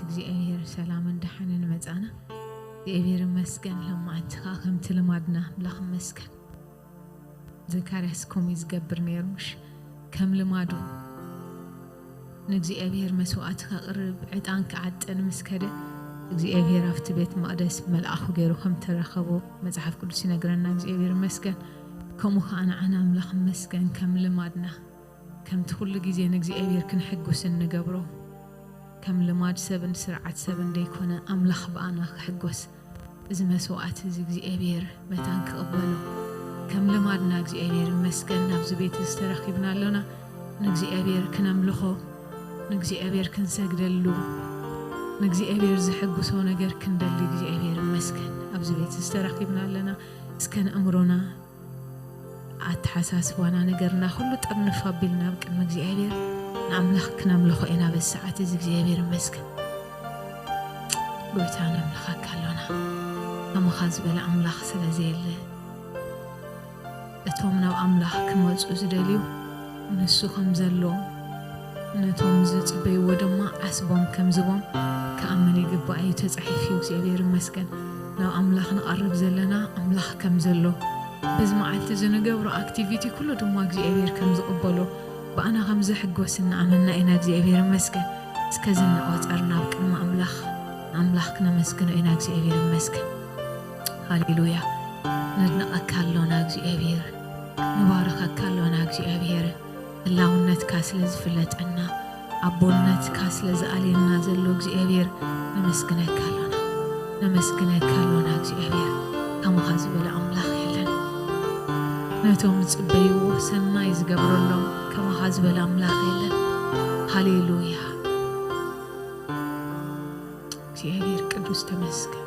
እግዚኣብሔር ሰላምን ደሓንን መጻና። እግዚኣብሔር ይመስገን። ለማዓንቲ ከኣ ከምቲ ልማድና ኣምላኽ ይመስገን። ዘካርያስ ከምኡ እዩ ዝገብር ነይሩ፣ ምሽ? ከም ልማዱ ንእግዚኣብሔር መስዋዕቲ ከቕርብ ዕጣን ክዓጥን ምስ ከደ እግዚኣብሔር ኣብቲ ቤት መቕደስ መልኣኹ ገይሩ ከም ተረኸቦ መጽሓፍ ቅዱስ ይነግረና። እግዚኣብሔር ይመስገን። ከምኡ ከኣ ንዓና ኣምላኽ ይመስገን። ከም ልማድና ከምቲ ኩሉ ግዜ ንእግዚኣብሔር ክንሕጉስ እንገብሮ፣ ከም ልማድ ሰብን ስርዓት ሰብን ደይኮነ ኣምላኽ ብኣና ክሕጎስ እዚ መስዋዕቲ እዚ እግዚኣብሔር መታን ክቕበሎ ከም ልማድና እግዚኣብሔር ይመስገን። ናብዚ ቤት እዚ ተረኺብና ኣሎና። ንእግዚኣብሔር ክነምልኾ፣ ንእግዚኣብሔር ክንሰግደሉ፣ ንእግዚኣብሔር ዝሕጉሶ ነገር ክንደሊ እግዚኣብሔር ይመስገን። ኣብዚ ቤት እዚ ተረኺብና ኣለና። እስከ ንእምሮና፣ ኣተሓሳስባና፣ ነገርና ኩሉ ጠርንፍ ኣቢልና ኣብ ቅድሚ እግዚኣብሔር ንኣምላኽ ክነምልኾ ኢና። በዚ ሰዓት እዚ እግዚኣብሔር ይመስገን። ጎይታ ነምልኸካ ኣሎና። ከማኻ ዝበለ ኣምላኽ ስለ ዘየለ፣ እቶም ናብ ኣምላኽ ክመጹ ዝደልዩ ንሱ ከም ዘሎ፣ ነቶም ዝጽበይዎ ድማ ዓስቦም ከም ዝቦም ክኣምን ይግባእ እዩ። ተጻሒፉ እዩ። እግዚኣብሔር ይመስገን። ናብ ኣምላኽ ንቐርብ ዘለና ኣምላኽ ከም ዘሎ፣ በዚ መዓልቲ እዚ ንገብሮ ኣክቲቪቲ ኩሉ ድማ እግዚኣብሔር ከም ዝቕበሎ፣ ብኣና ከም ዝሕጎስ እናኣመንና ኢና። እግዚኣብሔር ይመስገን። እስከ እዚ እናቖጸርና ኣብ ቅድሚ ኣምላኽ፣ ንኣምላኽ ክነመስግኖ ኢና። እግዚኣብሔር ይመስገን። ሃሌሉያ። ነድንቐካ ኣሎና እግዚኣብሔር፣ ንባርኸካ ኣሎና እግዚኣብሔር። ህላውነትካ ስለ ዝፍለጠና፣ ኣቦነትካ ስለ ዝኣልየና ዘሎ እግዚኣብሔር ነመስግነካ ኣሎና። ነመስግነካ ኣሎና እግዚኣብሔር፣ ከማኻ ዝበለ ኣምላኽ የለን። ነቶም ዝጽበይዎ ሰናይ ዝገብረሎም ከማኻ ዝበለ ኣምላኽ የለን። ሃሌሉያ። እግዚኣብሔር ቅዱስ ተመስገን።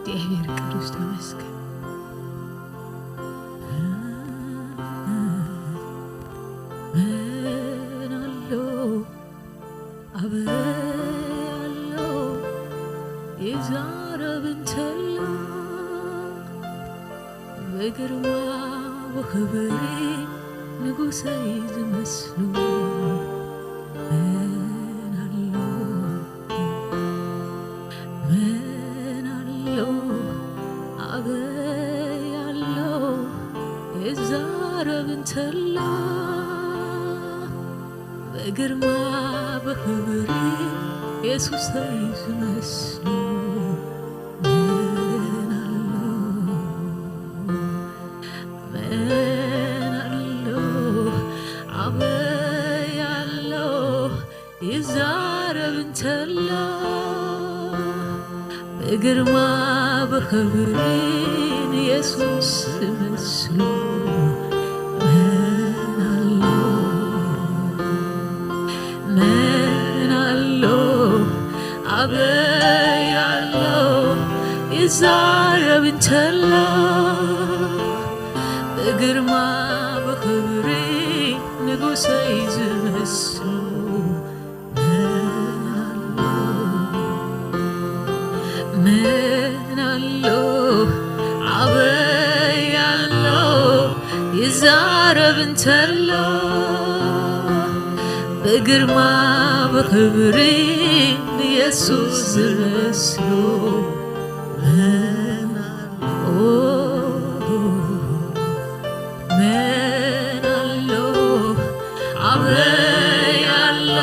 እግዚኣብሔር ቅዱስ ተመስገን። መን ኣሎ ኣበይ ኣሎ ይዛረብ እንተሎ፣ ብግርማ ብኽብሪ ንጉሰይ ዝመስሎ መን ኣሎ? መን ኣሎ ኣበይ ኣሎ ይዛረብ እንተሎ፣ ብግርማ ብኽብሪ የሱሰይ ዝመስሎ መን ኣሎ? መን ኣሎ ኣበይ ኣሎ ይዛረብ እንተሎ፣ ብግርማ ብኽብሪ ንየሱስ ዝመስሎ መን ኣሎ? መን ኣሎ ኣበይ ኣሎ ይዛረብ እንተሎ፣ ብግርማ ብኽብሪ ንጉሰይ ዝመስሎ መን ኣሎ? መን ኣሎ ኣበይ ኣሎ ይዛረብ እንተሎ፣ ብግርማ ብኽብሪ ንየሱስ ዝመስሎ መን ኣሎ? መን ኣሎ ኣበይ ኣሎ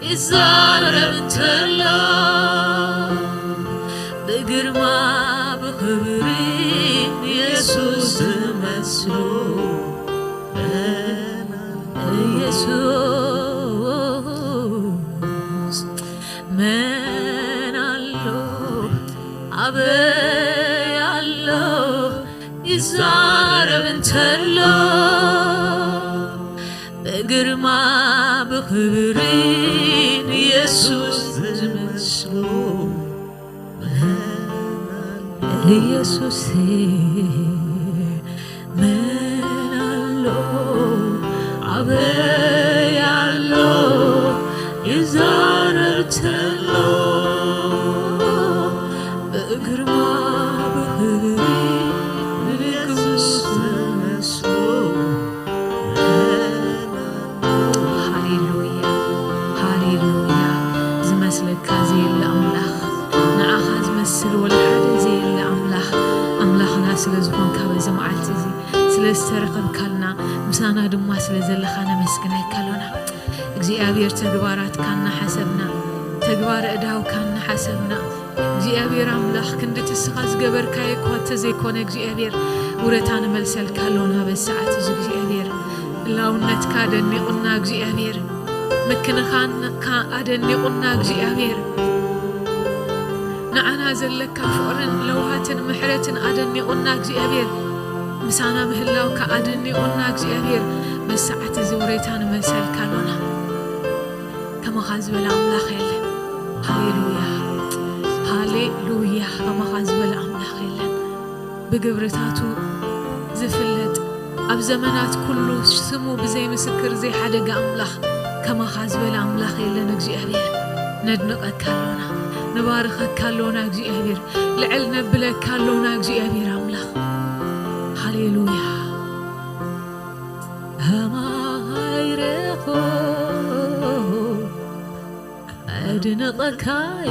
ይዛረብ እንተሎ፣ ብግርማ ብኽብሪ ንየሱስ ዝመስሎ መን ኣሎ? ኢየሱስ መን ኣሎ? ኣበይ ኣሎ ይዛረብ እንተሎ፣ ብግርማ ብኽብሪ ንየሱስ ዝመስሎ ኢየሱስ መን ኣሎ? ኣበይ ኣሎ ይዛረብ ተሎ፣ ብግርማ ብኽብሪ ንንጉስ ዝመስሎ። ሃሌሉያ፣ ሃሌሉያ። እዚ መዓልቲ እዚ ስለ ዝተረኸብካልና፣ ምሳና ድማ ስለ ዘለኻ ነመስግነካ ኣሎና። እግዚኣብሔር፣ ተግባራትካ እናሓሰብና፣ ተግባረ እዳውካ እናሓሰብና፣ እግዚኣብሔር ኣምላኽ፣ ክንዲ እቲ እስኻ ዝገበርካዮ እኳ እንተዘይኮነ፣ እግዚኣብሔር፣ ውረታ ንመልሰልካ ኣሎና። በዚ ሰዓት እዚ እግዚኣብሔር፣ ህላውነትካ ኣደኒቑና እግዚኣብሔር፣ ምክንኻንካ ኣደኒቑና እግዚኣብሔር፣ ንዓና ዘለካ ፍቕርን ለውሃትን ምሕረትን ኣደኒቑና እግዚኣብሔር፣ ምሳና ምህላውካ ኣደኒቑና እግዚኣብሔር፣ በዚ ሰዓት እዚ ውረታ ንመልሰልካ ኣሎና። ከማኻ ዝበለ ኣምላኽ የለን። ሃሌሉያ፣ ሃሌሉያ፣ ከማኻ ዝበለ ኣምላኽ የለን። ብግብርታቱ ዝፍለጥ፣ ኣብ ዘመናት ኩሉ ስሙ ብዘይምስክር ዘይሓደገ ኣምላኽ፣ ከማኻ ዝበለ ኣምላኽ የለን እግዚኣብሔር። ነድንቐካ ኣሎና፣ ንባርኸካ ኣሎና እግዚኣብሔር፣ ልዕል ነብለካ ኣሎና እግዚኣብሔር ኣምላኽ። ሃሌሉያ። ከማኻ ይረኹ ኣድንቐካየ፣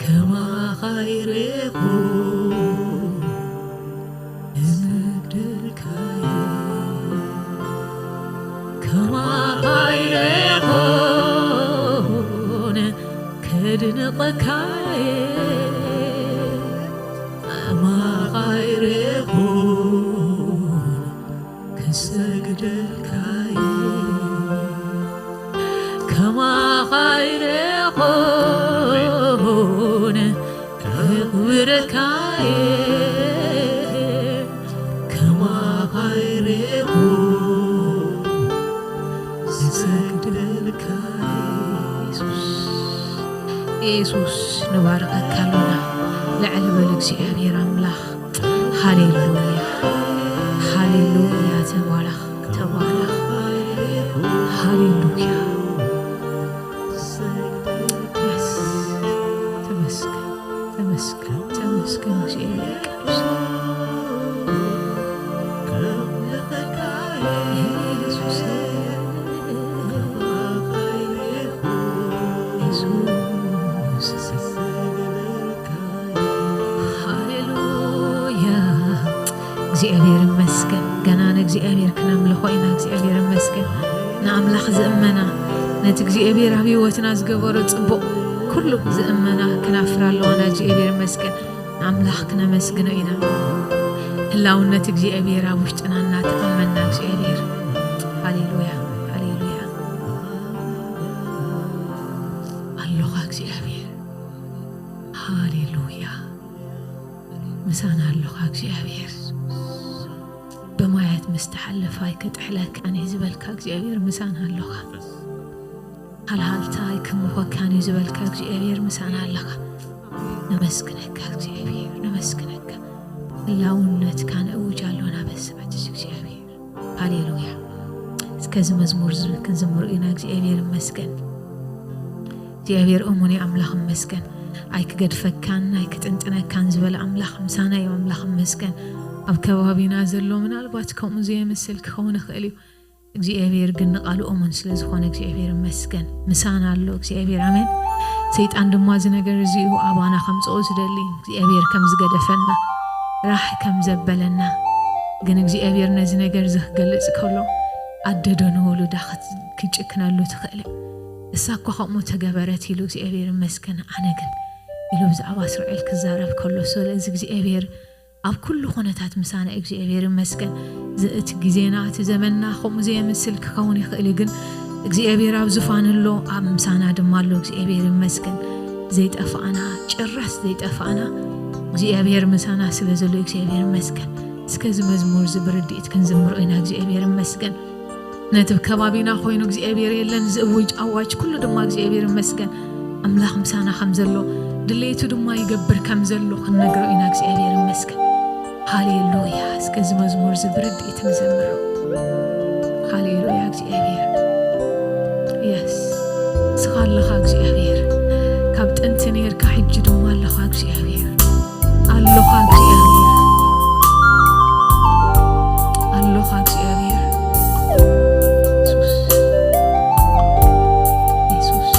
ከማኻ ይረኹ እምድልካየ፣ ከማኻ ይረኹን ከድንቐካየ፣ ከማኻ ይረኹን ክሰግደልካየ፣ ከማኻ ይረኹን ከኽብረካየ፣ ከማኻ ይረኹን ክሰግደልካየ። የሱስ፣ የሱስ፣ ንባርኸካ ኣሎና። ልዕል በል እግዚኣብሔር ኣምላኽ። ሃሌሉያ፣ ሃሌሉያ፣ ተባረኽ፣ ተባረኽ። ሃሌሉያ። የስ፣ ተመስገን፣ ተመስገን፣ ተመስገን እግዚኣብሔር ቅዱስ። የሱስ፣ የሱስ። ሃሌሉያ። እግዚኣብሔር ይመስገን። ገና ንእግዚኣብሔር ክነምልኾ ኢና። እግዚኣብሔር ይመስገን። ንኣምላኽ ዝእመና፣ ነቲ እግዚኣብሔር ኣብ ህይወትና ዝገበሮ ጽቡቕ ኩሉ ዝእመና ክናፍር ኣለዋና። እግዚኣብሔር ይመስገን። ንኣምላኽ ክነመስግኖ ኢና። ህላውነት እግዚኣብሔር ኣብ ውሽጥና እናተኣመና እግዚኣብሔር። ሃሌሉያ፣ ሃሌሉያ። ኣሎኻ እግዚኣብሔር። ሃሌሉያ። ምሳና ኣሎኻ እግዚኣብሔር። ብማያት ምስ ተሓለፈ ኣይክጥሕለካን እዩ ዝበልካ እግዚኣብሔር ምሳና ኣሎኻ። ሃልሃልታ ኣይክምኾካን እዩ ዝበልካ እግዚኣብሔር ምሳና ኣለኻ። ነመስግነካ እግዚኣብሔር፣ ነመስግነካ። ህላውነትካ ነእውጅ ኣሎና በዚ ሰዓት እዚ እግዚኣብሔር። ሃሌሉያ። እስከ እዚ መዝሙር እዚ ክንዝምሮ ኢና። እግዚኣብሔር ይመስገን። እግዚኣብሔር እሙን እዩ፣ ኣምላኽ ይመስገን። ኣይክገድፈካን ኣይክጥንጥነካን ዝበለ ኣምላኽ ምሳና እዩ፣ ኣምላኽ ይመስገን። ኣብ ከባቢና ዘሎ ምናልባት ከምኡ ዘየመስል ክኸውን ይኽእል እዩ። እግዚኣብሔር ግን ንቓሉ እሙን ስለ ዝኾነ እግዚኣብሔር ይመስገን። ምሳና ኣሎ እግዚኣብሔር። ኣሜን። ሰይጣን ድማ እዚ ነገር እዚ እዩ ኣባና ከምጽኦ ዝደሊ፣ እግዚኣብሔር ከም ዝገደፈና፣ ራሕ ከም ዘበለና። ግን እግዚኣብሔር ነዚ ነገር እዚ ክገልጽ ከሎ፣ ኣደ ዶ ንውሉዳ ክት-፣ ክጭክነሉ ትኽእል እያ? እሳ እኳ ከምኡ ተገበረት ኢሉ እግዚኣብሔር ይመስገን። ኣነ ግን ኢሉ ብዛዕባ እስራኤል ክዛረብ ከሎ፣ ስለዚ እግዚኣብሔር ኣብ ኩሉ ኩነታት ምሳና እዩ። እግዚኣብሔር ይመስገን። ዝ-፣ እቲ ግዜና፣ እቲ ዘመንና ከምኡ ዘየምስል ክኸውን ይኽእል እዩ፣ ግን እግዚኣብሔር ኣብ ዙፋን ኣሎ፣ ኣብ ምሳና ድማ ኣሎ። እግዚኣብሔር ይመስገን። ዘይጠፋእና፣ ጭራስ ዘይጠፋእና እግዚኣብሔር ምሳና ስለ ዘሎ እግዚኣብሔር ይመስገን። እስከ እዚ መዝሙር እዚ ብርድኢት ክንዝምሮ ኢና። እግዚኣብሔር ይመስገን። ነቲ ከባቢና ኮይኑ እግዚኣብሔር የለን ዝእውጅ ኣዋጅ ኩሉ ድማ እግዚኣብሔር ይመስገን። ኣምላኽ ምሳና ከም ዘሎ፣ ድሌቱ ድማ ይገብር ከም ዘሎ ክንነግሮ ኢና። እግዚኣብሔር ይመስገን። ሃሌሉያ። እስከ እዚ መዝሙር እዚ ብርድኢት ንዘምሮ። ሃሌሉያ እግዚኣብሔር። የስ። ንስኻ ኣለኻ እግዚኣብሔር። ካብ ጥንቲ ነርካ ሕጂ ድማ ኣለኻ እግዚኣብሔር። ኣሎኻ እግዚኣብሔር። ኣሎኻ እግዚኣብሔር። የሱስ። የሱስ።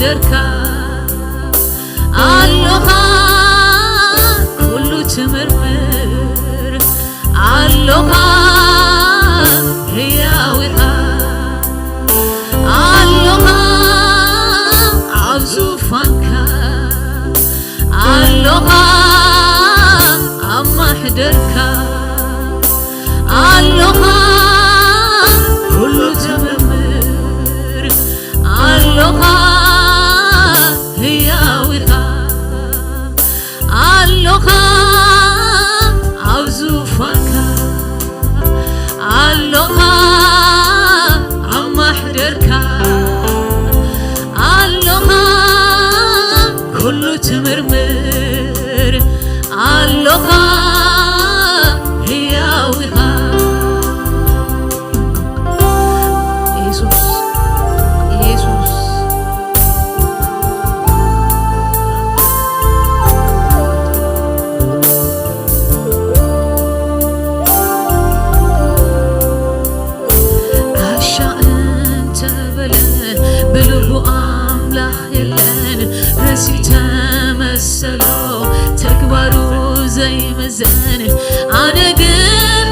ደርካ ኣሎኻ፣ ኩሉ ትምርምር ኣሎኻ፣ ህያው ኢኻ ኣሎኻ፣ ኣብ ዙፋንካ ኣሎኻ፣ ኣብ ማሕደርካ ኣሎኻ፣ ኩሉ ትምርምር ኣሎኻ፣ ህያው ኢኻ ኣሎኻ፣ ኣብ ዙፋንካ ኣሎኻ፣ ኣብ ማሕደርካ ኣሎኻ፣ ኩሉ ትምርምር ኣሎኻ፣ ህያው ኢኻ። የሱስ፣ የሱስ። ዓሻ እንተበለ ብልቡ ኣምላኽ የለን፣ ረሲተ መሰሎ ተግባሩ ዘይምዘን። ኣነ ግን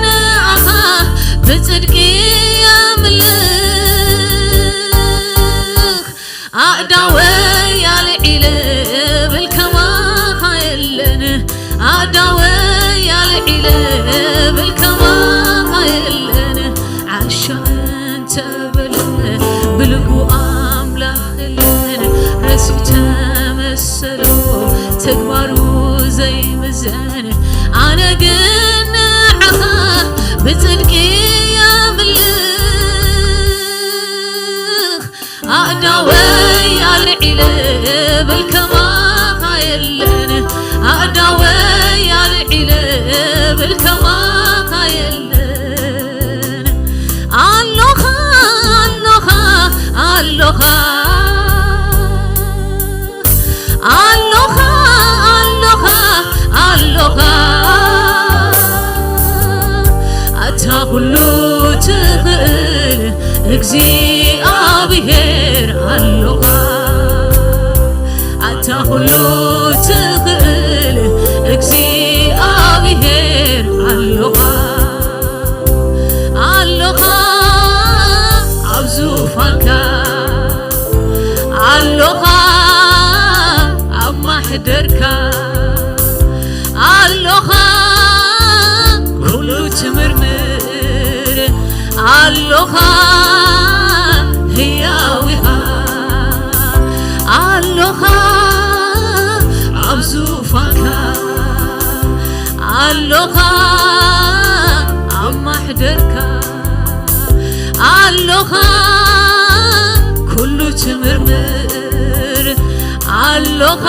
ንኣኻ ብጽድቂ የምልኽ፣ ኣእዳወይ ኣልዒለ ብል ከማኻ የለን፣ ኣእዳወይ ኣልዒለ ብል ከማኻ የለን። ዓሻ እንተበለ ብልቡ ኣምላኽ የለን፣ ረሲተ መሰሎ ተግባሩ ዘይምዘን። ኣነ ግን ንዓኻ ብጽድቂ የምልኽ፣ ኣእዳወይ ኣልዒለ ብል ከማኻ የለን፣ ኣእዳወይ ኣልዒለ ብል ከማኻ የለን። ኣሎኻ፣ ኣሎኻ፣ ኣሎኻ። ኣሎኻ፣ ኣሎኻ፣ ኣሎኻ። ኣታ ኩሉ ትኽእል እግዚኣብሔር ኣሎኻ። ኣታ ኩሉ ትኽእል እግዚኣብሔር ኣሎኻ። ኣሎኻ ኣብ ዙፋንካ፣ ኣሎኻ ኣብ ማሕደርካ፣ ኣሎኻ ኩሉ ትምርምር፣ ኣሎኻ ህያው ኢኻ፣ ኣሎኻ ኣብ ዙፋንካ፣ ኣሎኻ ኣብ ማሕደርካ፣ ኣሎኻ ኩሉ ትምርምር፣ ኣሎኻ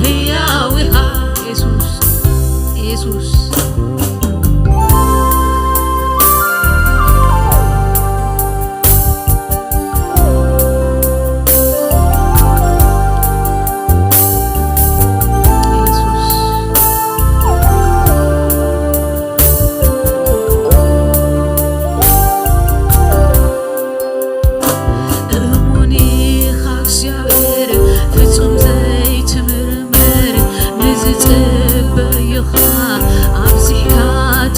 ህያው ኢኻ። የሱስ፣ የሱስ። እሙን ኢኻ እግዚኣብሔር፣ ፍጹም ዘይትምርመር፣ ንዝጽበዩኻ ኣብዚሕካ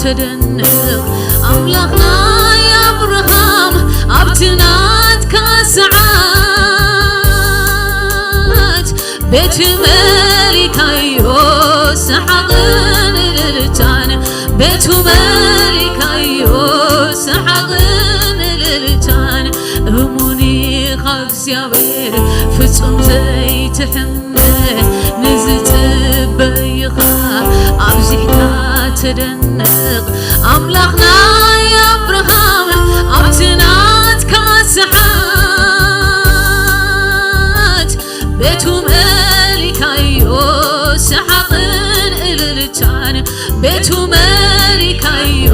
ተደንቕ። ኣምላኽ ናይ ኣብርሃም ኣብቲ ናትካ ሰዓት ቤቱ መሊካዮ ሰሓቕን እልልታን፣ ቤቱ መሊካዮ ሰሓቕን እልልታን። እሙን ኢኻ እግዚኣብሔር ፍጹም ዘይትሕመ፣ ንዝጽበዩኻ ኣብዚሕካ ተደንቕ። ኣምላኽ ናይ ኣብርሃም ኣብቲ ናትካ ሰሓት ቤቱ መሊካዮ ሰሓቕን እልልታን፣ ቤቱ መሊካዮ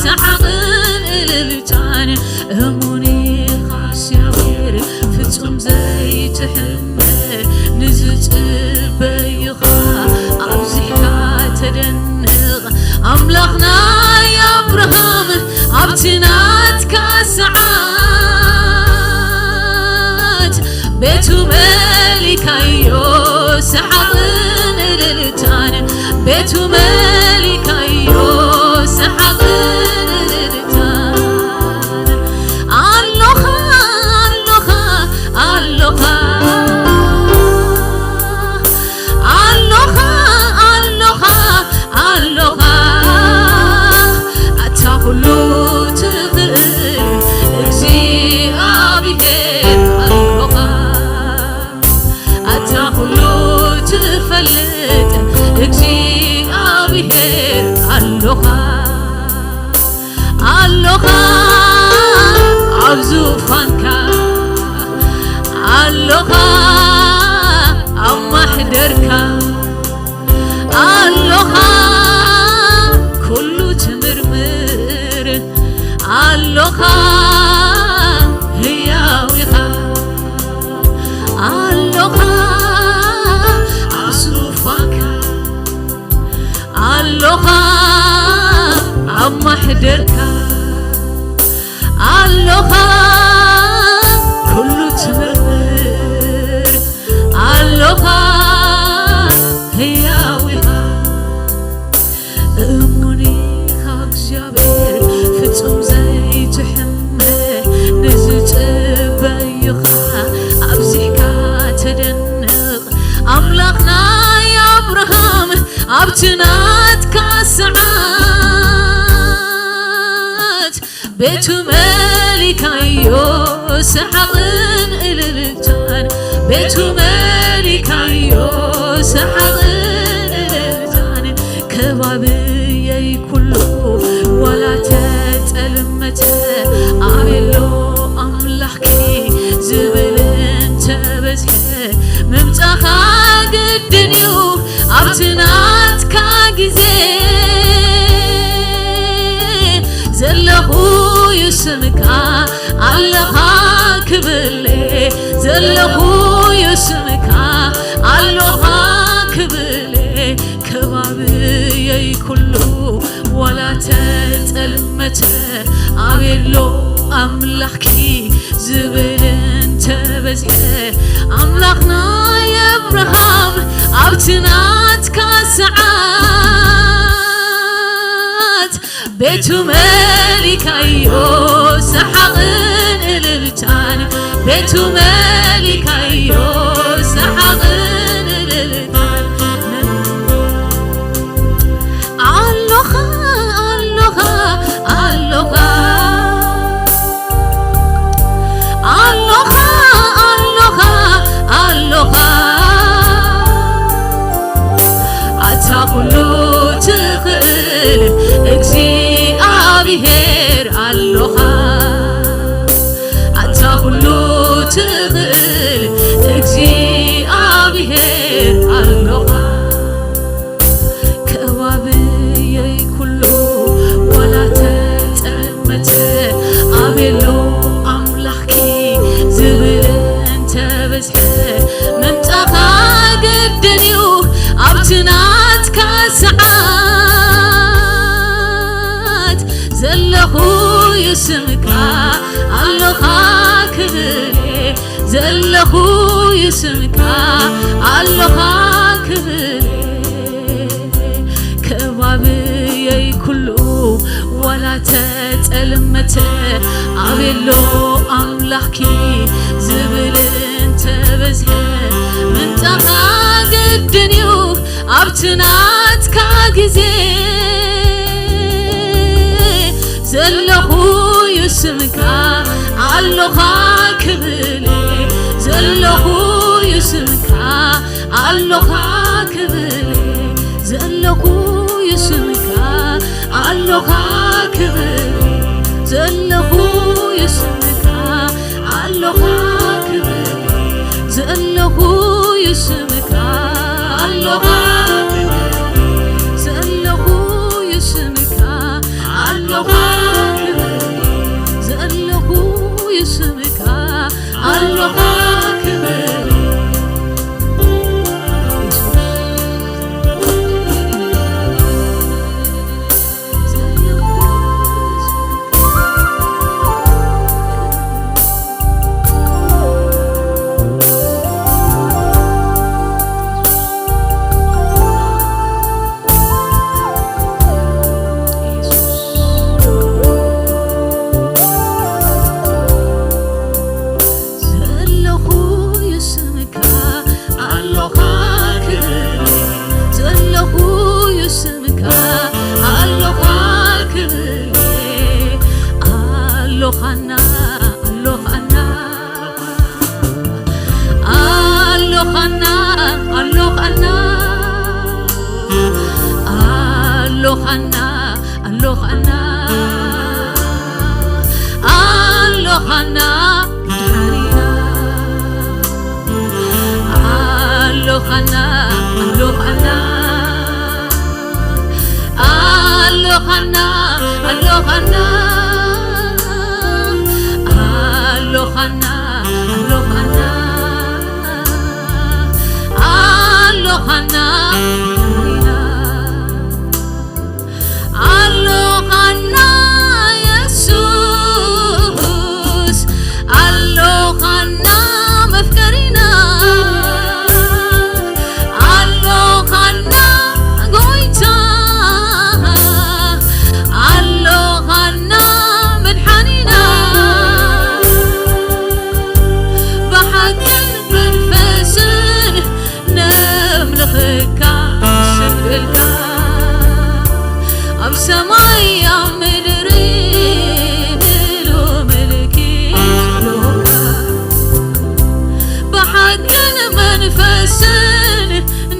ሰሓቕን እልልታን። እሙን ኢኻ እግዚኣብሔር ፍጹም ዘይትሕመ፣ ንዝጽበዩኻ ኣብዚሕካ ተደንቕ። ኣምላኽ ናይ ኣብርሃም ኣብቲ ናትካ ሰዓት ቤቱ መሊካዮ ሰሓቕን እልልታን፣ ቤቱ መሊካዮ ሰሓቕን እልልታን። ኣሎኻ፣ ኣሎኻ፣ ኣሎኻ፣ ኣሎኻ፣ ኣሎኻ፣ ኣሎኻ፣ ኣታ ኩሉ ትኽእል እግዚኣብሔር ኣሎኻ። ኣታ ኩሉ ትፈልጥ እግዚኣብሔር ኣሎኻ፣ ኣሎኻ ኣብ ዙፋንካ፣ ኣሎኻ ኣብ ማሕደርካ፣ ኣሎኻ ኩሉ ትምርምር፣ ኣሎኻ ህያው ኢኻ፣ ኣሎኻ ኣብ ዙፋንካ፣ ኣሎኻ ኣብ ማሕደርካ፣ ኣሎኻ ኩሉ ትምርምር፣ ኣሎኻ ህያው ኢኻ። እሙን ኢኻ እግዚኣብሔር ፍጹም ዘይትሕመ፣ ንዝጽበዩኻ ኣብዚሕካ ተደንቕ። ኣምላኽ ናይ ኣብርሃም ኣብቲ ናትካ ሰዓት ቤቱ መሊካዮ ሰሓቕን እልልታን፣ ቤቱ መሊካዮ ሰሓቕን እልልታን። ከባብየይ ኩሉ ዋላ ተጸልመተ፣ ኣቤሎ ኣምላኽኪ ዝብል እንተበዝሐ፣ ምምጻኻ ግድን እዩ ኣብቲ ናትካ ግዜ። ዘለኹ እዩ ስምካ ኣለኻ ክብሌ፣ ዘለኹ እዩ ስምካ ኣሎኻ ክብሌ። ከባብየይ ኩሉ ዋላ ተጸልመተ፣ ኣቤሎ ኣምላኽኪ ዝብል እንተበዝሐ፣ ኣምላኽ ናይ ኣብርሃም ኣብቲ ናትካ ሰዓት ቤቱ መሊካዮ ሰሓቕን እልልታን፣ ቤቱ መሊካዮ ሰሓቕን እልልታን። ኣሎኻ፣ ኣሎኻ፣ ኣሎኻ፣ ኣሎኻ፣ ኣሎኻ፣ ኣሎኻ። ኣታ ኩሉ ትኽእል እግዚኣብሔር ኣሎኻ። ኣታ ኩሉ ትኽእል እግዚኣብሔር ኣሎኻ። ከባብየይ ኩሉ ዋላ ተጸልመተ፣ ኣቤሎ ኣምላኽኪ ዝብል እንተበዝሐ፣ ምምጻኻ ግድን እዩ ኣብቲ ናትካ ሰዓት። ዘለኹ እዩ ስምካ ኣሎኻ ክብሌ፣ ዘለኹ እዩ ስምካ ኣሎኻ ክብሌ። ከባብየይ ኩሉ ዋላ ተጸልመተ፣ ኣቤሎ ኣምላኽኪ ዝብል እንተበዝሐ፣ ምምጻኻ ግድን እዩ ኣብቲ ናትካ ግዜ። ዘለኹ እዩ ስምካ ኣሎኻ ክብሌ፣ ዘለኹ እዩ ስምካ ኣሎኻ ክብሌ፣ ዘለኹ እዩ ስምካ ኣሎኻ ክብሌ፣ ዘለኹ እዩ ስምካ ኣሎኻ ክብሌ፣ ዘለኹ እዩ ስምካ ኣሎኻ ክብሌ፣ ዘለኹ እዩ ስምካ ኣሎኻ ክብሌ፣ ዘለኹ እዩ ስምካ ኣሎኻ ክብሌ። ኣና ኣሎኻና ኣሎኻና ድሓኒና ኣሎኻና ኣሎኻና ኣሎኻና ኣሎኻና ኣሎኻና ኣሎኻና ኣሎኻና ድሓኒና ኣሎኻና የሱስ ኣሎኻና መፍቀሪና ኣሎኻና ጎይታ ኣሎኻና መድሓኒና ብሓቅን መንፈስን ነምልኸካ ንስግደልካ ኣብ ሰማይ ኣብ ምድሪ ምሉእ ምልኪ ዘለካ ብሓቅን መንፈስን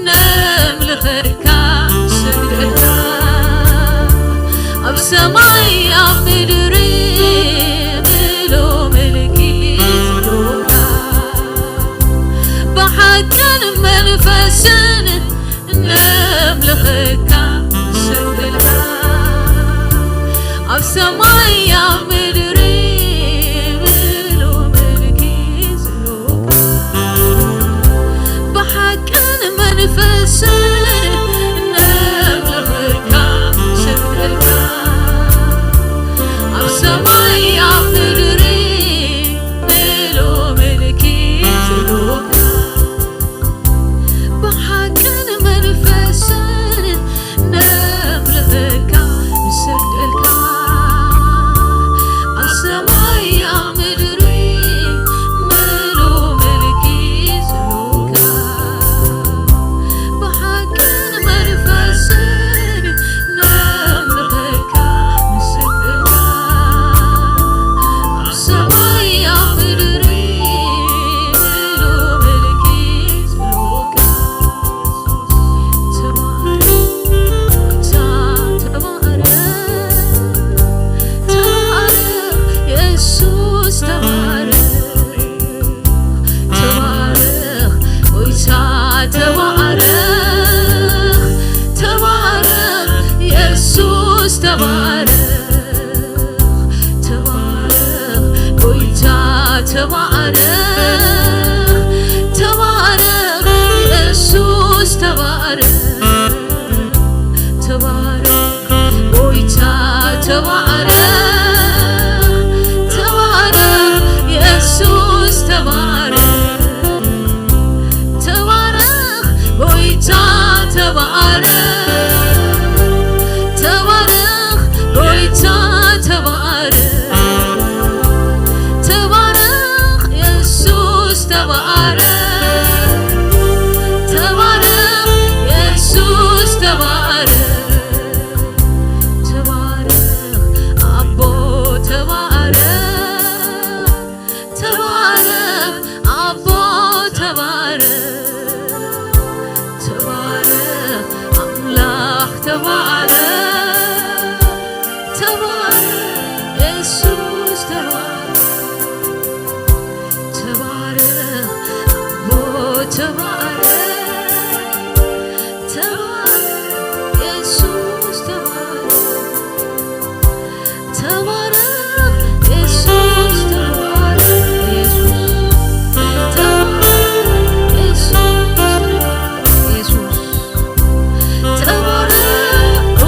ነምልኸካ ንስግደልካ ኣብ ሰማይ ኣብ ምድሪ ምሉእ ምልኪ ዘለካ ብሓቅን መንፈስን ነምልኸካ ንስግደልካ ኣብ ሰማይ ኣብ ምድሪ ምሉእ ምልኪ ዘለካ ብሓቅን መንፈስን ነምልኸካ ንስግደልካ ኣብ ሰማይ ኣብ ምድሪ ምሉእ ምልኪ ዘለካ ብሓቅን መንፈስን ነምልኸካ ንሰግደልካ ኣብ ሰማይ ኣብ ምድሪ ምሉእ ምልኪ ዘለካ ብሓቅን መንፈስን ነምልኸካ ንሰግደልካ ኣብ ሰማይ ኣብ ምድሪ ምሉእ ምልኪ ዘለካ ተባረኽ፣ ተባረኽ፣ ተባረኽ፣ የሱስ ተባረኽ፣ ተባረኽ፣ ጎይታ ተባረኽ፣ ተባረኽ፣ የሱስ ተባረኽ፣ ተባረኽ፣ ጎይታ ተባረኽ፣ ተባረኽ፣ የሱስ ተባረኽ፣ ተባረኽ፣ ጎይታ ተባረኽ፣ ተባረኽ፣ የሱስ ተባረኽ፣ ተባረኽ፣ ጎይታ ተባረኽ፣ ተባረኽ፣ ጎይታ ተባረኽ፣ ተባረኽ፣ የሱስ ተባረኽ፣ ተባረኽ፣ የሱስ ተባረኽ፣ ተባረኽ፣ ኣቦ ተባረኽ፣ ተባረኽ፣ ኣቦ ተባረኽ፣ ተባረኽ፣ ኣምላኽ ተባረኽ፣ ተባረኽ፣ የሱስ ተባረኽ፣ ተባረኽ፣ ኣቦ ተባረኽ፣ ተባረኽ፣ የሱስ ተባረኽ፣ ተባረኽ፣ የሱስ ተባረኽ፣ የሱስ ተባረኽ፣ የሱስ ተባረኽ፣ የሱስ ተባረኽ፣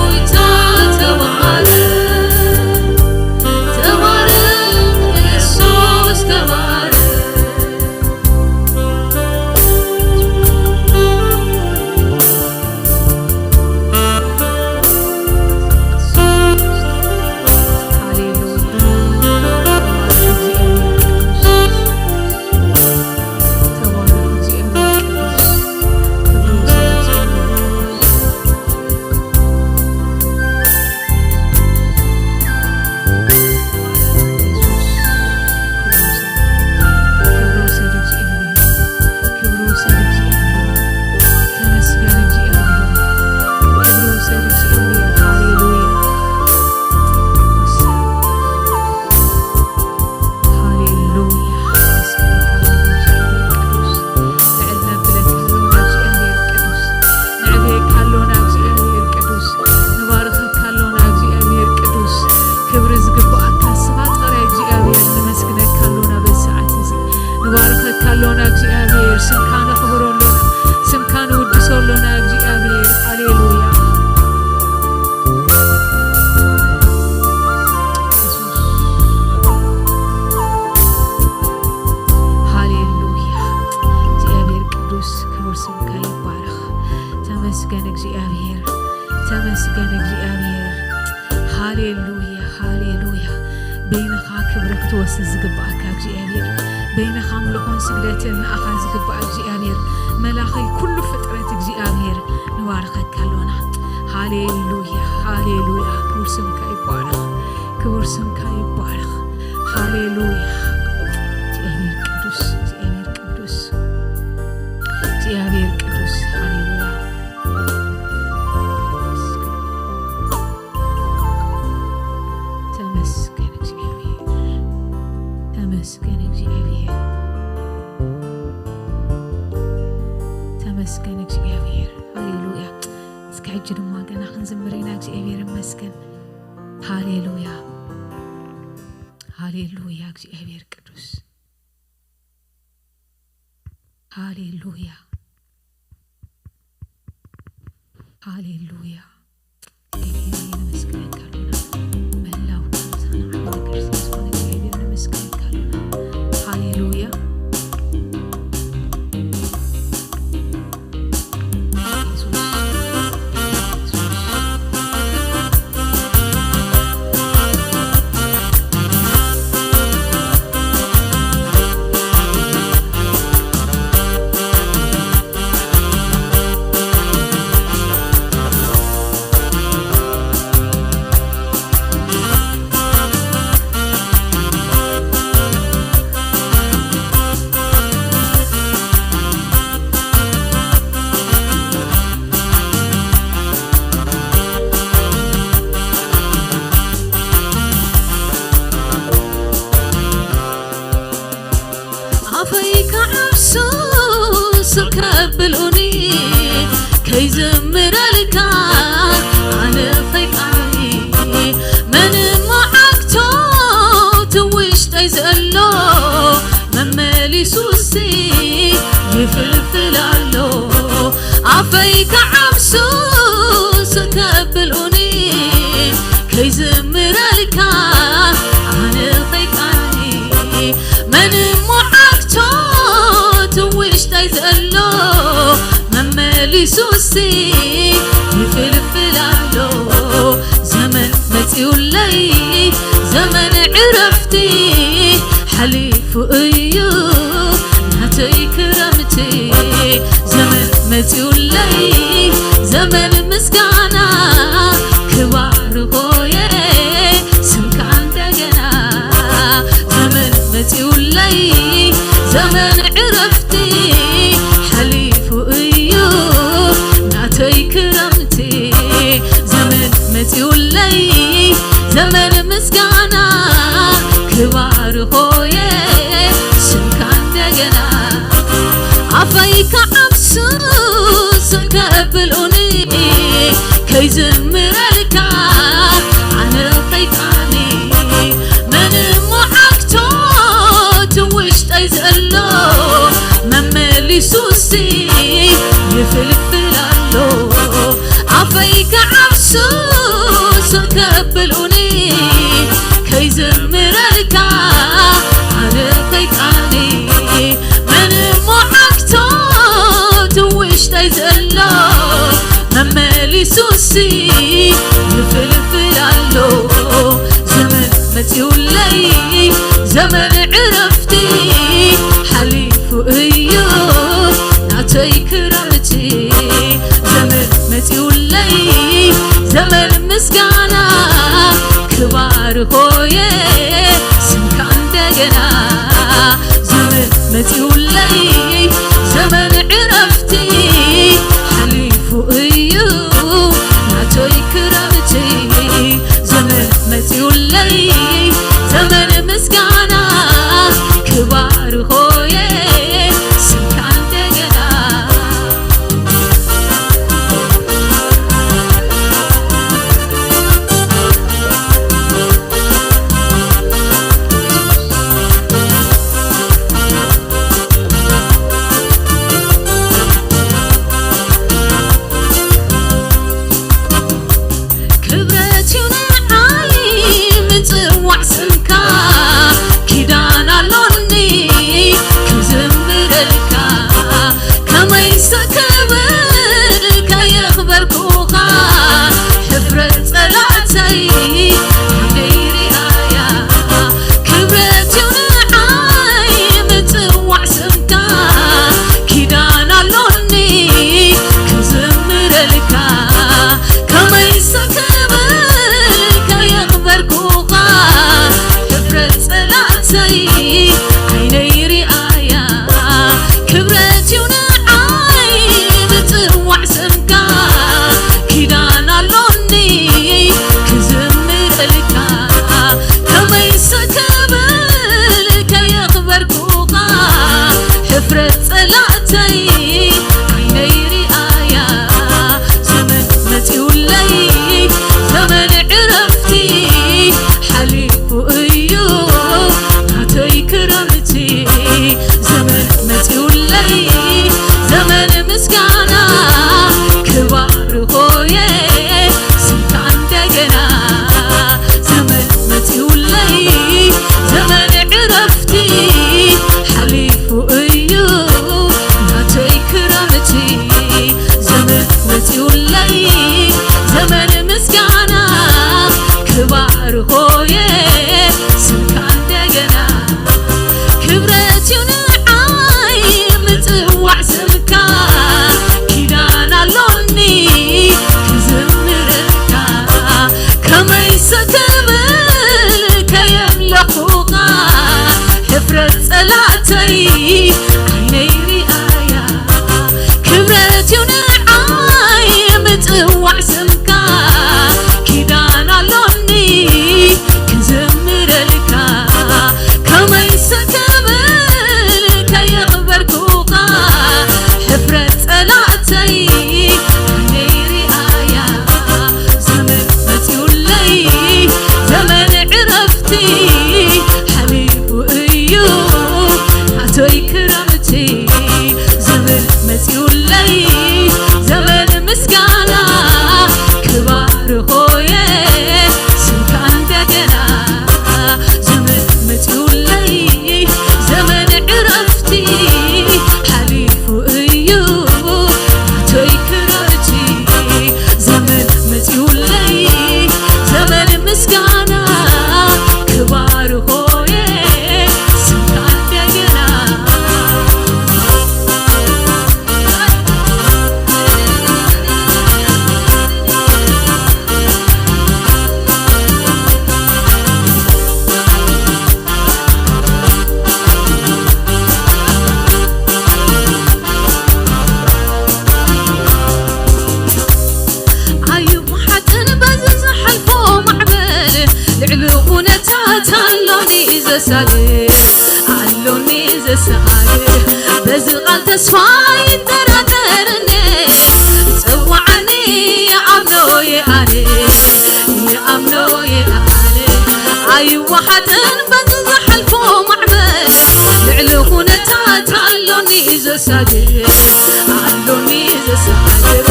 ኣሎና እግዚኣብሔር፣ ስምካ ነኽብሮ ኣሎና፣ ስምካ ንውድሶ ኣሎና እግዚኣብሔር። ሃሌሉያ። ሃሌሉያ። እግዚኣብሔር ቅዱስ፣ ክቡር ስምካ ይባረኽ። ተመስገን እግዚኣብሔር፣ ተመስገን እግዚኣብሔር። ሃሌሉያ፣ ሃሌሉያ። በይንኻ ክብሪ ክትወስድ ዝግብኣካ እግዚኣብሔር፣ በይንኻ ኣምልኾን ስግደትን ንኣኻ ዝግብኣ እግዚኣብሔር፣ መላኺ ኩሉ ፍጥረት እግዚኣብሔር፣ ንባርኸካ ኣሎና። ሃሌሉያ፣ ሃሌሉያ። ክቡር ስምካ ይባረኽ፣ ክቡር ስምካ ይባረኽ። ሃሌሉያ። እግዚኣብሔር ቅዱስ፣ እግዚኣብሔር ቅዱስ፣ እግዚኣብሔር ቅዱስ። ሃሌሉያ። ተመስገን እግዚኣብሔር፣ ተመስገን እግዚኣብሔር፣ ተመስገን እግዚኣብሔር። ሃሌሉያ። እስከ ሕጂ ድማ ገና ክንዝምር ኢና። እግዚኣብሔር ይመስገን። ሃሌሉያ፣ ሃሌሉያ። እግዚኣብሔር ቅዱስ። ሃሌሉያ፣ ሃሌሉያ። እግዚኣብሔር ነመስግነካ ኣሎና። መላው ቅዱሳን ዓቢ ነገር ስለ ዝኾነ እግዚኣብሔር ነመስግነካ ኣሎና። ሃሌሉያ። ኣፈይ ከዓብሱ ስከብልኡኒ ከይዘምረልካ ኣነ ኸይቃኒ መን መዓግቶ ትውሽጠይ ዘሎ መመሊሱሲ ይፍልፍል ኣሎ ኣፈይ ከዓብሱ ስከብልኡኒ ከይዝምረልካ ኣነ ኸይቃኒ መን ሞዓግቶ ትውሽጠይ ዘሎ መመሊሱሲ ይፍልፍል ኣሎ ዘመን መጺኡለይ ዘመን ዕረፍቲ ሓሊፉ እዩ ናተይ ክረምቲ ዘመን መጺኡለይ ዘመን ምስጋና ክባርኾየ ስምካ እንደገና ዘመን መጺኡለይ ዘመን ዕረፍቲ ሓሊፉ እዩ ናተይ ክረምቲ ዘመን መጺኡለይ ዘመን ምስጋና ክባርኾየ ስምካ እንደገና ኣፈይ ከዓብሱ ስከብልኡኒ ከይዝምረልካ ኣነ ኸይጣኒ መን ሞዓግቶ ትውሽጠይ ዘሎ መመሊሱሲ ይፍልፍል ኣሎ ኣፈይ ከዓብሱ ስከብልኡኒ ከይዝምረልካ ኣነ ኸይጣኒ መን ሞዓግቶ ትውሽጠይ ዘሎ መመሊሱሲ ይፍልፍል ኣሎ ዘመን መጺኡለይ ዘመን ዕረፍቲ ሓሊፉ እዩ ናተይ ክረምቲ ዘመን መጺኡለይ ዘመን ምስጋና ክባርኾየ ስምካ እንደገና ዘመን መጺኡለይ ዘመን ዕረፍቲ ሓሊፉ እዩ ናተይ ክረምቲ ዘመን መጺኡለይ ዘመን ምስጋና ክባርኾየ ስምካ እንደገና መጺኡለይ ዘመን ምስጋና ክባርኾየ ስምካ እንደገና። ዘመን መጺኡለይ ዘመን ዕረፍቲ ሓሊፉ እዩ ናተይ ክረፍቲ። ዘመን መጺኡለይ ዘመን ምስጋና ክባርኾየ ስምካ እንደገና። ኣይወሓጥን በዚ ዝሓልፎ ማዕበል፣ ልዕሊ ኩነታት ኣሎኒ ዘሳግር፣ ኣሎኒ ዘሳግር። በዚ ቃል ተስፋ ይጠራጠርኒ፣ ጸዋዓኒ ይኣምኖ የኣነ፣ ይኣምኖ የኣነ። ኣይወሓጥን በዚ ዝሓልፎ ማዕበል፣ ልዕሊ ኩነታት ኣሎኒ ዘሳግር፣ ኣሎኒ ዘሳግር።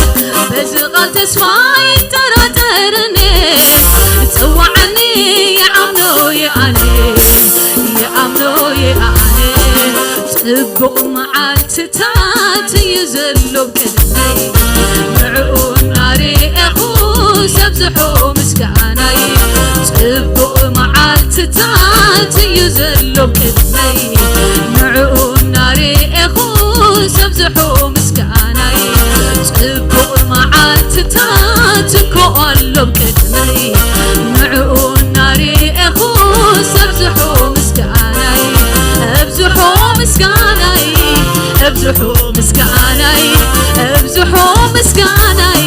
በዚ ቃል ተስፋ ይጠራጠርኒ፣ ጸዋዓኒ ይኣምኖ የኣነ፣ ይኣምኖ የኣነ። ጽቡቕ መዓልትታት እዩ ዘሎ ቅድመይ፣ ንዕኡ እናርኤኹ ሰብዝሖ ምስጋናይ። ጽቡቕ መዓልትታት እዩ ዘሎ ቅድመይ፣ ንዕኡ እናርኤኹ ሰብዝሖ ምስጋናይ። ጽቡቕ መዓልትታት እኮ ኣሎ ቅድመይ፣ ንዕኡ እናርኤኹ ሰብዝሖ ምስጋናይ። ኣብዝሖ ምስጋናይ፣ ኣብዝሖ ምስጋናይ፣ ኣብዝሖ ምስጋናይ፣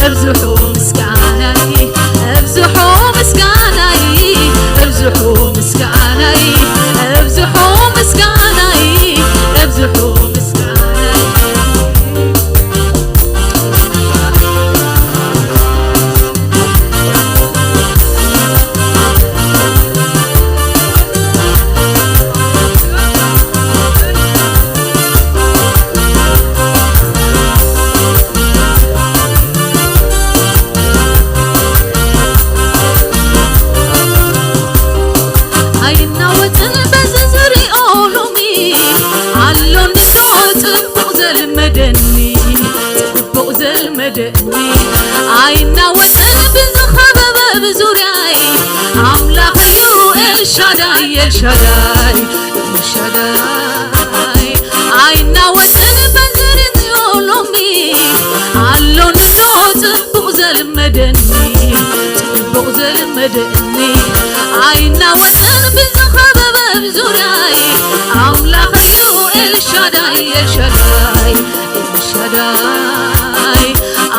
ኣብዝሖ ምስጋናይ፣ ኣብዝሖ ምስጋናይ፣ ኣብዝሖ ምስጋናይ፣ ኣብዝሖ ምስጋናይ፣ ኣብዝሖ ምስጋናይ። ኣይናወጥን በዚ ዝሪኦ ሎሚ፣ ኣሎኒ ዶ ጽቡቕ ዘልመደኒ፣ ጽቡቕ ዘልመደኒ። ኣይናወጥን ብዝኸበበ ብዙርያይ፣ ኣምላኸዩ ኤልሻዳይ፣ ኤልሻዳይ፣ ኤልሻዳይ። ኣይናወጥን በዚ ርእዮ ሎሚ፣ ኣሎኒ ዶ ጽቡቕ ዘልመደኒ፣ ጽቡቕ ዘልመደኒ። ኣይናወጥን ብዝኸበበ ብዙርያይ፣ ኣምላኸዩ ኤልሻዳይ፣ ኤልሻዳይ፣ ኤልሻዳይ።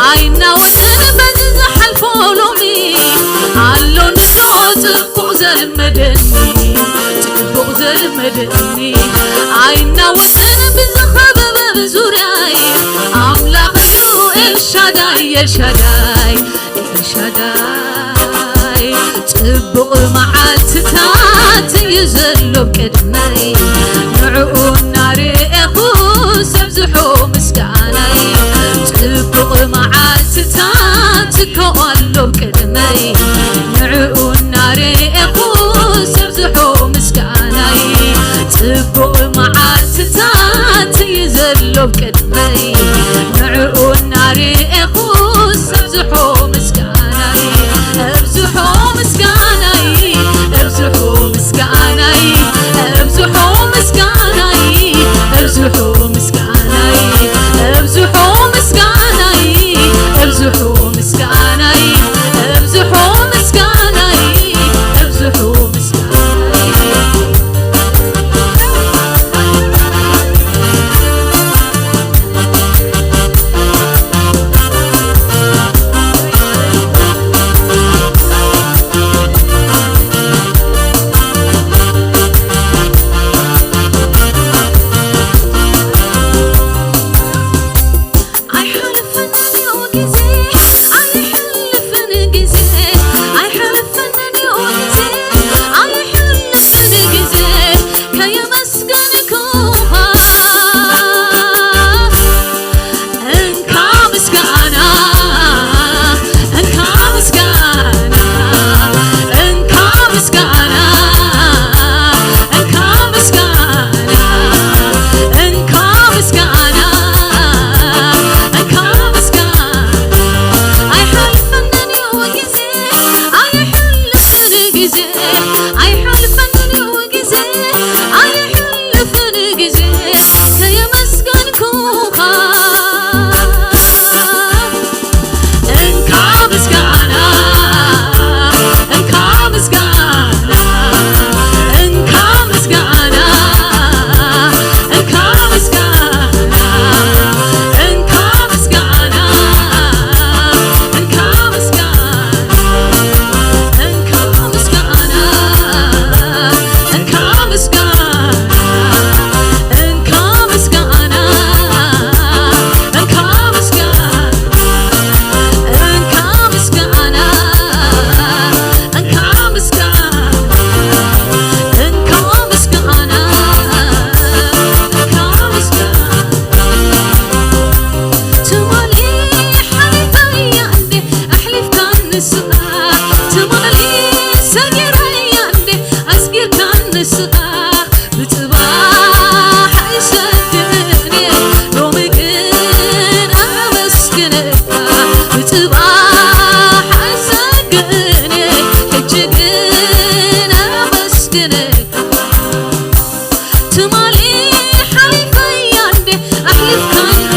ኣይናወጥን በዚ ዝሓልፎ ሎሚ፣ ኣሎኒ ዶ ጽቡቕ ዘልመደኒ፣ ጽቡቕ ዘልመደኒ። ኣይናወጥን ብዝኸበበ ብዙርያይ፣ ኣምላኸዩ ኤልሻዳይ፣ ኤልሻዳይ፣ ኤልሻዳይ። ጽቡቕ መዓልትታት እዩ ዘሎ ቅድመይ፣ ንዕኡ እናርኤኹ ሰብዝሖ ምስጋናይ። ጽቡቕ መዓልትታት እኮ ኣሎ ቅድመይ፣ ንዕኡ እናርኤኹ ሰብዝሖ ምስጋናይ። ጽቡቕ መዓልትታት እዩ ዘሎ ቅድመይ፣ ንዕኡ እናርኤኹ ሰብዝሖ ምስጋናይ። ኣብዝሖ ምስጋናይ፣ ኣብዝሖ ምስጋናይ፣ ኣብዝሖ ምስጋናይ፣ ኣብዝሖ ምስጋናይ፣ ኣብዝሖ ምስጋናይ፣ ኣብዝሖ ምስጋናይ፣ ኣብዝሖ ምስጋናይ፣ ኣብዝሖ ምስጋናይ።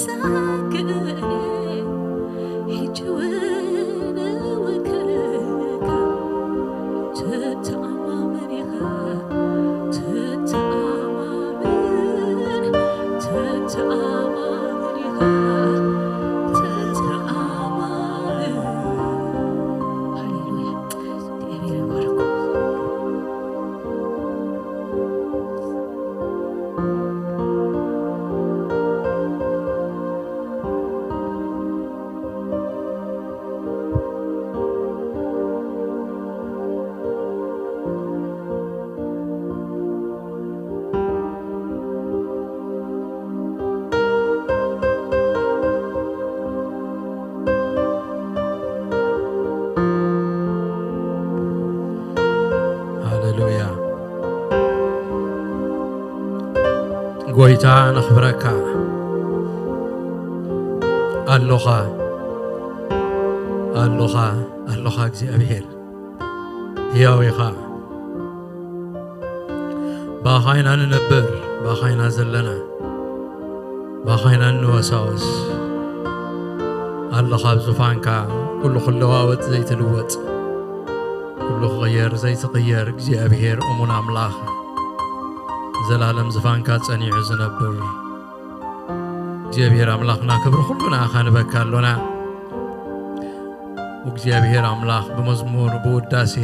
ሳግእኔ ሕጂ እውን እውከለካ ትተኣማመን ኢኻ፣ ትተኣማመን፣ ትተኣማመን ኢኻ፣ ትተኣማመን። ሃሌሉያ። እግዚኣብሔር ይባርኩም። ሃሌሉያ። ጎይታ ነኽብረካ ኣሎኻ፣ ኣሎኻ፣ ኣሎኻ እግዚኣብሔር። ሕያው ኢኻ። ባኻ ኢና ንነብር፣ ባኻ ኢና ዘለና፣ ባኻ ኢና ንወሳወስ። ኣሎኻ ኣብ ዙፋንካ፣ ኩሉ ክለዋወጥ ዘይትልወጥ፣ ኩሉ ክቕየር ዘይትቕየር እግዚኣብሔር እሙን ኣምላኽ፣ ዘላለም ዝፋንካ ጸኒዑ ዝነብር እግዚኣብሔር ኣምላኽና፣ ክብሪ ኩሉ ንኣኻ ንበካ ኣሎና። እግዚኣብሔር ኣምላኽ፣ ብመዝሙር ብውዳሴ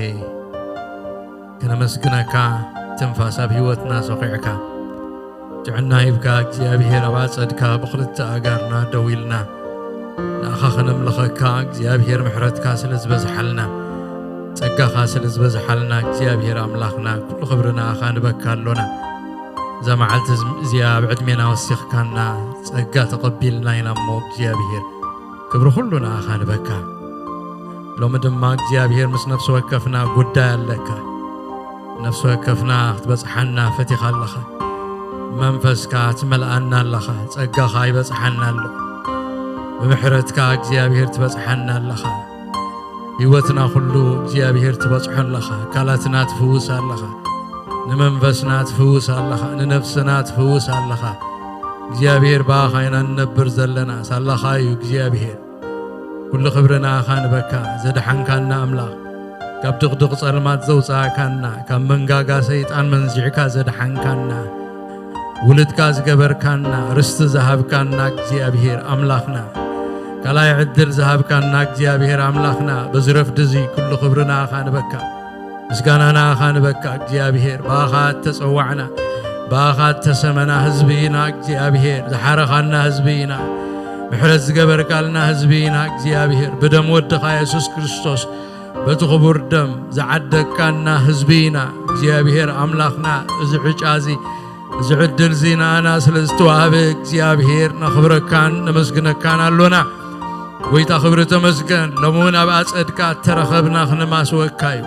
ከነመስግነካ፣ ትንፋስ ኣብ ህይወትና ሰኺዕካ፣ ጥዕና ሂብካ እግዚኣብሔር፣ ኣብ ኣጸድካ ብኽልተ ኣጋርና ደው ኢልና ንኣኻ ከነምልኸካ እግዚኣብሔር፣ ምሕረትካ ስለ ዝበዝሓልና፣ ጸጋኻ ስለ ዝበዝሓልና እግዚኣብሔር ኣምላኽና፣ ኩሉ ክብሪ ንኣኻ ንበካ ኣሎና። እዛ መዓልቲ እዚኣ ኣብ ዕድሜና ወሲኽካና፣ ጸጋ ተቐቢልና ኢና እሞ እግዚኣብሔር፣ ክብሪ ኩሉ ንኣኻ ንበካ። ሎሚ ድማ እግዚኣብሔር ምስ ነፍሲ ወከፍና ጉዳይ ኣለካ። ነፍሲ ወከፍና ክትበጽሓና ፈቲኻ ኣለኻ። መንፈስካ ትመልኣና ኣለኻ። ጸጋኻ ይበጽሓና ኣሎ። ብምሕረትካ እግዚኣብሔር ትበጽሓና ኣለኻ። ህይወትና ኩሉ እግዚኣብሔር ትበጽሖ ኣለኻ። ኣካላትና ትፍውስ ኣለኻ። ንመንፈስና ትፍውስ ኣለኻ። ንነፍስና ትፍውስ ኣለኻ። እግዚኣብሔር ብኣኻ ኢና ንነብር ዘለና። ሳላኻ እዩ እግዚኣብሔር። ኩሉ ክብሪ ንኣኻ ንበካ፣ ዘድሓንካና ኣምላኽ፣ ካብ ድቕድቕ ጸልማት ዘውጻእካና፣ ካብ መንጋጋ ሰይጣን መንዚዕካ ዘድሓንካና፣ ውሉድካ ዝገበርካና፣ ርስቲ ዝሃብካና እግዚኣብሔር ኣምላኽና፣ ካልኣይ ዕድል ዝሃብካና እግዚኣብሔር ኣምላኽና፣ በዚ ረፍዲ እዚ ኩሉ ክብሪ ንኣኻ ንበካ። ምስጋና ንኣኻ ንበካ እግዚኣብሔር። ብኣኻ እተጸዋዕና፣ ብኣኻ እተሰመና ህዝቢ ኢና እግዚኣብሔር። ዝሓረኻና ህዝቢ ኢና። ምሕረት ዝገበርካልና ህዝቢ ኢና እግዚኣብሔር። ብደም ወድኻ የሱስ ክርስቶስ፣ በቲ ክቡር ደም ዝዓደግካና ህዝቢ ኢና እግዚኣብሔር ኣምላኽና። እዚ ዕጫ እዚ፣ እዚ ዕድል እዚ ንኣና ስለ ዝተዋህበ እግዚኣብሔር ነኽብረካን ነመስግነካን ኣሎና። ጎይታ ክብሪ ተመስገን። ሎሚ እውን ኣብ ኣጸድካ እተረኸብና ክነማስወካ እዩ።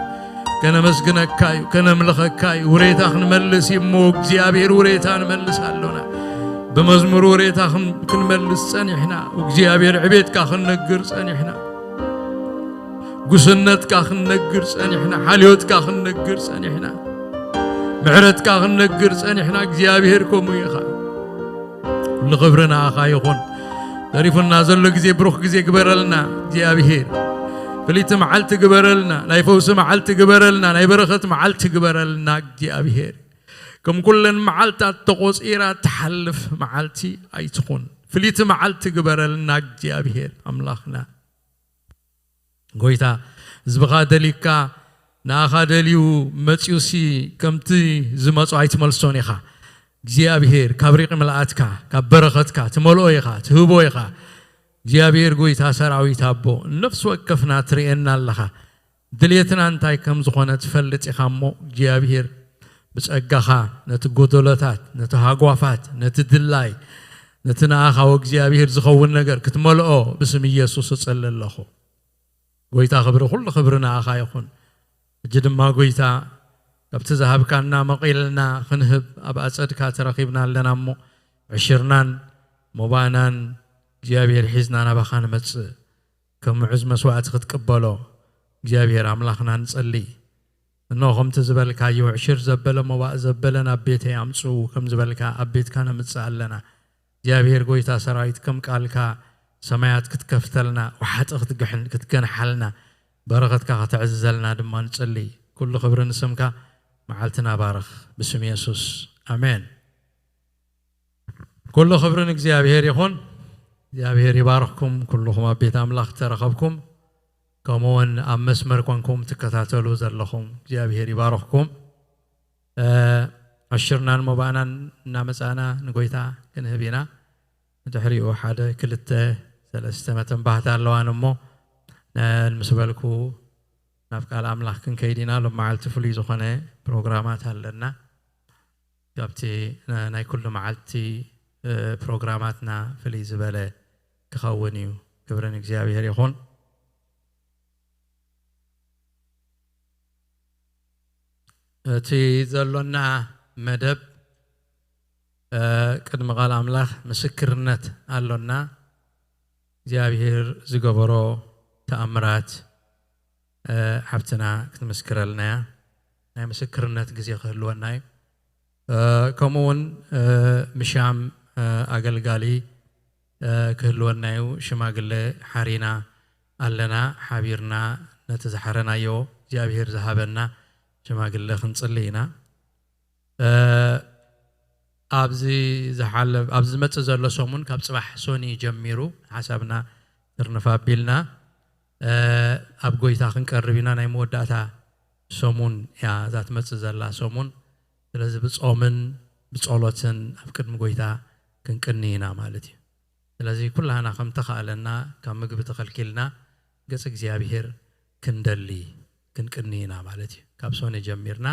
ከነመስግነካ እዩ፣ ከነምልኸካ እዩ። ውሬታ ክንመልስ እዩ እሞ እግዚኣብሔር ውሬታ ንመልስ ኣሎና። ብመዝሙር ውሬታ ክን-፣ ክንመልስ ጸኒሕና። እግዚኣብሔር ዕቤትካ ክንነግር ጸኒሕና። ጉስነትካ ክንነግር ጸኒሕና። ሓልዮትካ ክንነግር ጸኒሕና። ምሕረትካ ክንነግር ጸኒሕና። እግዚኣብሔር ከምኡ ኢኻ። ኩሉ ክብሪ ንኣኻ ይኹን። ተሪፉና ዘሎ ግዜ ብሩኽ ግዜ ግበረልና እግዚኣብሔር። ፍልይቲ መዓልቲ ግበረልና፣ ናይ ፈውሲ መዓልቲ ግበረልና፣ ናይ በረኸት መዓልቲ ግበረልና እግዚኣብሔር። ከም ኩለን መዓልታት ተቖጺራ ትሓልፍ መዓልቲ ኣይትኹን። ፍልይቲ መዓልቲ ግበረልና እግዚኣብሔር ኣምላኽና። ጎይታ፣ ህዝብኻ ደልዩካ፣ ንኣኻ ደልዩ መጺኡሲ፣ ከምቲ ዝመጾ ኣይትመልሶን ኢኻ። እግዚኣብሔር፣ ካብ ሪቕ ምልኣትካ፣ ካብ በረኸትካ ትመልኦ ኢኻ፣ ትህቦ ኢኻ። እግዚኣብሔር፣ ጎይታ ሰራዊት፣ ኣቦ፣ ነፍሲ ወከፍና ትርእየና ኣለኻ። ድልየትና እንታይ ከም ዝኾነ ትፈልጥ ኢኻ እሞ፣ እግዚኣብሔር፣ ብጸጋኻ ነቲ ጎደሎታት፣ ነቲ ሃጓፋት፣ ነቲ ድላይ፣ ነቲ ንኣኻ ወእግዚኣብሔር ዝኸውን ነገር ክትመልኦ ብስም ኢየሱስ እጸሊ ኣለኹ። ጎይታ ክብሪ፣ ኩሉ ክብሪ ንኣኻ ይኹን። ሕጂ ድማ ጎይታ፣ ካብቲ ዝሃብካና መቒልና ክንህብ ኣብ ኣጸድካ ተረኺብና ኣለና እሞ፣ ዕሽርናን ሞባእናን እግዚኣብሔር ሒዝና ናባኻ ንመጽእ። ከም ምዑዝ መስዋእቲ ክትቅበሎ እግዚኣብሔር ኣምላኽና ንጸሊ። እንሆ ከምቲ ዝበልካዮ፣ ዕሽር ዘበለ ሞባእ ዘበለ ናብ ቤተይ ኣምጽኡ ከም ዝበልካ ኣብ ቤትካ ነምጽእ ኣለና። እግዚኣብሔር ጎይታ ሰራዊት ከም ቃልካ ሰማያት ክትከፍተልና፣ ወሓጢ ክትግሕን-፣ ክትገንሓልና፣ በረኸትካ ከተዕዝዘልና ድማ ንጽሊ። ኩሉ ክብሪ ንስምካ፣ መዓልትና ባርኽ። ብስም የሱስ፣ ኣሜን። ኩሉ ክብሪ ንእግዚኣብሔር ይኹን። እግዚኣብሔር ይባርኽኩም፣ ኩልኹም ኣብ ቤት ኣምላኽ ተረኸብኩም፣ ከምኡውን ኣብ መስመር ኮንኩም ትከታተሉ ዘለኹም እግዚኣብሔር ይባርኽኩም። እ፣ ዕሽርናን መባእናን እናመጻእና ንጎይታ ክንህብ ኢና። ድሕሪኡ ሓደ ክልተ ሰለስተ መተንባህታ ኣለዋን እሞ፣ ነ-፣ ምስ በልኩ ናብ ቃል ኣምላኽ ክንከይድ ኢና። ሎም መዓልቲ ፍሉይ ዝኾነ ፕሮግራማት ኣለና። ካብቲ ና-፣ ናይ ኩሉ መዓልቲ፣ እ፣ ፕሮግራማትና ፍልይ ዝበለ ክኸውን እዩ። ክብሪ ንእግዚኣብሔር ይኹን። እቲ ዘሎና መደብ፣ እ፣ ቅድሚ ቃል ኣምላኽ ምስክርነት ኣሎና። እግዚኣብሔር ዝገበሮ ተኣምራት፣ እ፣ ሓብትና ክትምስክረልና እያ። ናይ ምስክርነት ግዜ ክህልወና እዩ። እ፣ ከምኡ እውን፣ እ፣ ምሻም፣ እ፣ ኣገልጋሊ፣ እ፣ ክህልወና እዩ። ሽማግለ ሓሪና ኣለና። ሓቢርና ነቲ ዝሓረናዮ እግዚኣብሔር ዝሃበና ሽማግለ ክንጽሊ ኢና። እ፣ ኣብዚ ዝሓለፍ-፣ ኣብዚ ዝመጽእ ዘሎ ሰሙን ካብ ጽባሕ ሶኒ ጀሚሩ ሓሳብና ትርንፍ ኣቢልና፣ እ፣ ኣብ ጎይታ ክንቀርብ ኢና። ናይ መወዳእታ ሰሙን እያ እዛ ትመጽእ ዘላ ሰሙን። ስለዚ ብጾምን ብጸሎትን ኣብ ቅድሚ ጎይታ ክንቅኒ ኢና ማለት እዩ። ስለዚ ኩላህና ከም ተኻእለና ካብ ምግቢ ተኸልኪልና ገጽ እግዚኣብሔር ክንደሊ ክንቅኒ ኢና ማለት እዩ። ካብ ሶኒ ጀሚርና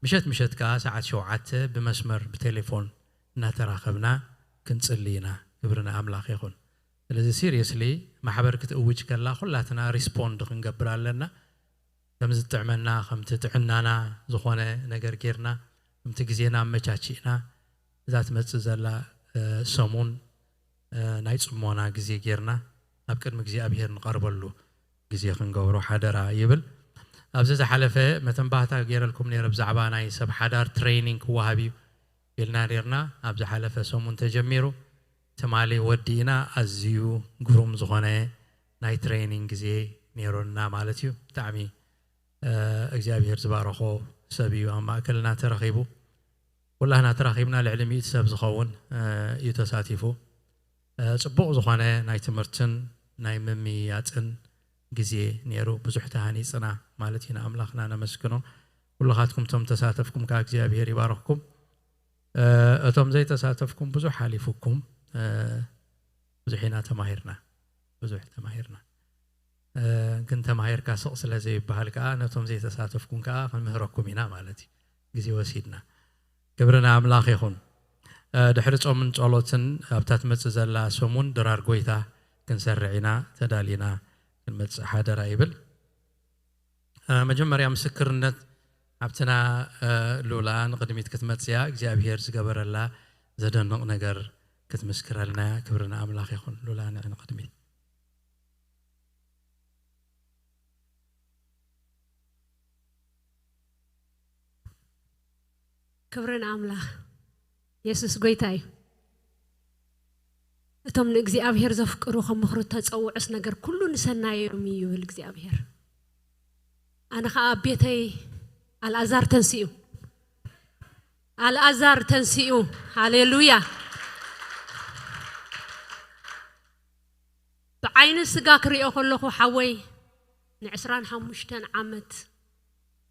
ምሸት ምሸት ከኣ ሰዓት ሸውዓተ ብመስመር ብቴሌፎን እናተራኸብና ክንጽሊ ኢና። ክብሪ ንኣምላኽ ይኹን። ስለዚ ሲሪየስሊ ማሕበር ክትእውጅ ከላ ኩላትና ሪስፖንድ ክንገብር ኣለና። ከም ዝጥዕመና፣ ከምቲ ጥዕናና ዝኾነ ነገር ጌርና፣ ከምቲ ግዜና ኣመቻቺእና፣ እዛ ትመጽእ ዘላ፣ እ፣ ሰሙን፣ እ፣ ናይ ጽሞና ግዜ ጌርና ኣብ ቅድሚ እግዚኣብሔር ንቐርበሉ ግዜ ክንገብሮ ሓደራ ይብል። ኣብዚ ዝሓለፈ መተንባህታ ጌረልኩም ነይረ፣ ብዛዕባ ናይ ሰብ ሓዳር ትሬኒንግ ክወሃብ እዩ ኢልና ኔርና። ኣብ ዝሓለፈ ሰሙን ተጀሚሩ፣ ትማሊ ወዲእና። ኣዝዩ ግሩም ዝኾነ ናይ ትሬኒንግ ግዜ ኔሩና ማለት እዩ። ብጣዕሚ፣ እ፣ እግዚኣብሔር ዝባረኾ ሰብ እዩ ኣብ ማእከልና ተረኺቡ። ኩላህና ተራኺብና ልዕሊ ሚእቲ ሰብ ዝኸውን፣ እ፣ እዩ ተሳቲፉ። እ፣ ጽቡቕ ዝኾነ ናይ ትምህርትን ናይ ምምይያጥን ግዜ ኔሩ። ብዙሕ ተሃኒጽና ማለት እዩ። ንኣምላኽና ነመስግኖ። ኩልኻትኩም እቶም ተሳተፍኩም ከኣ እግዚኣብሔር ይባርኽኩም። እ፣ እቶም ዘይተሳተፍኩም ብዙሕ ሓሊፉኩም፣ እ፣ ብዙሕ ኢና ተማሂርና፣ ብዙሕ ተማሂርና። እ፣ ግን ተማሂርካ ስቕ ስለ ዘይበሃል ከኣ ነቶም ዘይተሳተፍኩም ከኣ ክንምህረኩም ኢና ማለት እዩ። ግዜ ወሲድና። ክብሪ ንኣምላኽ ይኹን። እ፣ ድሕሪ ጾምን ጸሎትን ኣብታ ትመጽእ ዘላ ሰሙን ድራር ጎይታ ክንሰርዕ ኢና ተዳሊና ክንመጽእ ሓደራ ይብል። እ፣ መጀመርያ ምስክርነት ሓብትና፣ እ፣ ሉላ ንቕድሚት ክትመጽእያ እግዚኣብሔር ዝገበረላ ዘደንቕ ነገር ክትምስክረልና። ክብሪ ንኣምላኽ ይኹን። ሉላ ንዕ ንቕድሚት። ክብሪ ንኣምላኽ። የሱስ ጎይታ እዩ። እቶም ንእግዚኣብሔር ዘፍቅሩ ከም ምኽሩ እተጸውዑስ ነገር ኩሉ ንሰናዮም እዩ ይብል እግዚኣብሔር። ኣነ ኸኣ ኣብ ቤተይ ኣልኣዛር ተንሲኡ፣ ኣልኣዛር ተንሲኡ። ሃሌሉያ። ብዓይኒ ስጋ ክሪኦ ከለኹ ሓወይ ንዕስራን ሓሙሽተን ዓመት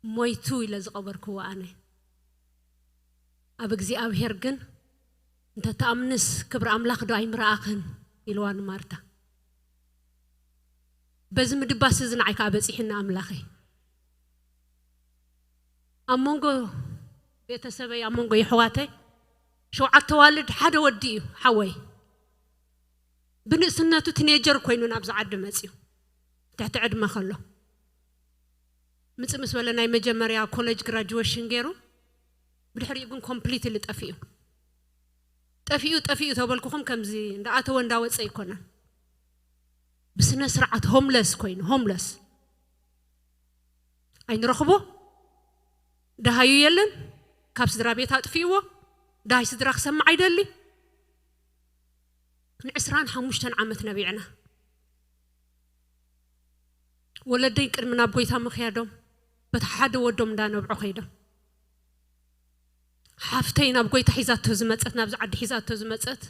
ሞይቱ ኢለ ዝቐበርክዎ ኣነ። ኣብ እግዚኣብሔር ግን እንተ ትኣምንስ ክብሪ ኣምላኽ ዶ ኣይምረኣኽን? ኢልዋ ንማርታ። በዚ ምድባስ እዚ ንዓይ ከኣ በጺሕኒ ኣምላኸይ። ኣብ መንጎ ቤተሰበይ፣ ኣብ መንጎ የሕዋተይ ሸውዓተ ዋልድ ሓደ ወዲ እዩ ሓወይ። ብንእስነቱ ቲኔጀር ኮይኑ ናብዚ ዓዲ መጽዩ ትሕቲ ዕድመ ከሎ ምጽእ ምስ በለ ናይ መጀመርያ ኮሌጅ ግራጁዌሽን ገይሩ ብድሕሪኡ ግን ኮምፕሊትሊ ጠፊኡ። ጠፊኡ፣ ጠፊኡ ተበልኩኹም ከምዚ እንዳኣተወ እንዳወጸ ኣይኮነን። ብስነ ስርዓት ሆምለስ ኮይኑ፣ ሆምለስ። ኣይንረኽቦ፣ ደሃዩ የለን፣ ካብ ስድራ ቤት ኣጥፊእዎ፣ ደሃይ ስድራ ክሰምዕ ኣይደሊ። ንዕስራን ሓሙሽተን ዓመት ነቢዕና። ወለደይ ቅድሚ ናብ ጎይታ ምኽያዶም በቲ ሓደ ወዶም እንዳነብዑ ከይዶም። ሓፍተይ ናብ ጎይታ ሒዛቶ ዝመጸት፣ ናብዚ ዓዲ ሒዛቶ ዝመጸት፣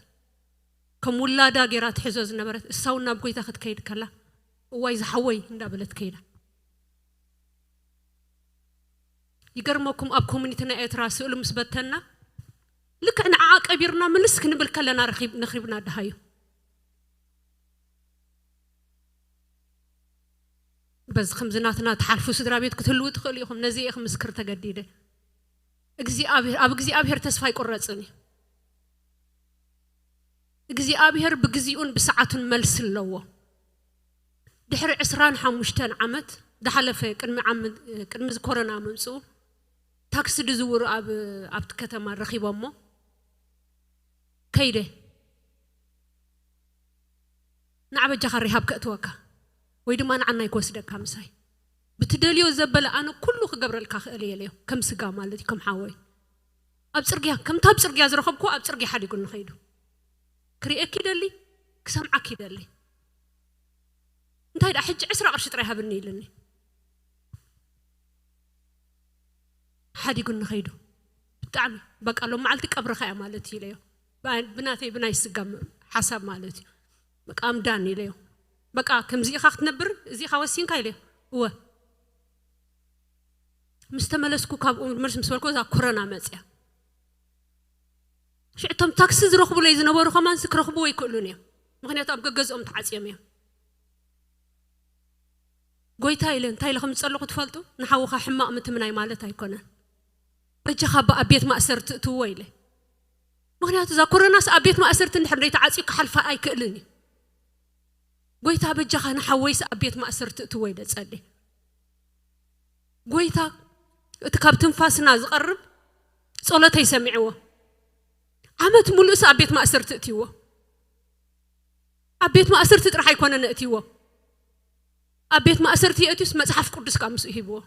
ከም ውላዳ ገይራ ትሕዞ ዝነበረት፣ እሳ እውን ናብ ጎይታ ክትከይድ ከላ፣ "እዋይ ዝሓወይ" እንዳበለት ከይዳ። ይገርመኩም፣ ኣብ ኮሚኒቲ ናይ ኤርትራ ስእሉ ምስ በተና፣ ልክዕ ንዓኣ ቀቢርና ምልስ ክንብል ከለና ረኺብ-፣ ነኺብና ደሃዩ። በዚ ከምዚ ናትና ትሓልፉ ስድራ ቤት ክትህልዉ ትኽእሉ ኢኹም። ነዚ እየ ክምስክር ተገዲደ። እግዚኣብሔር፣ ኣብ እግዚኣብሔር ተስፋ ኣይቁረጽን እዩ። እግዚኣብሔር ብግዚኡን ብሰዓቱን መልሲ ኣለዎ። ድሕሪ ዕስራን ሓሙሽተን ዓመት ዝሓለፈ፣ ቅድሚ ዓም-፣ ቅድሚ እዚ ኮሮና ምምጽኡ፣ ታክሲ ዝዝውሩ ኣብ፣ ኣብቲ ከተማ ረኺቦሞ፣ ከይደ፣ "ንዓ በጃኻ ሪሃብ ከእትወካ ወይ ድማ ንዓናይ ክወስደካ ምሳይ፣ ብትደልዮ ዘበለ ኣነ ኩሉ ክገብረልካ ክእል እየ" ኢለዮ። ከም ስጋ ማለት እዩ፣ ከም ሓወይ። ኣብ ጽርግያ፣ ከምታ ኣብ ጽርግያ ዝረኸብኩዎ ኣብ ጽርግያ ሓዲጉኒ ከይዱ። ክርእየኪ ይደሊ፣ ክሰምዓኪ ይደሊ። እንታይ ደኣ ሕጂ ዕስራ ቅርሺ ጥራይ ሃብኒ ኢልኒ። ሓዲጉኒ ከይዱ። ብጣዕሚ በቃ፣ "ሎም መዓልቲ ቀብርኻ እያ ማለት እዩ" ኢለዮ። ብኣ-፣ ብናተይ፣ ብናይ ስጋ ም-፣ ሓሳብ ማለት እዩ። በቃ፣ "ኣምዳኒ" ኢለዮ። "በቃ፣ ከምዚ ኢኻ ክትነብር፣ እዚ ኢኻ ወሲንካ?" ኢለዮ። "እወ።" ምስ ተመለስኩ፣ ካብኡ ምርስ ምስ በልኩ፣ እዛ ኮረና መጽያ። ሽዑ እቶም ታክሲ ዝረኽቡለይ ዝነበሩ ከማንስ ክረኽብዎ ኣይክእሉን እዮም። ምኽንያቱ ኣብ ገገዝኦም ተዓጽዮም እዮም። "ጎይታ" ኢለ፣ "እንታይ ኢለ ከም ዝጸለኹ ትፈልጡ? ንሓውኻ ሕማቕ ምትምናይ ማለት ኣይኮነን። በጃኻ፣ ባ ኣብ ቤት ማእሰርቲ እትዎ" ኢለ። ምኽንያቱ እዛ ኮረናስ ኣብ ቤት ማእሰርቲ እንድሕር ዘይተዓጽዩ ክሓልፋ ኣይክእልን እዩ። "ጎይታ በጃኻ ንሓወይስ ኣብ ቤት ማእሰርቲ እትዎ" ኢለ ጸልየ። ጎይታ እቲ ካብ ትንፋስና ዝቐርብ ጸሎተይ ሰሚዕዎ። ዓመት ሙሉእስ ኣብ ቤት ማእሰርቲ እትይዎ። ኣብ ቤት ማእሰርቲ ጥራሕ ኣይኮነን እትይዎ። ኣብ ቤት ማእሰርቲ የእትዩስ መጽሓፍ ቅዱስ ካብ ምስኡ ሂብዎ።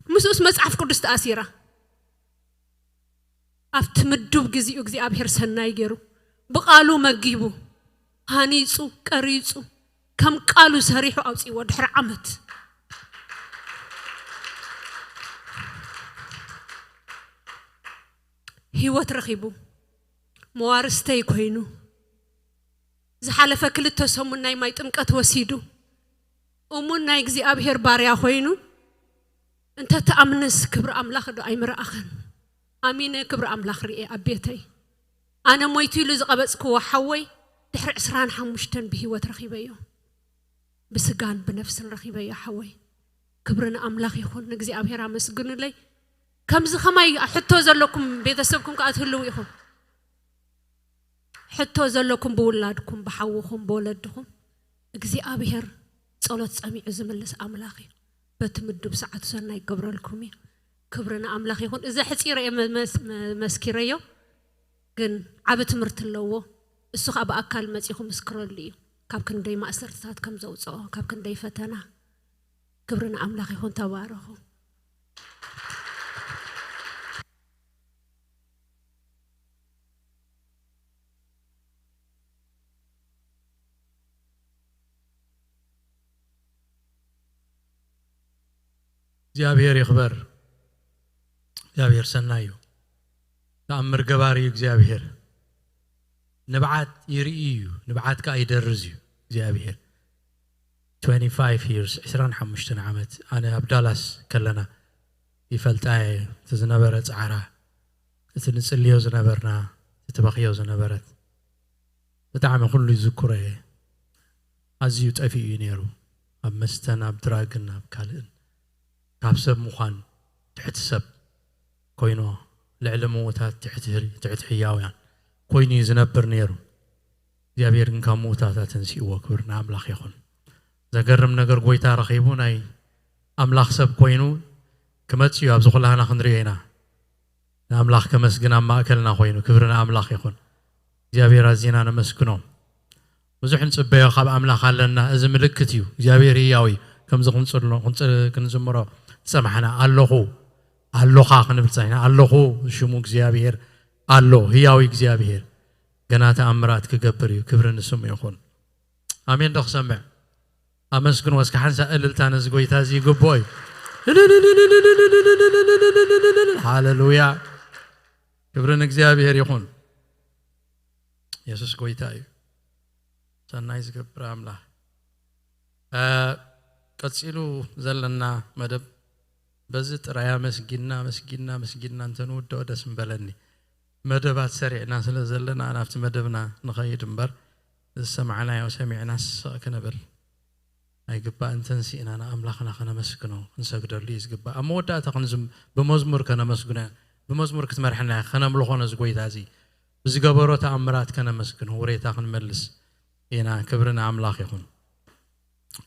ምስኡስ መጽሓፍ ቅዱስ ተኣሲራ። ኣብቲ ምዱብ ግዚኡ እግዚኣብሔር ሰናይ ገይሩ፣ ብቓሉ መጊቡ፣ ሃኒጹ፣ ቀሪጹ፣ ከም ቃሉ ሰሪሑ ኣውጺእዎ ድሕሪ ዓመት። ህይወት ረኺቡ፣ መዋርስተይ ኮይኑ፣ ዝሓለፈ ክልተ ሰሙን ናይ ማይ ጥምቀት ወሲዱ፣ እሙን ናይ እግዚኣብሔር ባርያ ኮይኑ፣ እንተ ትኣምንስ ክብሪ ኣምላኽ ዶ ኣይምረኣኽን? ኣሚነ ክብሪ ኣምላኽ ርኤ ኣብ ቤተይ። ኣነ ሞይቱ ኢሉ ዝቐበጽክዎ ሓወይ ድሕሪ ዕስራን ሓሙሽተን ብህይወት ረኺበዮ። ብስጋን ብነፍስን ረኺበዮ ሓወይ። ክብሪ ንኣምላኽ ይኹን፣ ንእግዚኣብሔር ኣመስግኑለይ። ከምዚ ኸማይ ሕቶ ዘለኩም ቤተሰብኩም ከኣ ትህልዉ ኢኹም። ሕቶ ዘለኩም ብውላድኩም፣ ብሓውኹም፣ ብወለድኹም፣ እግዚኣብሔር ጸሎት ጸሚዑ ዝምልስ ኣምላኽ እዩ። በቲ ምዱብ ሰዓቱ ሰናይ ይገብረልኩም እዩ። ክብሪ ንኣምላኽ ይኹን። እዚ ሕጺረ እየ መ-፣ መስ-፣ መ-፣ መስኪረዮ፣ ግን ዓቢ ትምህርቲ ኣለዎ። እሱ ኸኣ ብኣካል መጺኹ ምስክረሉ እዩ። ካብ ክንደይ ማእሰርትታት ከም ዘውጽኦ፣ ካብ ክንደይ ፈተና። ክብሪ ንኣምላኽ ይኹን። ተባረኹ። እግዚኣብሔር ይኽበር። እግዚኣብሔር ሰናይ እዩ። ተኣምር ገባሪ እዩ እግዚኣብሔር። ንብዓት ይርኢ እዩ፣ ንብዓት ከኣ ይደርዝ እዩ እግዚኣብሔር። ትዌንቲ ፋይቭ years፣ ዕስራን ሓሙሽተን ዓመት፣ ኣነ ኣብ ዳላስ ከለና ይፈልጣ እየ። እቲ ዝነበረ ጻዕራ፣ እቲ ንጽልዮ ዝነበርና፣ እቲ ትበኽዮ ዝነበረት፣ ብጣዕሚ ኩሉ ይዝክሮ እየ። ኣዝዩ ጠፊኡ እዩ ነይሩ። ኣብ መስተን ኣብ ድራግን ኣብ ካልእን፣ ካብ ሰብ ምዃን ትሕቲ ሰብ ኮይኖ፣ ልዕሊ ምዉታት ትሕቲ፣ ትሕቲ ሕያውያን ኮይኑ እዩ ዝነብር ነይሩ። እግዚኣብሔር ግን ካብ ምዉታት ኣተንሲእዎ። ክብሪ ንኣምላኽ ይኹን። ዘገርም ነገር፣ ጎይታ ረኺቡ ናይ ኣምላኽ ሰብ ኮይኑ ክመጽእ እዩ። ኣብዚ ኩላህና ክንሪኦ ኢና። ንኣምላኽ ከመስግን ኣብ ማእከልና ኮይኑ። ክብሪ ንኣምላኽ ይኹን። እግዚኣብሔር ኣዚና ነመስግኖ። ብዙሕ ንጽበዮ ካብ ኣምላኽ ኣለና። እዚ ምልክት እዩ። እግዚኣብሔር ህያው እዩ። ከምዚ ክንጽሎ-፣ ክንጽ-፣ ክንዝምሮ ዝጸማሕና፣ ኣለኹ፣ ኣሎኻ ክንብል ጸኒሕና። ኣለኹ፣ ሽሙ እግዚኣብሔር ኣሎ፣ ህያው እዩ እግዚኣብሔር። ገና ተኣምራት ክገብር እዩ። ክብሪ ንስሙ ይኹን። ኣሜን ዶ ክሰምዕ? ኣመስግን ወስከ ሓንሳ እልልታ ነዚ ጎይታ እዚ ይግብኦ እዩ። ሃሌሉያ። ክብሪ ንእግዚኣብሔር ይኹን። የሱስ ጎይታ እዩ። ሰናይ ዝገብር ኣምላኽ። እ፣ ቀጺሉ ዘለና መደብ በዚ ጥራይ ኣመስጊና፣ ኣመስጊና፣ ኣመስጊና እንተንውድኦ ደስ ምበለኒ። መደባት ሰሪዕና ስለ ዘለና ናብቲ መደብና ንኸይድ እምበር፣ ዝሰማዕናዮ ሰሚዕና ስቕ ክንብል ኣይግባእን። ተንሲእና ንኣምላኽና ከነመስግኖ፣ ክንሰግደሉ እዩ ዝግባእ። ኣብ መወዳእታ ክንዝም-፣ ብመዝሙር ከነመስግኖ፣ ብመዝሙር ክትመርሐና እያ፣ ከነምልኾ ነዚ ጎይታ እዚ ብዝገበሮ ተኣምራት ከነመስግኖ፣ ውሬታ ክንመልስ ኢና። ክብሪ ንኣምላኽ ይኹን።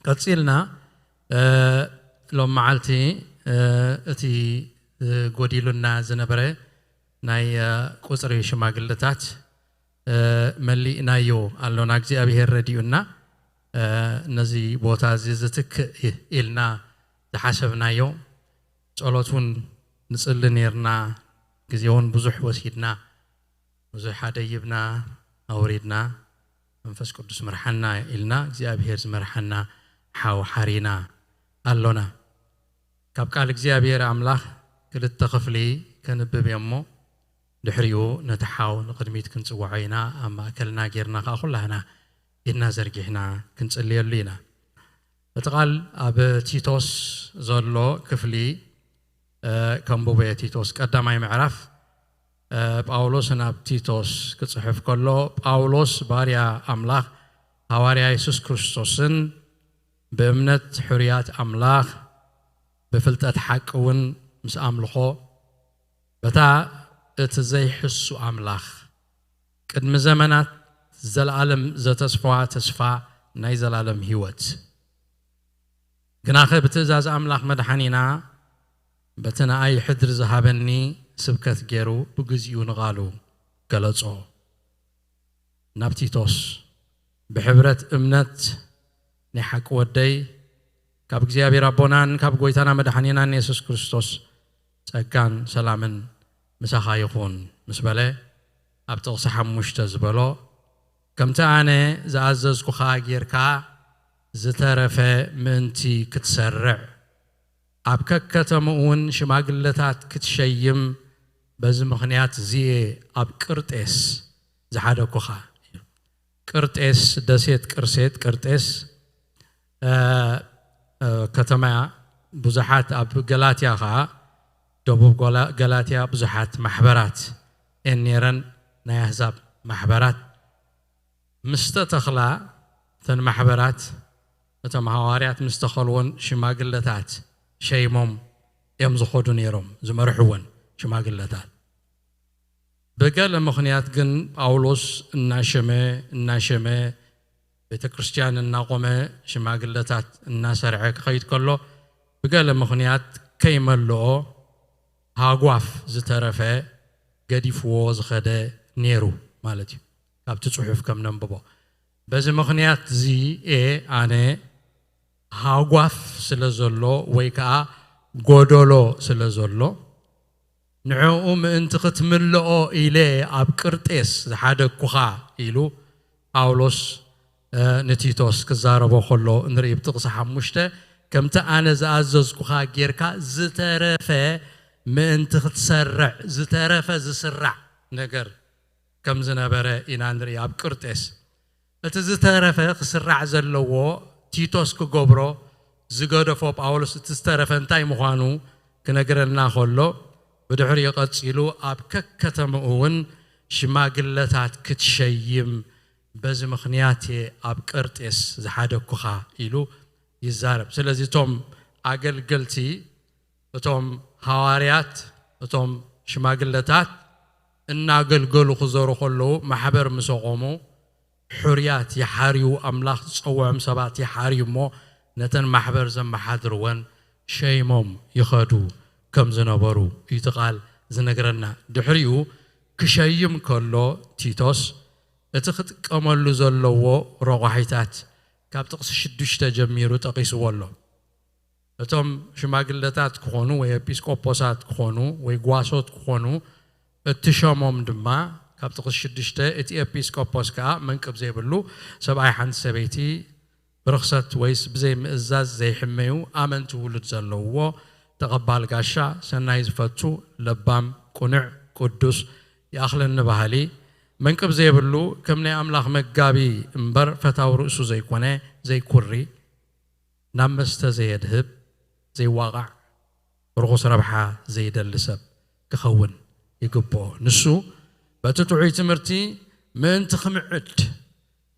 ቀጺልና፣ እ፣ ሎም መዓልቲ፣ እ፣ እቲ፣ እ፣ ጎዲሉና ዝነበረ ናይ፣ እ፣ ቁጽሪ ሽማግለታት፣ እ፣ መሊእናዮ ኣሎና። እግዚኣብሄር ረዲኡና፣ እ፣ ነዚ ቦታ እዚ ዝትክእ ኢ-፣ ኢልና ዝሓሰብናዮ ጸሎት እውን ንጽሊ ኔርና፣ ግዜ እውን ብዙሕ ወሲድና፣ ብዙሕ ኣደይብና ኣውሪድና፣ መንፈስ ቅዱስ ምርሓና ኢልና እግዚኣብሄር ዝመርሓና ሓው ሓሪና ኣሎና። ካብ ቃል እግዚኣብሄር ኣምላኽ ክልተ ክፍሊ ከንብብ እየ እሞ፣ ድሕሪኡ ነቲ ሓው ንቕድሚት ክንጽውዖ ኢና። ኣብ ማእከልና ጌርና ከኣ ኩላህና ኢድና ዘርጊሕና ክንጽልየሉ ኢና። እቲ ቃል ኣብ ቲቶስ ዘሎ ክፍሊ፣ እ፣ ከንብቦ እየ። ቲቶስ ቀዳማይ ምዕራፍ፣ እ፣ ጳውሎስ ናብ ቲቶስ ክጽሕፍ ከሎ፣ ጳውሎስ ባርያ ኣምላኽ፣ ሃዋርያ የሱስ ክርስቶስን ብእምነት ሕሩያት ኣምላኽ፣ ብፍልጠት ሓቂ እውን ምስ ኣምልኾ፣ በታ እቲ ዘይሕሱ ኣምላኽ ቅድሚ ዘመናት ዘለኣለም ዘተስፈዋ ተስፋ ናይ ዘላለም ህይወት። ግናኸ ብትእዛዝ ኣምላኽ መድሓኒና በቲ ንኣይ ሕድሪ ዝሃበኒ ስብከት ገይሩ ብግዚኡ ንቓሉ ገለጾ። ናብ ቲቶስ፣ ብሕብረት እምነት ናይ ሓቂ ወደይ፣ ካብ እግዚኣብሔር ኣቦናን ካብ ጐይታና መድሓኒናን የሱስ ክርስቶስ ጸጋን ሰላምን ምሳኻ ይኹን ምስ በለ፣ ኣብ ጥቕሲ ሓሙሽተ ዝበሎ፣ ከምቲ ኣነ ዝኣዘዝኩኻ ጌርካ ዝተረፈ ምእንቲ ክትሰርዕ፣ ኣብ ከከተምኡ እውን ሽማግለታት ክትሸይም፣ በዚ ምኽንያት እዚ'የ ኣብ ቅርጤስ ዝሓደግኩኻ። ቅርጤስ፣ ደሴት ቅርሴት፣ ቅርጤስ፣ እ፣ እ፣ ከተማ እያ። ብዙሓት ኣብ ገላትያ ኸዓ፣ ደቡብ ጎላ-፣ ገላትያ ብዙሓት ማሕበራት እየን ነይረን፣ ናይ ኣህዛብ ማሕበራት። ምስ ተተኽላ፣ እተን ማሕበራት፣ እቶም ሃዋርያት ምስ ተኸልዎን ሽማግለታት ሸይሞም እዮም ዝኸዱ ነይሮም፣ ዝመርሕወን ሽማግለታት። ብገለ ምኽንያት ግን ጳውሎስ እናሸመ፣ እናሸመ፣ ቤተ ክርስቲያን እናቖመ፣ ሽማግለታት እናሰርዐ ክኸይድ ከሎ፣ ብገለ ምኽንያት ከይመልኦ ሃጓፍ ዝተረፈ ገዲፍዎ ዝኸደ ነይሩ ማለት እዩ። ካብቲ ጽሑፍ ከም ነንብቦ። በዚ ምኽንያት እዚ እየ ኣነ ሃጓፍ ስለ ዘሎ ወይ ከኣ ጎደሎ ስለ ዘሎ፣ ንዕኡ ምእንቲ ክትምልኦ ኢለ ኣብ ቅርጤስ ዝሓደግኩኻ ኢሉ ጳውሎስ፣ እ፣ ንቲቶስ ክዛረቦ ከሎ ንርኢ። ብጥቕሲ ሓሙሽተ፣ ከምቲ ኣነ ዝኣዘዝኩኻ ጌርካ ዝተረፈ ምእንቲ ክትሰርዕ፣ ዝተረፈ ዝስራዕ ነገር ከም ዝነበረ ኢና ንርኢ ኣብ ቅርጤስ። እቲ ዝተረፈ ክስራዕ ዘለዎ ቲቶስ ክገብሮ ዝገደፎ ጳውሎስ እቲ ዝተረፈ እንታይ ምዃኑ ክነግረና ከሎ፣ ብድሕሪኡ ቀጺሉ ኣብ ከከተምኡ እውን ሽማግለታት ክትሸይም በዚ ምኽንያት እየ ኣብ ቅርጤስ ዝሓደግኩኻ ኢሉ ይዛረብ። ስለዚ እቶም ኣገልገልቲ፣ እቶም ሃዋርያት፣ እቶም ሽማግለታት እናገልገሉ ክዞሩ ከለዉ ማሕበር ምስ ኣቖሙ፣ ሕሩያት ይሓርዩ፣ ኣምላኽ ዝጸውዖም ሰባት ይሓርዩ እሞ፣ ነተን ማሕበር ዘመሓድርወን ሸይሞም ይኸዱ ከም ዝነበሩ እዩ እቲ ቃል ዝነግረና። ድሕሪኡ ክሸይም ከሎ ቲቶስ፣ እቲ ክጥቀመሉ ዘለዎ ረቋሒታት ካብ ጥቕሲ ሽዱሽተ ጀሚሩ ጠቒስዎ ኣሎ። እቶም ሽማግለታት ክኾኑ ወይ ኤጲስቆጶሳት ክኾኑ ወይ ጓሶት ክኾኑ፣ እቲ ሸሞም ድማ ካብ ጥቕስ ሽዱሽተ፣ እቲ ኤጲስቆጶስ ከኣ መንቅብ ዘይብሉ ሰብኣይ ሓንቲ ሰበይቲ ብርኽሰት ወይስ ብዘይምእዛዝ ዘይሕመዩ ኣመንቲ ውሉድ ዘለውዎ ተቐባል ጋሻ፣ ሰናይ ዝፈቱ፣ ለባም፣ ቅኑዕ፣ ቅዱስ፣ ይኣኽለኒ በሃሊ፣ መንቅብ ዘይብሉ፣ ከም ናይ ኣምላኽ መጋቢ እምበር ፈታዊ ርእሱ ዘይኮነ፣ ዘይኩሪ፣ ናብ መስተ ዘየድህብ፣ ዘይዋቓዕ፣ ርኹስ ረብሓ ዘይደሊ ሰብ ክኸውን ይግብኦ። ንሱ በቲ ጥዑይ ትምህርቲ ምእንቲ ክምዕድ፣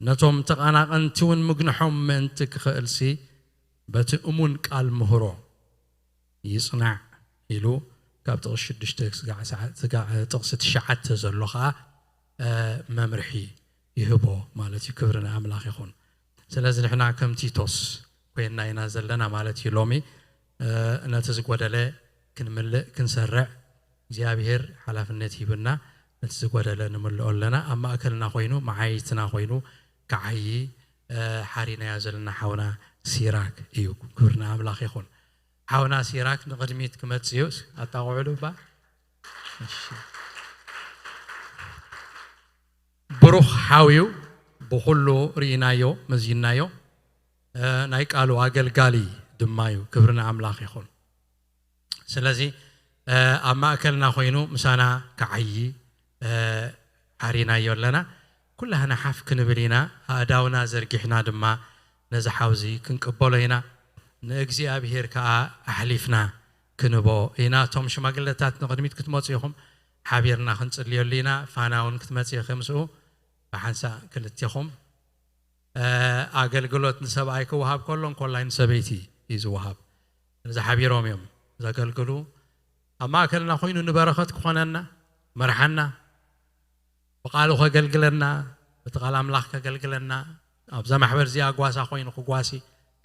ነቶም ተቓናቐንቲ እውን ምግንሖም ምእንቲ ክኽእልሲ፣ በቲ እሙን ቃል ምህሮ ይጽናዕ ኢሉ ካብ ጥቕሲ ሽዱሽተ ስጋዕ ሰዓ-፣ ስጋዕ ጥቕሲ ትሽዓተ ዘሎ ኸኣ፣ እ፣ መምርሒ ይህቦ ማለት እዩ። ክብሪ ንኣምላኽ ይኹን። ስለዚ ንሕና ከም ቲቶስ ኮይንና ኢና ዘለና ማለት እዩ። ሎሚ፣ እ፣ ነቲ ዝጎደለ ክንምልእ፣ ክንሰርዕ እግዚኣብሔር ሓላፍነት ሂብና፣ ነቲ ዝጎደለ ንምልኦ ኣለና። ኣብ ማእከልና ኮይኑ፣ መዓይትና ኮይኑ ክዓዪ፣ እ፣ ሓሪናዮ ዘለና ሓውና ሲራክ እዩ። ክብሪ ንኣምላኽ ይኹን። ሓውና ሲራክ ንቕድሚት ክመጽእ እዩ። ኣጣቕዑሉ እባ። እሺ። ብሩኽ ሓው እዩ። ብኹሉ ርኢናዮ፣ መዚናዮ። እ፣ ናይ ቃሉ ኣገልጋሊ ድማ እዩ። ክብሪ ንኣምላኽ ይኹን። ስለዚ፣ እ፣ ኣብ ማእከልና ኮይኑ ምሳና ክዓዪ፣ እ፣ ሓሪናዮ ኣለና። ኩላህና ሓፍ ክንብል ኢና፣ ኣእዳውና ዘርጊሕና ድማ ነዚ ሓውዚ ክንቅበሎ ኢና። ንእግዚኣብሔር ከኣ ኣሕሊፍና ክንቦ ኢና። እቶም ሽማግለታት ንቕድሚት ክትመጹ ኢኹም፣ ሓቢርና ክንጽልየሉ ኢና። ፋና እውን ክትመጽእ ኢኺ ምስኡ፣ ብሓንሳእ ክልቴኹም። እ፣ ኣገልግሎት ንሰብኣይ ክወሃብ ከሎ፣ እንኮላይ ንሰበይቲ እዩ ዝወሃብ። ስለዚ ሓቢሮም እዮም ዘገልግሉ። ኣብ ማእከልና ኮይኑ ንበረኸት ክኾነና፣ መርሓና፣ ብቃሉ ከገልግለና፣ በቲ ቃል ኣምላኽ ከገልግለና፣ ኣብዛ ማሕበር እዚኣ ጓሳ ኮይኑ ክጓሲ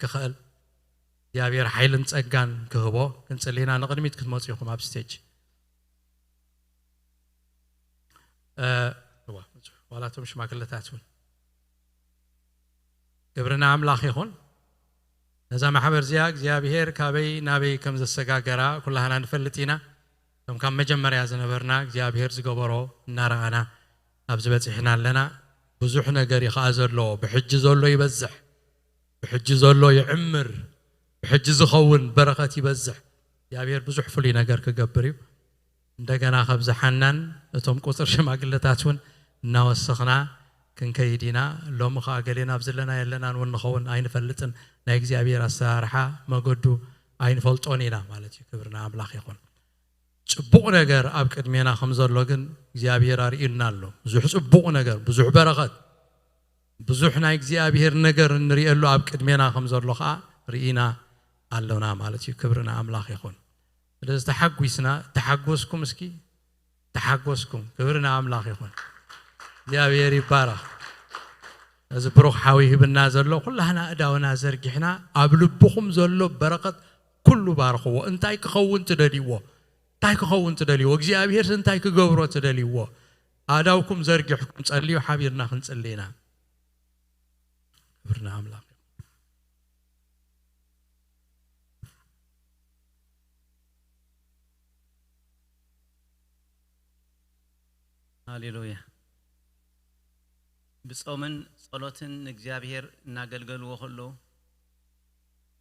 ክኽእል እግዚኣብሔር ሓይልን ጸጋን ክህቦ ክንጽሊ ኢና። ንቕድሚት ክትመጹ ኢኹም ኣብ ስቴጅ። እ፣ እዋ፣ ዋላ እቶም ሽማግለታት እውን። ክብሪ ንኣምላኽ ይኹን። ነዛ ማሕበር እዚኣ እግዚኣብሔር ካበይ ናበይ ከም ዘሰጋገራ ኩላህና ንፈልጥ ኢና። እቶም ካብ መጀመርያ ዝነበርና እግዚኣብሔር ዝገበሮ እናረኣና ኣብዚ በጺሕና ኣለና። ብዙሕ ነገር እዩ ኸኣ ዘሎ። ብሕጂ ዘሎ ይበዝሕ፣ ብሕጂ ዘሎ ይዕምር፣ ብሕጂ ዝኸውን በረኸት ይበዝሕ። እግዚኣብሔር ብዙሕ ፍሉይ ነገር ክገብር እዩ። እንደገና ከብዝሓናን እቶም ቁጽር ሽማግለታት እውን እናወሰኽና ክንከይድ ኢና። ሎሚ ኸኣ ገሌና ኣብ ዘለና የለናን እውን ንኸውን ኣይንፈልጥን። ናይ እግዚኣብሔር ኣሰራርሓ መገዱ ኣይንፈልጦን ኢና ማለት እዩ። ክብሪ ንኣምላኽ ይኹን። ጽቡቕ ነገር ኣብ ቅድሜና ከም ዘሎ ግን እግዚኣብሔር ኣርእዩና ኣሎ። ብዙሕ ጽቡቕ ነገር፣ ብዙሕ በረኸት፣ ብዙሕ ናይ እግዚኣብሔር ነገር እንርእየሉ ኣብ ቅድሜና ከም ዘሎ ኸኣ ርኢና ኣሎና ማለት እዩ። ክብሪ ንኣምላኽ ይኹን። ስለዚ ተሓጒስና፣ ተሓጎስኩም፣ እስኪ ተሓጎስኩም። ክብሪ ንኣምላኽ ይኹን። እግዚኣብሔር ይባረኽ። እዚ ብሩኽ ሓዊ ሂብና ዘሎ፣ ኩላህና እዳውና ዘርጊሕና ኣብ ልብኹም ዘሎ በረኸት ኩሉ ባርኽዎ። እንታይ ክኸውን ትደልይዎ? እንታይ ክኸውን ትደልይዎ? እግዚኣብሔርስ እንታይ ክገብሮ ትደልይዎ? ኣእዳውኩም ዘርጊሕኩም ጸልዩ፣ ሓቢርና ክንጽሊ ኢና። ክብሪ ንኣምላኽ። ሃሌሉያ። ብጾምን ጸሎትን ንእግዚኣብሔር እናገልገልዎ ከለዉ፣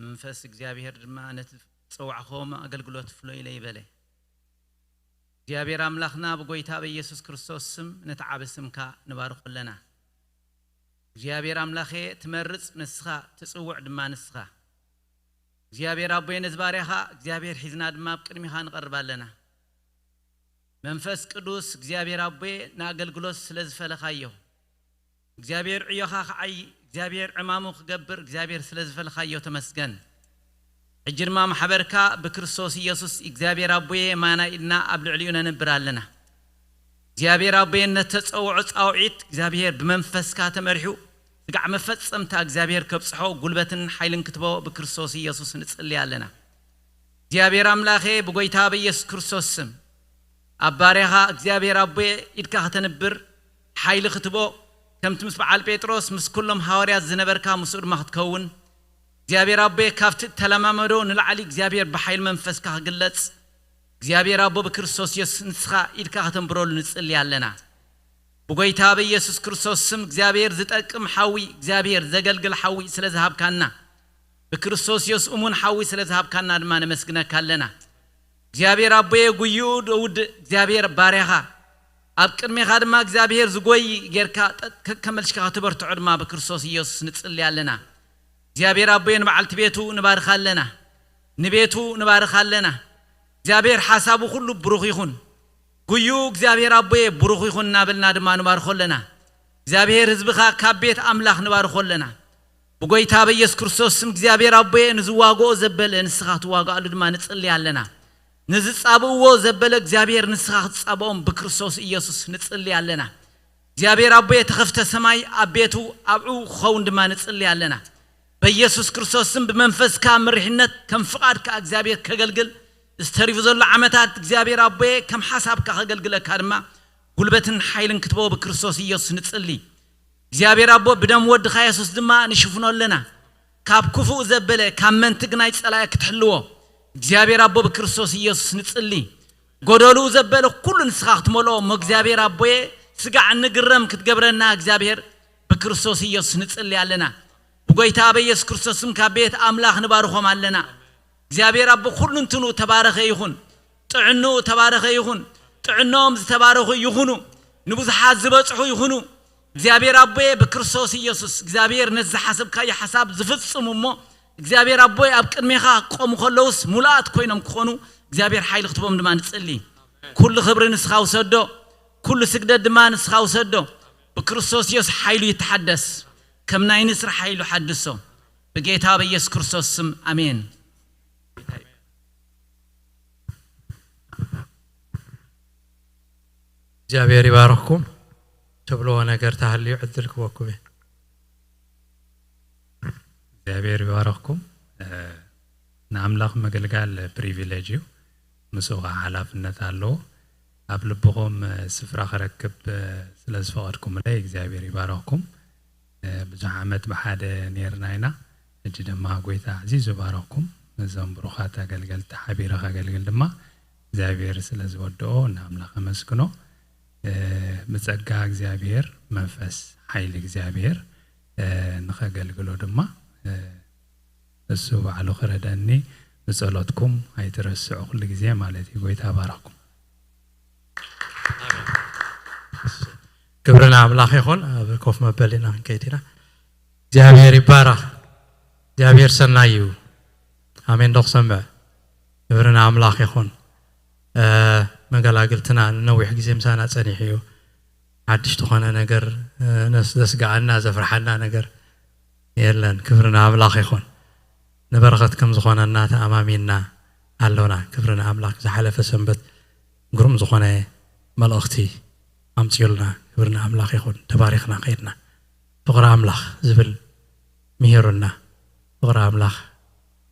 መንፈስ እግዚኣብሔር ድማ ነቲ ዝጸዋዕክዎም ኣገልግሎት ፍሎ ኢለ ይበለ። እግዚኣብሔር ኣምላኽና ብጎይታ በኢየሱስ ክርስቶስ ስም ነቲ ዓቢ ስምካ ንባርኾ ኣለና። እግዚኣብሔር ኣምላኸ ትመርጽ ንስኻ፣ ትጽውዕ ድማ ንስኻ። እግዚኣብሔር ኣቦየ ነዚ ባርያኻ እግዚኣብሔር ሒዝና ድማ ኣብ ቅድሚኻ ንቐርብ ኣለና። መንፈስ ቅዱስ እግዚኣብሔር ኣቦየ ንኣገልግሎት ስለ ዝፈለኻዮ፣ እግዚኣብሔር ዕዮኻ ክዓይ፣ እግዚኣብሔር ዕማሙ ክገብር እግዚኣብሔር ስለ ዝፈለኻዮ ተመስገን። ሕጂ ድማ ማሕበርካ ብክርስቶስ ኢየሱስ እግዚኣብሔር ኣቦየ የማናይ ኢድና ኣብ ልዕሊኡ ነንብር ኣለና። እግዚኣብሔር ኣቦየ ነተጸውዖ ጻውዒት እግዚኣብሔር ብመንፈስካ ተመሪሑ ስጋዕ መፈጸምታ እግዚኣብሔር ከብጽሖ ጉልበትን ሓይልን ክትቦ ብክርስቶስ ኢየሱስ ንጽሊ ኣለና። እግዚኣብሔር ኣምላኸ ብጎይታ በኢየሱስ ክርስቶስ ስም ኣብ ባርያኻ እግዚኣብሔር ኣቦየ ኢድካ ከተንብር ሓይሊ ክትቦ ከምቲ ምስ በዓል ጴጥሮስ ምስ ኩሎም ሃዋርያት ዝነበርካ ምስኡ ድማ ክትከውን እግዚኣብሔር ኣቦየ ካብቲ እተለማመዶ ንላዕሊ እግዚኣብሔር ብሓይሊ መንፈስካ ክግለጽ እግዚኣብሔር ኣቦ ብክርስቶስ የሱስ ንስኻ ኢድካ ከተንብረሉ ንጽሊ ኣለና። ብጎይታ በኢየሱስ ክርስቶስ ስም እግዚኣብሔር ዝጠቅም ሓዊ፣ እግዚኣብሔር ዘገልግል ሓዊ ስለ ዝሃብካና፣ ብክርስቶስ የሱስ እሙን ሓዊ ስለ ዝሃብካና ድማ ነመስግነካ ኣለና። እግዚኣብሔር ኣቦየ ጉይኡ ደውድ እግዚኣብሔር ባርያኻ፣ ኣብ ቅድሜኻ ድማ እግዚኣብሔር ዝጎይ ጌርካ ጠ-፣ ከ-፣ ከመልሽካ ክትበርትዖ ድማ ብክርስቶስ ኢየሱስ ንጽሊ ኣለና። እግዚኣብሔር ኣቦየ ንበዓልቲ ቤቱ ንባርኻ ኣለና፣ ንቤቱ ንባርኻ ኣለና። እግዚኣብሔር ሓሳቡ ኩሉ ብሩኽ ይኹን። ጉዩ እግዚኣብሔር ኣቦየ ብሩኽ ይኹን እናበልና ድማ ንባርኾ ኣለና። እግዚኣብሔር ህዝብኻ ካብ ቤት ኣምላኽ ንባርኾ ኣለና። ብጎይታ በኢየሱስ ክርስቶስ ስም እግዚኣብሔር ኣቦየ ንዝዋግኦ ዘበለ ንስኻ ትዋጋኣሉ ድማ ንጽሊ ኣለና። ንዝጻብእዎ ዘበለ እግዚኣብሔር ንስኻ ክትጻብኦም ብክርስቶስ ኢየሱስ ንጽሊ ኣለና። እግዚኣብሔር ኣቦየ ተኸፍተ ሰማይ ኣብ ቤቱ ኣብዑ ክኸውን ድማ ንጽሊ ኣለና። በኢየሱስ ክርስቶስ ስም ብመንፈስካ ምርሕነት ከም ፍቓድካ እግዚኣብሔር ከገልግል ዝተሪፉ ዘሎ ዓመታት እግዚኣብሔር ኣቦየ ከም ሓሳብካ ከገልግለካ ድማ ጉልበትን ሓይልን ክትበቦ ብክርስቶስ ኢየሱስ ንጽሊ። እግዚኣብሔር ኣቦ ብደም ወድኻ የሱስ ድማ ንሽፍኖ ኣለና። ካብ ክፉእ ዘበለ ካብ መንትግ ናይ ጸላኢ ክትሕልዎ እግዚኣብሔር ኣቦ ብክርስቶስ ኢየሱስ ንጽሊ። ጎደሉ ዘበለ ኩሉ ንስኻ ክትመልኦ እሞ እግዚኣብሔር ኣቦየ ስጋዕ እንግረም ክትገብረና እግዚኣብሔር ብክርስቶስ ኢየሱስ ንጽሊ ኣለና። ብጎይታ በኢየሱስ ክርስቶስ ስም ካብ ቤት ኣምላኽ ንባርኾም ኣለና። እግዚኣብሔር ኣቦ ኩሉ እንትኑ ተባረኸ ይኹን። ጥዕንኡ ተባረኸ ይኹን። ጥዕንኦም ዝተባረኹ ይኹኑ። ንብዙሓት ዝበጽሑ ይኹኑ። እግዚኣብሔር ኣቦየ ብክርስቶስ ኢየሱስ እግዚኣብሔር ነዚ ዝሓሰብካዮ ሓሳብ ዝፍጽሙ እሞ እግዚኣብሔር ኣቦይ ኣብ ቅድሜኻ ክቆሙ ከለውስ ሙሉኣት ኮይኖም ክኾኑ እግዚኣብሔር ሓይሊ ክትቦም ድማ ንጽሊ። ኩሉ ክብሪ ንስኻ ውሰዶ፣ ኩሉ ስግደት ድማ ንስኻ ውሰዶ። ብክርስቶስ ኢየሱስ ሓይሉ ይተሓደስ፣ ከም ናይ ንስር ሓይሉ ሓድሶ። ብጌታ በኢየሱስ ክርስቶስ ስም ኣሜን። እግዚኣብሔር ይባርኽኩም። ትብልዎ ነገር ተሃልዩ ዕድል ክበኩም እየ። እግዚኣብሔር ይባርኽኩም። ንኣምላኽ ምግልጋል ፕሪቪሌጅ እዩ። ምስኡ ከዓ ሓላፍነት ኣለዎ። ኣብ ልብኹም ስፍራ ክረክብ ስለ ዝፈቐድኩምለይ እግዚኣብሔር ይባርኽኩም። ብዙሕ ዓመት ብሓደ ነይርና ኢና። ሕጂ ድማ ጎይታ ኣዕዚዙ ባረኽኩም። ነዞም ብሩኻት ኣገልገልቲ ሓቢረ ከገልግል ድማ እግዚኣብሔር ስለ ዝወድኦ ንኣምላኽ ኣመስግኖ። ብጸጋ እግዚኣብሔር መንፈስ ሓይሊ እግዚኣብሔር ንኸገልግሎ ድማ እሱ ባዕሉ ክረደኒ ብጸሎትኩም ኣይትረስዑ ኩሉ ግዜ ማለት እዩ። ጎይታ ባረኽኩም። ክብሪ ንኣምላኽ ይኹን። ኣብ ኮፍ መበሊና ክንከይድ ኢና። እግዚኣብሔር ይባረኽ። እግዚኣብሔር ሰናይ እዩ። ኣሜን ዶ ክሰምዕ? ክብሪ ንኣምላኽ ይኹን። መገላግልትና ንነዊሕ ግዜ ምሳና ጸኒሑ እዩ። ሓድሽ ዝኾነ ነገር ዘስግኣና ዘፍርሓና ነገር የለን። ክብሪ ንኣምላኽ ይኹን። ንበረኸት ከም ዝኾነና ተኣማሚንና ኣሎና። ክብሪ ንኣምላኽ። ዝሓለፈ ሰንበት ግሩም ዝኾነ መልእኽቲ ኣምጺኡልና። ክብሪ ንኣምላኽ ይኹን። ተባሪኽና ከይድና። ፍቕሪ ኣምላኽ ዝብል ምሂሩና። ፍቕሪ ኣምላኽ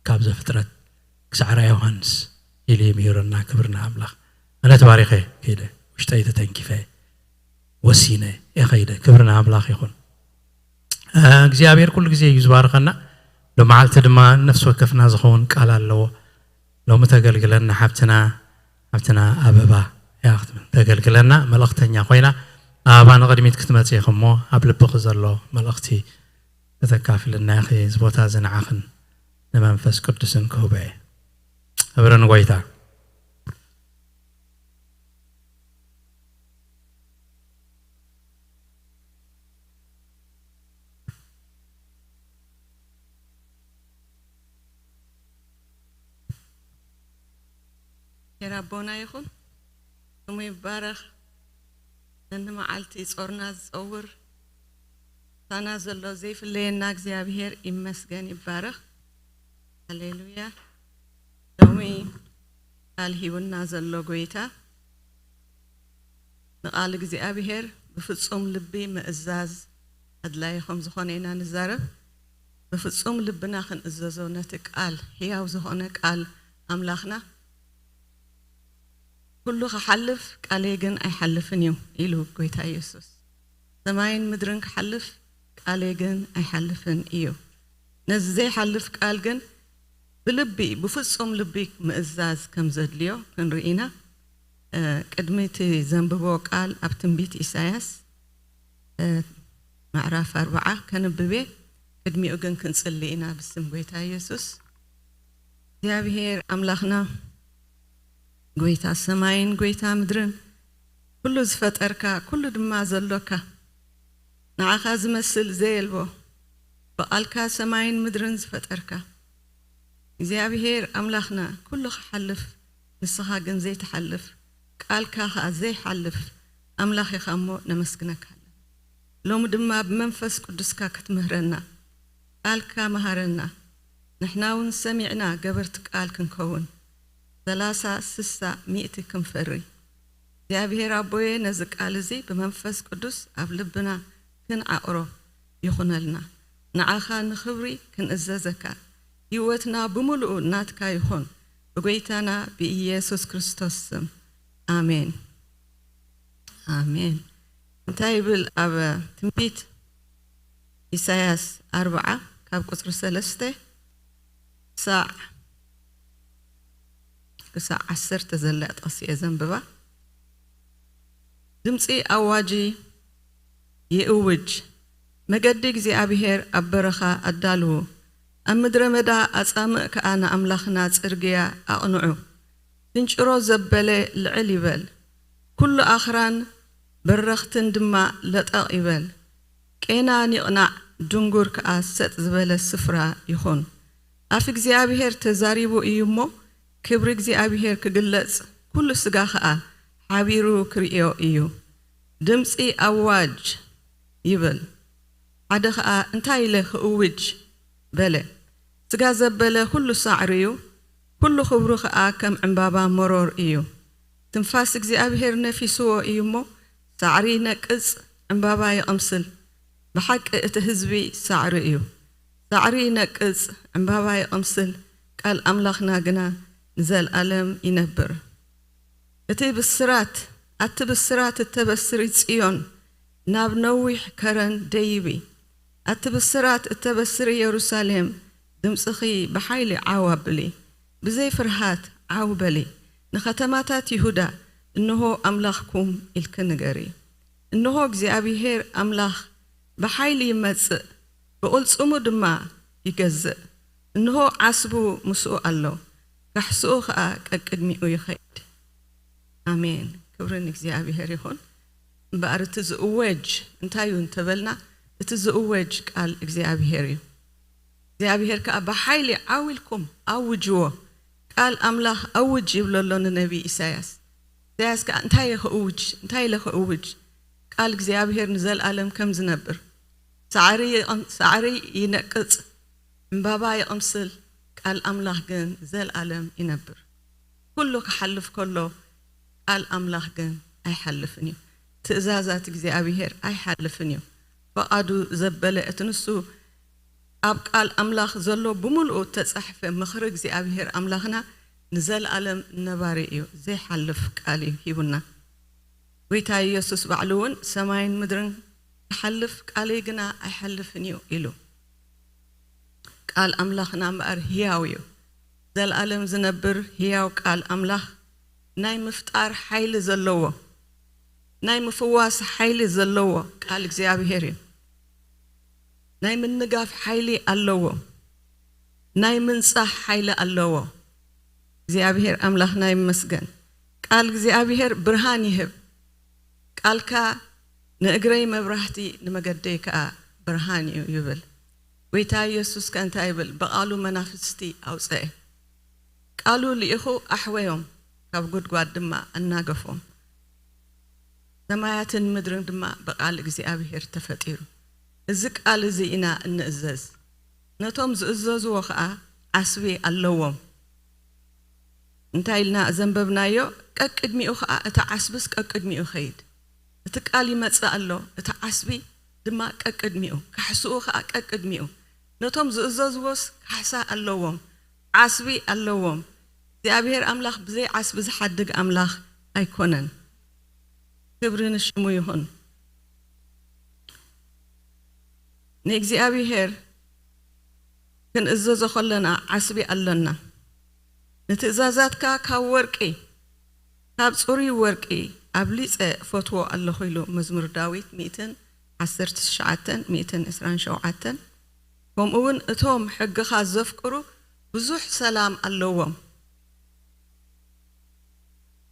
ካብ ዘፍጥረት ክሳዕ ራእየ ዮሃንስ ኢሉ እዩ ምሂሩና። ክብሪ ንኣምላኽ። ኣነ ተባሪኸ ከይደ፣ ውሽጠይ ተተንኪፈ፣ ወሲነ እየ ከይደ። ክብሪ ንኣምላኽ ይኹን። እግዚኣብሔር ኩሉ ግዜ እዩ ዝባርኸና። ሎመዓልቲ ድማ ነፍሲ ወከፍና ዝኸውን ቃል ኣለዎ። ሎሚ ተገልግለና ሓብትና፣ ሓብትና ኣበባ እያ ክትብል። ተገልግለና፣ መልእኽተኛ ኮይና ኣበባ ንቕድሚት ክትመጽእ ኢኺ እሞ ኣብ ልብኺ ዘሎ መልእኽቲ ከተካፍልና ኢኺ። እዚ ቦታ እዚ ንዓኽን ንመንፈስ ቅዱስን ክህቦ እየ። ክብሪ ንጎይታ። ሄር ኣቦና ይኹን። ስሙ ይባረኽ። ነኒ መዓልቲ ጾርና ዝጸውር ሳና ዘሎ ዘይፍለየና እግዚኣብሔር ይመስገን ይባረኽ። ሃሌሉያ። ሎሚ ቃል ሂቡና ዘሎ ጎይታ ንቃል እግዚኣብሔር ብፍጹም ልቢ ምእዛዝ ኣድላይ ከም ዝኾነ ኢና ንዛረብ። ብፍጹም ልብና ክንእዘዞ ነቲ ቃል፣ ሕያው ዝኾነ ቃል ኣምላኽና። ኩሉ ክሓልፍ ቃለይ ግን ኣይሓልፍን እዩ ኢሉ ጎይታ ኢየሱስ። ሰማይን ምድርን ክሓልፍ ቃለይ ግን ኣይሓልፍን እዩ። ነዚ ዘይሓልፍ ቃል ግን ብልቢ ብፍጹም ልቢ ምእዛዝ ከም ዘድልዮ ክንርኢ ኢና። ቅድሚ እቲ ዘንብቦ ቃል ኣብ ትንቢት ኢሳያስ እ፣ ምዕራፍ ኣርብዓ ከንብብ እየ። ቅድሚኡ ግን ክንጽሊ ኢና። ብስም ጎይታ ኢየሱስ። እግዚኣብሔር ኣምላኽና፣ ጎይታ ሰማይን ጎይታ ምድርን፣ ኩሉ ዝፈጠርካ፣ ኩሉ ድማ ዘሎካ፣ ንዓኻ ዝመስል ዘየልቦ፣ ብቓልካ ሰማይን ምድርን ዝፈጠርካ እግዚኣብሔር ኣምላኽና፣ ኩሉ ክሓልፍ፣ ንስኻ ግን ዘይትሓልፍ፣ ቃልካ ኸኣ ዘይሓልፍ ኣምላኽ ኢኻ እሞ ነመስግነካ ኣለና። ሎሚ ድማ ብመንፈስ ቅዱስካ ክትምህረና፣ ቃልካ መሃረና። ንሕና እውን ሰሚዕና ገበርቲ ቃል ክንከውን፣ ሰላሳ፣ ስሳ፣ ሚእቲ ክንፈሪ። እግዚኣብሔር ኣቦየ፣ ነዚ ቃል እዚ ብመንፈስ ቅዱስ ኣብ ልብና ክንዓቕሮ ይኹነልና። ንዓኻ ንኽብሪ ክንእዘዘካ፣ ህይወትና ብምሉኡ ናትካ ይኹን፣ ብጎይታና ብኢየሱስ ክርስቶስ ስም። ኣሜን። ኣሜን። እንታይ ይብል ኣብ ትንቢት ኢሳያስ ኣርብዓ ካብ ቁጽሪ ሰለስተ ክሳዕ፣ ክሳዕ ዓሰርተ ዘላ ጥቕሲ እየ ዘንብባ። ድምጺ ኣዋጂ ይእውጅ፣ መገዲ እግዚኣብሔር ኣብ በረኻ ኣዳልዉ፣ ኣብ ምድረ በዳ ኣጻምእ ከኣ ንኣምላኽና ጽርግያ ኣቕንዑ። ትንጭሮ ዘበለ ልዕል ይበል፣ ኩሉ ኣኽራን በረኽትን ድማ ለጠቕ ይበል። ቄናን ይቕናዕ፣ ድንጉር ከኣ ሰጥ ዝበለ ስፍራ ይኹን። ኣፍ እግዚኣብሔር ተዛሪቡ እዩ እሞ፣ ክብሪ እግዚኣብሔር ክግለጽ፣ ኩሉ ስጋ ኸኣ ሓቢሩ ክርእዮ እዩ። ድምጺ ኣዋጅ ይብል። ሓደ ኸኣ፣ እንታይ ኢለ ክእውጅ? በለ። ስጋ ዘበለ ኩሉ ሳዕሪ እዩ፣ ኩሉ ክብሩ ኸኣ ከም ዕምባባ መሮር እዩ። ትንፋስ እግዚኣብሔር ነፊስዎ እዩ እሞ፣ ሳዕሪ ይነቅጽ፣ ዕምባባ ይቕምስል። ብሓቂ እቲ ህዝቢ ሳዕሪ እዩ። ሳዕሪ ይነቅጽ፣ ዕምባባ ይቕምስል፣ ቃል ኣምላኽና ግና ንዘልኣለም ይነብር። እቲ ብስራት፣ ኣቲ ብስራት እተበስሪ ጽዮን፣ ናብ ነዊሕ ከረን ደይቢ። ኣቲ ብስራት እተበስሪ የሩሳሌም፣ ድምጽኺ ብሓይሊ ዓው ኣብሊ፣ ብዘይ ፍርሃት ዓው በሊ። ንኸተማታት ይሁዳ፣ እንሆ ኣምላኽኩም ኢልኪ ንገሪ። እንሆ እግዚኣብሔር ኣምላኽ ብሓይሊ ይመጽእ፣ ብቕልጽሙ ድማ ይገዝእ። እንሆ ዓስቡ ምስኡ ኣሎ፣ ካሕስኡ ኸኣ ቀቅድሚኡ ይኸይድ። ኣሜን። ክብሪ ንእግዚኣብሔር ይኹን። እምበኣር እቲ ዝእወጅ እንታይ እዩ እንተበልና፣ እቲ ዝእወጅ ቃል እግዚኣብሔር እዩ። እግዚኣብሔር ከኣ ብሓይሊ ዓው ኢልኩም ኣውጅዎ፣ ቃል ኣምላኽ ኣውጅ ይብሎ ኣሎ ንነቢ ኢሳያስ። ኢሳያስ ከኣ እንታይ እየ ክእውጅ? እንታይ ኢለ ክእውጅ? ቃል እግዚኣብሔር ንዘልኣለም ከም ዝነብር። ሳዕሪ ይቕም-፣ ሳዕሪ ይነቅጽ፣ ዕምባባ ይቕምስል፣ ቃል ኣምላኽ ግን ዘልኣለም ይነብር። ኩሉ ክሓልፍ ከሎ ቃል ኣምላኽ ግን ኣይሓልፍን እዩ። ትእዛዛት እግዚኣብሔር ኣይሓልፍን እዩ። ፍቓዱ ዘበለ እቲ ንሱ ኣብ ቃል ኣምላኽ ዘሎ ብምሉኡ እተጻሕፈ ምኽሪ እግዚኣብሔር ኣምላኽና ንዘለኣለም ነባሪ እዩ። ዘይሓልፍ ቃል እዩ ሂቡና። ጎይታ ኢየሱስ ባዕሉ እውን ሰማይን ምድርን ክሓልፍ ቃለይ ግና ኣይሓልፍን እዩ ኢሉ። ቃል ኣምላኽና እምበኣር ህያው እዩ። ዘለኣለም ዝነብር ህያው ቃል ኣምላኽ ናይ ምፍጣር ሓይሊ ዘለዎ፣ ናይ ምፍዋስ ሓይሊ ዘለዎ ቃል እግዚኣብሔር እዩ። ናይ ምንጋፍ ሓይሊ ኣለዎ። ናይ ምንጻህ ሓይሊ ኣለዎ። እግዚኣብሔር ኣምላኽና ይመስገን። ቃል እግዚኣብሔር ብርሃን ይህብ። ቃልካ ንእግረይ መብራህቲ ንመገደይ ከኣ ብርሃን እዩ ይብል። ጎይታ ኢየሱስ ከ እንታይ ይብል? ብቓሉ መናፍስቲ ኣውጸኤ። ቃሉ ልኢኹ ኣሕወዮም፣ ካብ ጉድጓድ ድማ ኣናገፎም። ሰማያትን ምድርን ድማ ብቓል እግዚኣብሔር ተፈጢሩ። እዚ ቃል እዚ ኢና እንእዘዝ። ነቶም ዝእዘዝዎ ኸኣ ዓስቢ ኣለዎም። እንታይ ኢልና ዘንበብናዮ? ቀቅድሚኡ ኸኣ እቲ ዓስብስ ቀቅድሚኡ ይኸይድ። እቲ ቃል ይመጽእ ኣሎ፣ እቲ ዓስቢ ድማ ቀቅድሚኡ፣ ካሕስኡ ኸኣ ቀቅድሚኡ። ነቶም ዝእዘዝዎስ ካሕሳ ኣለዎም፣ ዓስቢ ኣለዎም። እግዚኣብሔር ኣምላኽ ብዘይ ዓስቢ ዝሓድግ ኣምላኽ ኣይኮነን። ክብሪ ንሽሙ ይኹን። ንእግዚኣብሔር ክንእዘዞ ከለና ዓስቢ ኣሎና። ንትእዛዛትካ ካብ ወርቂ፣ ካብ ጽሩይ ወርቂ ኣብሊጸ እፈትዎ ኣለኹ ኢሉ መዝሙር ዳዊት ሚእትን ዓሰርተ ትሽዓተ ሚእትን ዕስራን ሸውዓተን። ከምኡ እውን እቶም ሕግኻ ዘፍቅሩ ብዙሕ ሰላም ኣለዎም፣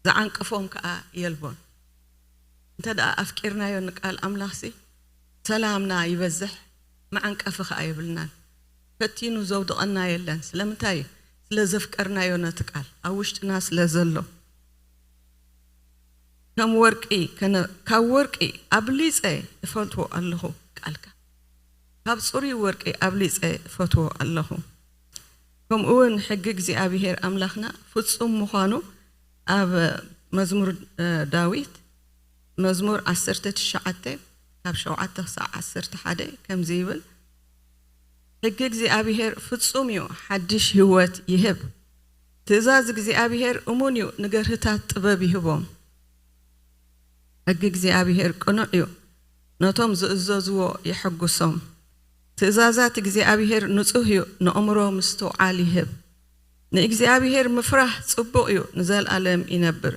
ዝዓንቅፎም ከዓ የልቦን። እንተ ደኣ ኣፍቂርናዮ ንቃል ኣምላኽሲ ሰላምና ይበዝሕ፣ መዓንቀፊ ከዓ የብልናን። ፈቲኑ ዘውድቐና የለን። ስለምንታይ? ስለ ዘፍቀርናዮ ነቲ ቃል ኣብ ውሽጥና ስለ ዘሎ። ከም ወርቂ ከነ-፣ ካብ ወርቂ ኣብሊጸ እፈትዎ ኣለኹ ቃልካ። ካብ ጽሩይ ወርቂ ኣብሊጸ እፈትዎ ኣለኹ። ከምኡ እውን ሕጊ እግዚኣብሔር ኣምላኽና ፍጹም ምዃኑ ኣብ መዝሙር፣ እ፣ ዳዊት መዝሙር ዓሰርተ ትሽዓተ ካብ ሸውዓተ ክሳዕ ዓሰርተ ሓደ ከምዚ ይብል፣ ሕጊ እግዚኣብሔር ፍጹም እዩ፣ ሓድሽ ህይወት ይህብ። ትእዛዝ እግዚኣብሔር እሙን እዩ፣ ንገርህታት ጥበብ ይህቦም። ሕጊ እግዚኣብሔር ቅኑዕ እዩ፣ ነቶም ዝእዘዝዎ የሐጉሶም። ትእዛዛት እግዚኣብሔር ንጹህ እዩ፣ ንእምሮ ምስትውዓል ይህብ። ንእግዚኣብሔር ምፍራህ ጽቡቕ እዩ፣ ንዘለኣለም ይነብር።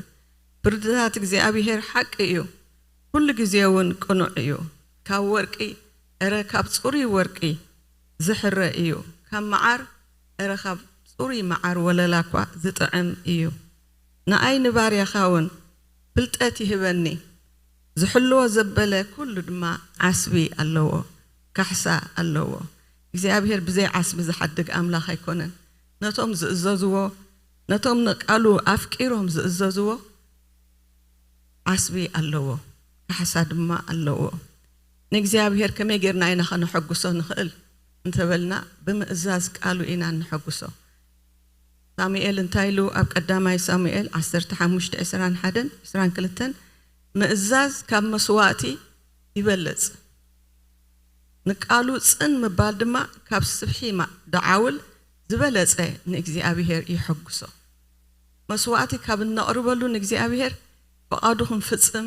ፍርድታት እግዚኣብሔር ሓቂ እዩ፣ ኩሉ ግዜ እውን ቅኑዕ እዩ። ካብ ወርቂ፣ እረ ካብ ጽሩይ ወርቂ ዝሕረ እዩ፣ ካብ መዓር፣ እረ ካብ ጽሩይ መዓር ወለላ እኳ ዝጥዕም እዩ። ንኣይ ንባርያኻ እውን ፍልጠት ይህበኒ፣ ዝሕልዎ ዘበለ ኩሉ ድማ ዓስቢ ኣለዎ፣ ካሕሳ ኣለዎ። እግዚኣብሔር ብዘይ ዓስቢ ዝሓድግ ኣምላኽ ኣይኮነን። ነቶም ዝእዘዝዎ፣ ነቶም ንቃሉ ኣፍቂሮም ዝእዘዝዎ ዓስቢ ኣለዎ፣ ካሕሳ ድማ ኣለዎ። ንእግዚኣብሔር ከመይ ጌርና ኢና ከነሐጉሶ ንኽእል እንተበልና፣ ብምእዛዝ ቃሉ ኢና እንሐጉሶ። ሳሙኤል እንታይ ኢሉ ኣብ ቀዳማይ ሳሙኤል ዓሰርተ ሓሙሽተ ዕስራን ሓደን ዕስራን ክልተን፣ ምእዛዝ ካብ መስዋእቲ ይበልጽ፣ ንቃሉ ጽን ምባል ድማ ካብ ስብሒ ማ-፣ ደዓውል ዝበለጸ ንእግዚኣብሔር የሐጉሶ። መስዋእቲ ካብ እነቕርበሉ ንእግዚኣብሔር ፍቓዱ ክንፍጽም፣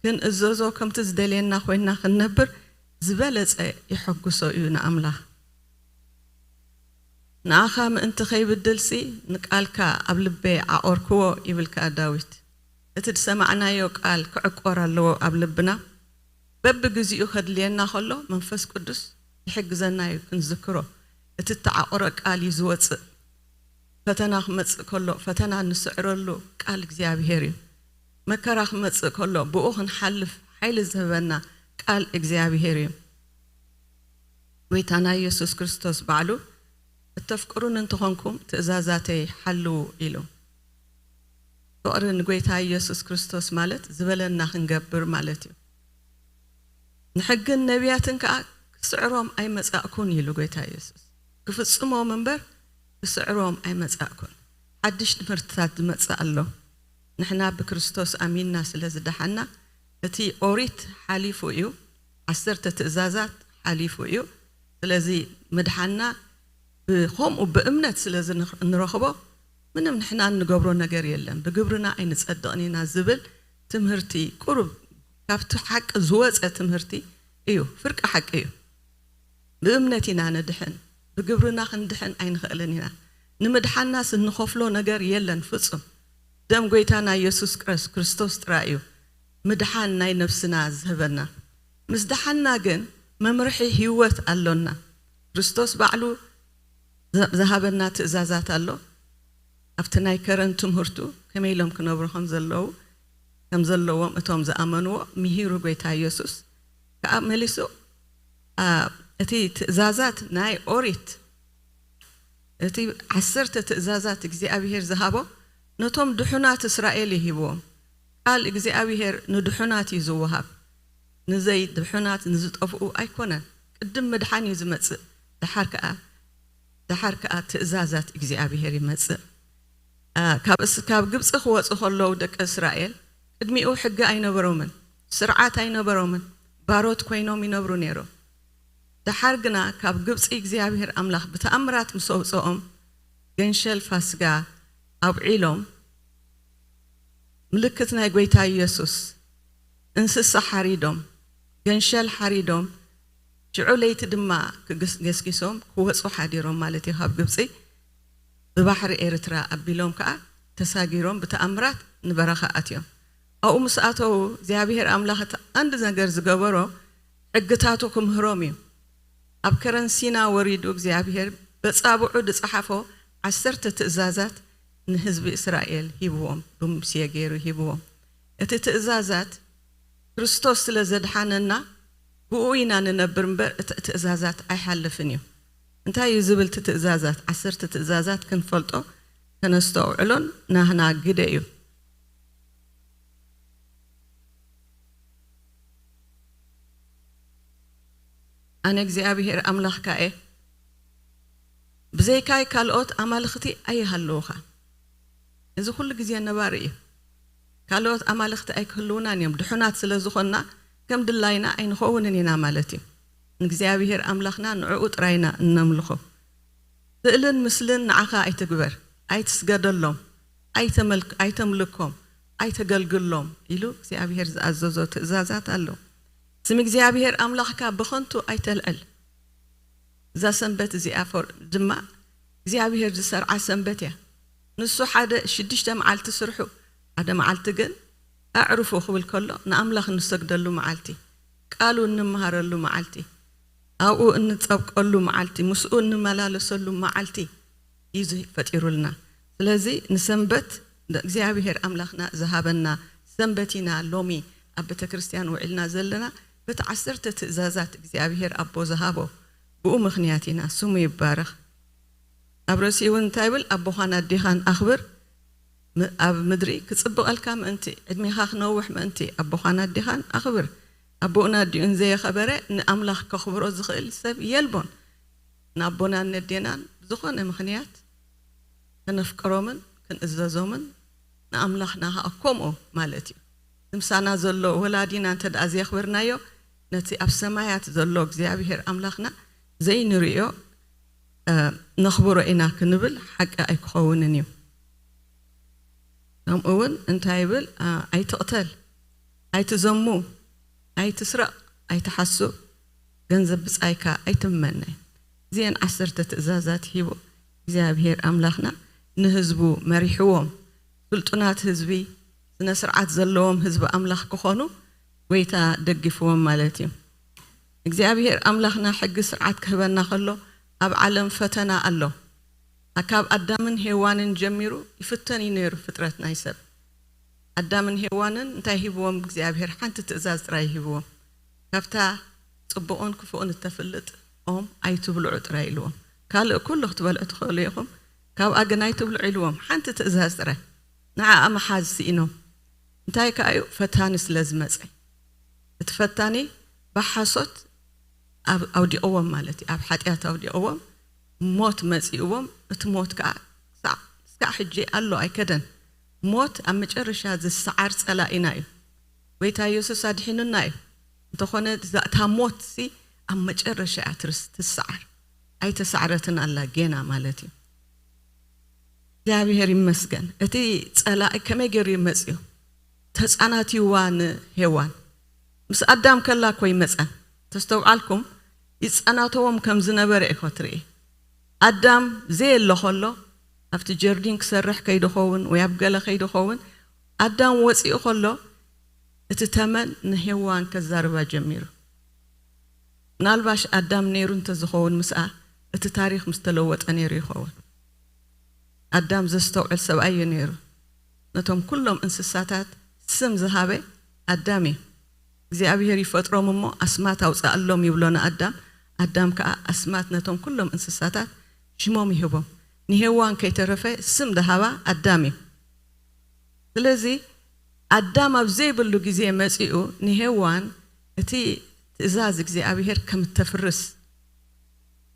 ክንእዘዞ፣ ከምቲ ዝደልየና ኮይንና ክንነብር ዝበለጸ የሐጉሶ እዩ ንኣምላኽ። ንኣኻ ምእንቲ ከይብድልሲ ንቃልካ ኣብ ልበይ ዓቖርክዎ ይብል ከኣ ዳዊት። እቲ ዝሰማዕናዮ ቃል ክዕቆር ኣለዎ ኣብ ልብና። በብግዚኡ ከድልየና ከሎ መንፈስ ቅዱስ ይሕግዘና እዩ ክንዝክሮ። እቲ እተዓቖረ ቃል እዩ ዝወጽእ። ፈተና ክመጽእ ከሎ ፈተና እንስዕረሉ ቃል እግዚኣብሔር እዩ። መከራ ክመጽእ ከሎ ብኡ ክንሓልፍ ሓይሊ ዝህበና ቃል እግዚኣብሔር እዩ። ጎይታና ኢየሱስ ክርስቶስ ባዕሉ እተፍቅሩኒ እንተኾንኩም ትእዛዛተይ ሓልዉ ኢሉ። ፍቕሪ ንጎይታ ኢየሱስ ክርስቶስ ማለት ዝበለና ክንገብር ማለት እዩ። ንሕግን ነቢያትን ከኣ ክስዕሮም ኣይመጻእኩን ኢሉ ጎይታ ኢየሱስ። ክፍጽሞም እምበር ክስዕሮም ኣይመጻእኩን። ሓድሽ ትምህርትታት ዝመጽእ ኣሎ። ንሕና ብክርስቶስ ኣሚንና ስለ ዝደሓና እቲ ኦሪት ሓሊፉ እዩ፣ ዓሰርተ ትእዛዛት ሓሊፉ እዩ። ስለዚ ምድሓንና ብኸምኡ ብእምነት ስለ ዝንኽ-፣ እንረኽቦ ምንም ንሕና እንገብሮ ነገር የለን፣ ብግብርና ኣይንጸድቕን ኢና ዝብል ትምህርቲ ቁሩብ ካብቲ ሓቂ ዝወጸ ትምህርቲ እዩ፣ ፍርቂ ሓቂ እዩ። ብእምነት ኢና ንድሕን፣ ብግብርና ክንድሕን ኣይንኽእልን ኢና። ንምድሓንናስ እንኸፍሎ ነገር የለን ፍጹም። ደም ጎይታና ኢየሱስ ክርስ-፣ ክርስቶስ ጥራይ እዩ ምድሓን ናይ ነፍስና ዝህበና። ምስ ደሓንና ግን መምርሒ ህይወት ኣሎና። ክርስቶስ ባዕሉ ዘ-፣ ዝሃበና ትእዛዛት ኣሎ። ኣብቲ ናይ ከረን ትምህርቱ ከመይ ኢሎም ክነብሩ ከም ዘለዉ፣ ከም ዘለዎም እቶም ዝኣመንዎ ምሂሩ ጎይታ ኢየሱስ። ከኣ መሊሱ፣ ኣ፣ እቲ ትእዛዛት ናይ ኦሪት፣ እቲ ዓሰርተ ትእዛዛት እግዚኣብሔር ዝሃቦ ነቶም ድሑናት እስራኤል እዩ ሂብዎም። ቃል እግዚኣብሔር ንድሑናት እዩ ዝወሃብ፣ ንዘይ ድሑናት ንዝጠፍኡ ኣይኮነን። ቅድም ምድሓን እዩ ዝመጽእ፣ ደሓር ከኣ፣ ደሓር ከኣ ትእዛዛት እግዚኣብሔር ይመጽእ። ኣ፣ ካብ እስ-፣ ካብ ግብጺ ክወጹ ከለዉ ደቂ እስራኤል ቅድሚኡ ሕጊ ኣይነበሮምን፣ ስርዓት ኣይነበሮምን፣ ባሮት ኮይኖም ይነብሩ ነይሮም። ደሓር ግና ካብ ግብጺ እግዚኣብሔር ኣምላኽ ብተኣምራት ምስ ኣውጽኦም ገንሸል ፋስጋ ኣብዒሎም ምልክት ናይ ጎይታ ኢየሱስ እንስሳ ሓሪዶም፣ ገንሸል ሓሪዶም፣ ሽዑ ለይቲ ድማ ክግስ-፣ ገስጊሶም ክወጹ ሓዲሮም ማለት እዩ ካብ ግብጺ። ብባሕሪ ኤርትራ ኣቢሎም ከኣ ተሳጊሮም ብተኣምራት ንበረኻ ኣትዮም። ኣብኡ ምስ ኣተዉ እግዚኣብሔር ኣምላኽ እቲ ቀንዲ ነገር ዝገበሮ ሕግታቱ ክምህሮም እዩ። ኣብ ከረን ሲና ወሪዱ እግዚኣብሔር በጻብዑ ዝጸሓፎ ዓሰርተ ትእዛዛት ንህዝቢ እስራኤል ሂብዎም፣ ብሙሴ ገይሩ ሂብዎም። እቲ ትእዛዛት ክርስቶስ ስለ ዘድሓነና ብኡ ኢና ንነብር እምበር እቲ ትእዛዛት ኣይሓልፍን እዩ። እንታይ እዩ ዝብል እቲ ትእዛዛት? ዓሰርተ ትእዛዛት ክንፈልጦ ከነስተውዕሎን ናህና ግደ እዩ። ኣነ እግዚኣብሔር ኣምላኽካ እየ፣ ብዘይካይ ካልኦት ኣማልኽቲ ኣይሃልውኻ። እዚ ኩሉ ግዜ ነባሪ እዩ። ካልኦት ኣማልኽቲ ኣይክህልውናን እዮም። ድሑናት ስለ ዝኾንና ከም ድላይና ኣይንኸውንን ኢና ማለት እዩ። ንእግዚኣብሔር ኣምላኽና ንዕኡ ጥራይና እነምልኾ። ስእልን ምስልን ንዓኻ ኣይትግበር፣ ኣይትስገደሎም፣ ኣይተመልክ-፣ ኣይተምልኮም፣ ኣይተገልግሎም ኢሉ እግዚኣብሔር ዝኣዘዞ ትእዛዛት ኣሎ። ስም እግዚኣብሔር ኣምላኽካ ብኸንቱ ኣይተልዕል። እዛ ሰንበት እዚኣ ፈር-፣ ድማ እግዚኣብሔር ዝሰርዓ ሰንበት እያ። ንሱ ሓደ ሽዱሽተ መዓልቲ ስርሑ፣ ሓደ መዓልቲ ግን ኣዕርፉ ክብል ከሎ ንኣምላኽ እንሰግደሉ መዓልቲ፣ ቃሉ እንመሃረሉ መዓልቲ፣ ኣብኡ እንጸብቀሉ መዓልቲ፣ ምስኡ እንመላለሰሉ መዓልቲ እዩ እዚ ፈጢሩልና። ስለዚ ንሰንበት እግዚኣብሔር ኣምላኽና ዝሃበና ሰንበት ኢና ሎሚ ኣብ ቤተ ክርስቲያን ውዒልና ዘለና። በቲ ዓሰርተ ትእዛዛት እግዚኣብሔር ኣቦ ዝሃቦ ብኡ ምኽንያት ኢና። ስሙ ይባረኽ። ኣብ ርእሲኡ እውን እንታይ ይብል? ኣቦኻን ኣዴኻን ኣኽብር፣ ም-፣ ኣብ ምድሪ ክጽብቐልካ ምእንቲ፣ ዕድሜኻ ክነውሕ ምእንቲ ኣቦኻን ኣዴኻን ኣኽብር። ኣቦኡን ኣዲኡን ዘየኸበረ ንኣምላኽ ከኽብሮ ዝኽእል ሰብ የልቦን። ንኣቦናን ነዴናን ብዝኾነ ምኽንያት ከነፍቅሮምን ክንእዘዞምን ንኣምላኽና ኸኣ ከምኡ ማለት እዩ። ምሳና ዘሎ ወላዲና እንተ ደኣ ዘየኽበርናዮ፣ ነቲ ኣብ ሰማያት ዘሎ እግዚኣብሔር ኣምላኽና ዘይንርእዮ፣ እ፣ ነኽብሮ ኢና ክንብል ሓቂ ኣይክኸውንን እዩ። ከምኡ እውን እንታይ ይብል? እ፣ ኣይትቕተል፣ ኣይትዘሙ፣ ኣይትስረቕ፣ ኣይትሓሱ፣ ገንዘብ ብጻይካ ኣይትመነ። እዚአን ዓሰርተ ትእዛዛት ሂቡ እግዚኣብሔር ኣምላኽና ንህዝቡ መሪሕዎም። ስልጡናት ህዝቢ፣ ስነ ስርዓት ዘለዎም ህዝቢ ኣምላኽ ክኾኑ ጎይታ ደጊፍዎም ማለት እዩ። እግዚኣብሔር ኣምላኽና ሕጊ ስርዓት ክህበና ከሎ ኣብ ዓለም ፈተና ኣሎ። ካብ ኣዳምን ሄዋንን ጀሚሩ ይፍተን እዩ ነይሩ ፍጥረት ናይ ሰብ። ኣዳምን ሄዋንን እንታይ ሂብዎም እግዚኣብሔር? ሓንቲ ትእዛዝ ጥራይ ሂብዎም። ካብታ ጽቡቕን ክፉእን እተፍልጥ ኦም ኣይትብልዑ ጥራይ ኢልዎም። ካልእ ኩሉ ክትበልዑ ትኽእሉ ኢኹም፣ ካብኣ ግን ኣይትብልዑ ኢልዎም። ሓንቲ ትእዛዝ ጥራይ። ንዓኣ ምሓዝ ስኢኖም። እንታይ ከኣ እዩ? ፈታኒ ስለ ዝመጸ። እቲ ፈታኒ ብሓሶት ኣብ-፣ ኣውዲቕዎም ማለት እዩ። ኣብ ሓጢኣት ኣውዲቕዎም፣ ሞት መጺእዎም። እቲ ሞት ከኣ ክሳዕ፣ ክሳዕ ሕጂ ኣሎ፣ ኣይከደን። ሞት ኣብ መጨረሻ ዝሰዓር ጸላኢና እዩ። ጎይታ የሱስ ኣድሒኑና እዩ። እንተኾነ እዛ፣ እታ ሞት ሲ ኣብ መጨረሻ እያ ትርስ-፣ ትሰዓር። ኣይተሳዕረትን ኣላ ጌና ማለት እዩ። እግዚኣብሔር ይመስገን። እቲ ጸላኢ ከመይ ገይሩ እዩ መጺኡ? ተጻናትይዋ ንሄዋን። ምስ ኣዳም ከላ እኮ ይመጸን። ተስተውዓልኩም? ይጸናተዎም ከም ዝነበረ ኢኮ ትርኢ። ኣዳም ዘየሎ ከሎ፣ ኣብቲ ጀርዲን ክሰርሕ ከይድኸውን ወይ ኣብ ገለ ከይድኸውን፣ ኣዳም ወጺኡ ከሎ፣ እቲ ተመን ንሄዋን ከዛርባ ጀሚሩ። ምናልባሽ ኣዳም ነይሩ እንተዝኸውን ምስኣ፣ እቲ ታሪኽ ምስ ተለወጠ ነይሩ ይኸውን። ኣዳም ዘስተውዕል ሰብኣይ እዩ ነይሩ። ነቶም ኩሎም እንስሳታት ስም ዝሃበ ኣዳም እዩ። እግዚኣብሔር ይፈጥሮም እሞ ኣስማት ኣውፅኣሎም ይብሎ ንኣዳም። ኣዳም ከኣ ኣስማት ነቶም ኩሎም እንስሳታት ሽሞም ይህቦም። ንሄዋን ከይተረፈ ስም ዝሃባ ኣዳም እዩ። ስለዚ ኣዳም ኣብ ዘይብሉ ግዜ መጺኡ ንሄዋን እቲ ትእዛዝ እግዚኣብሔር ከም እተፍርስ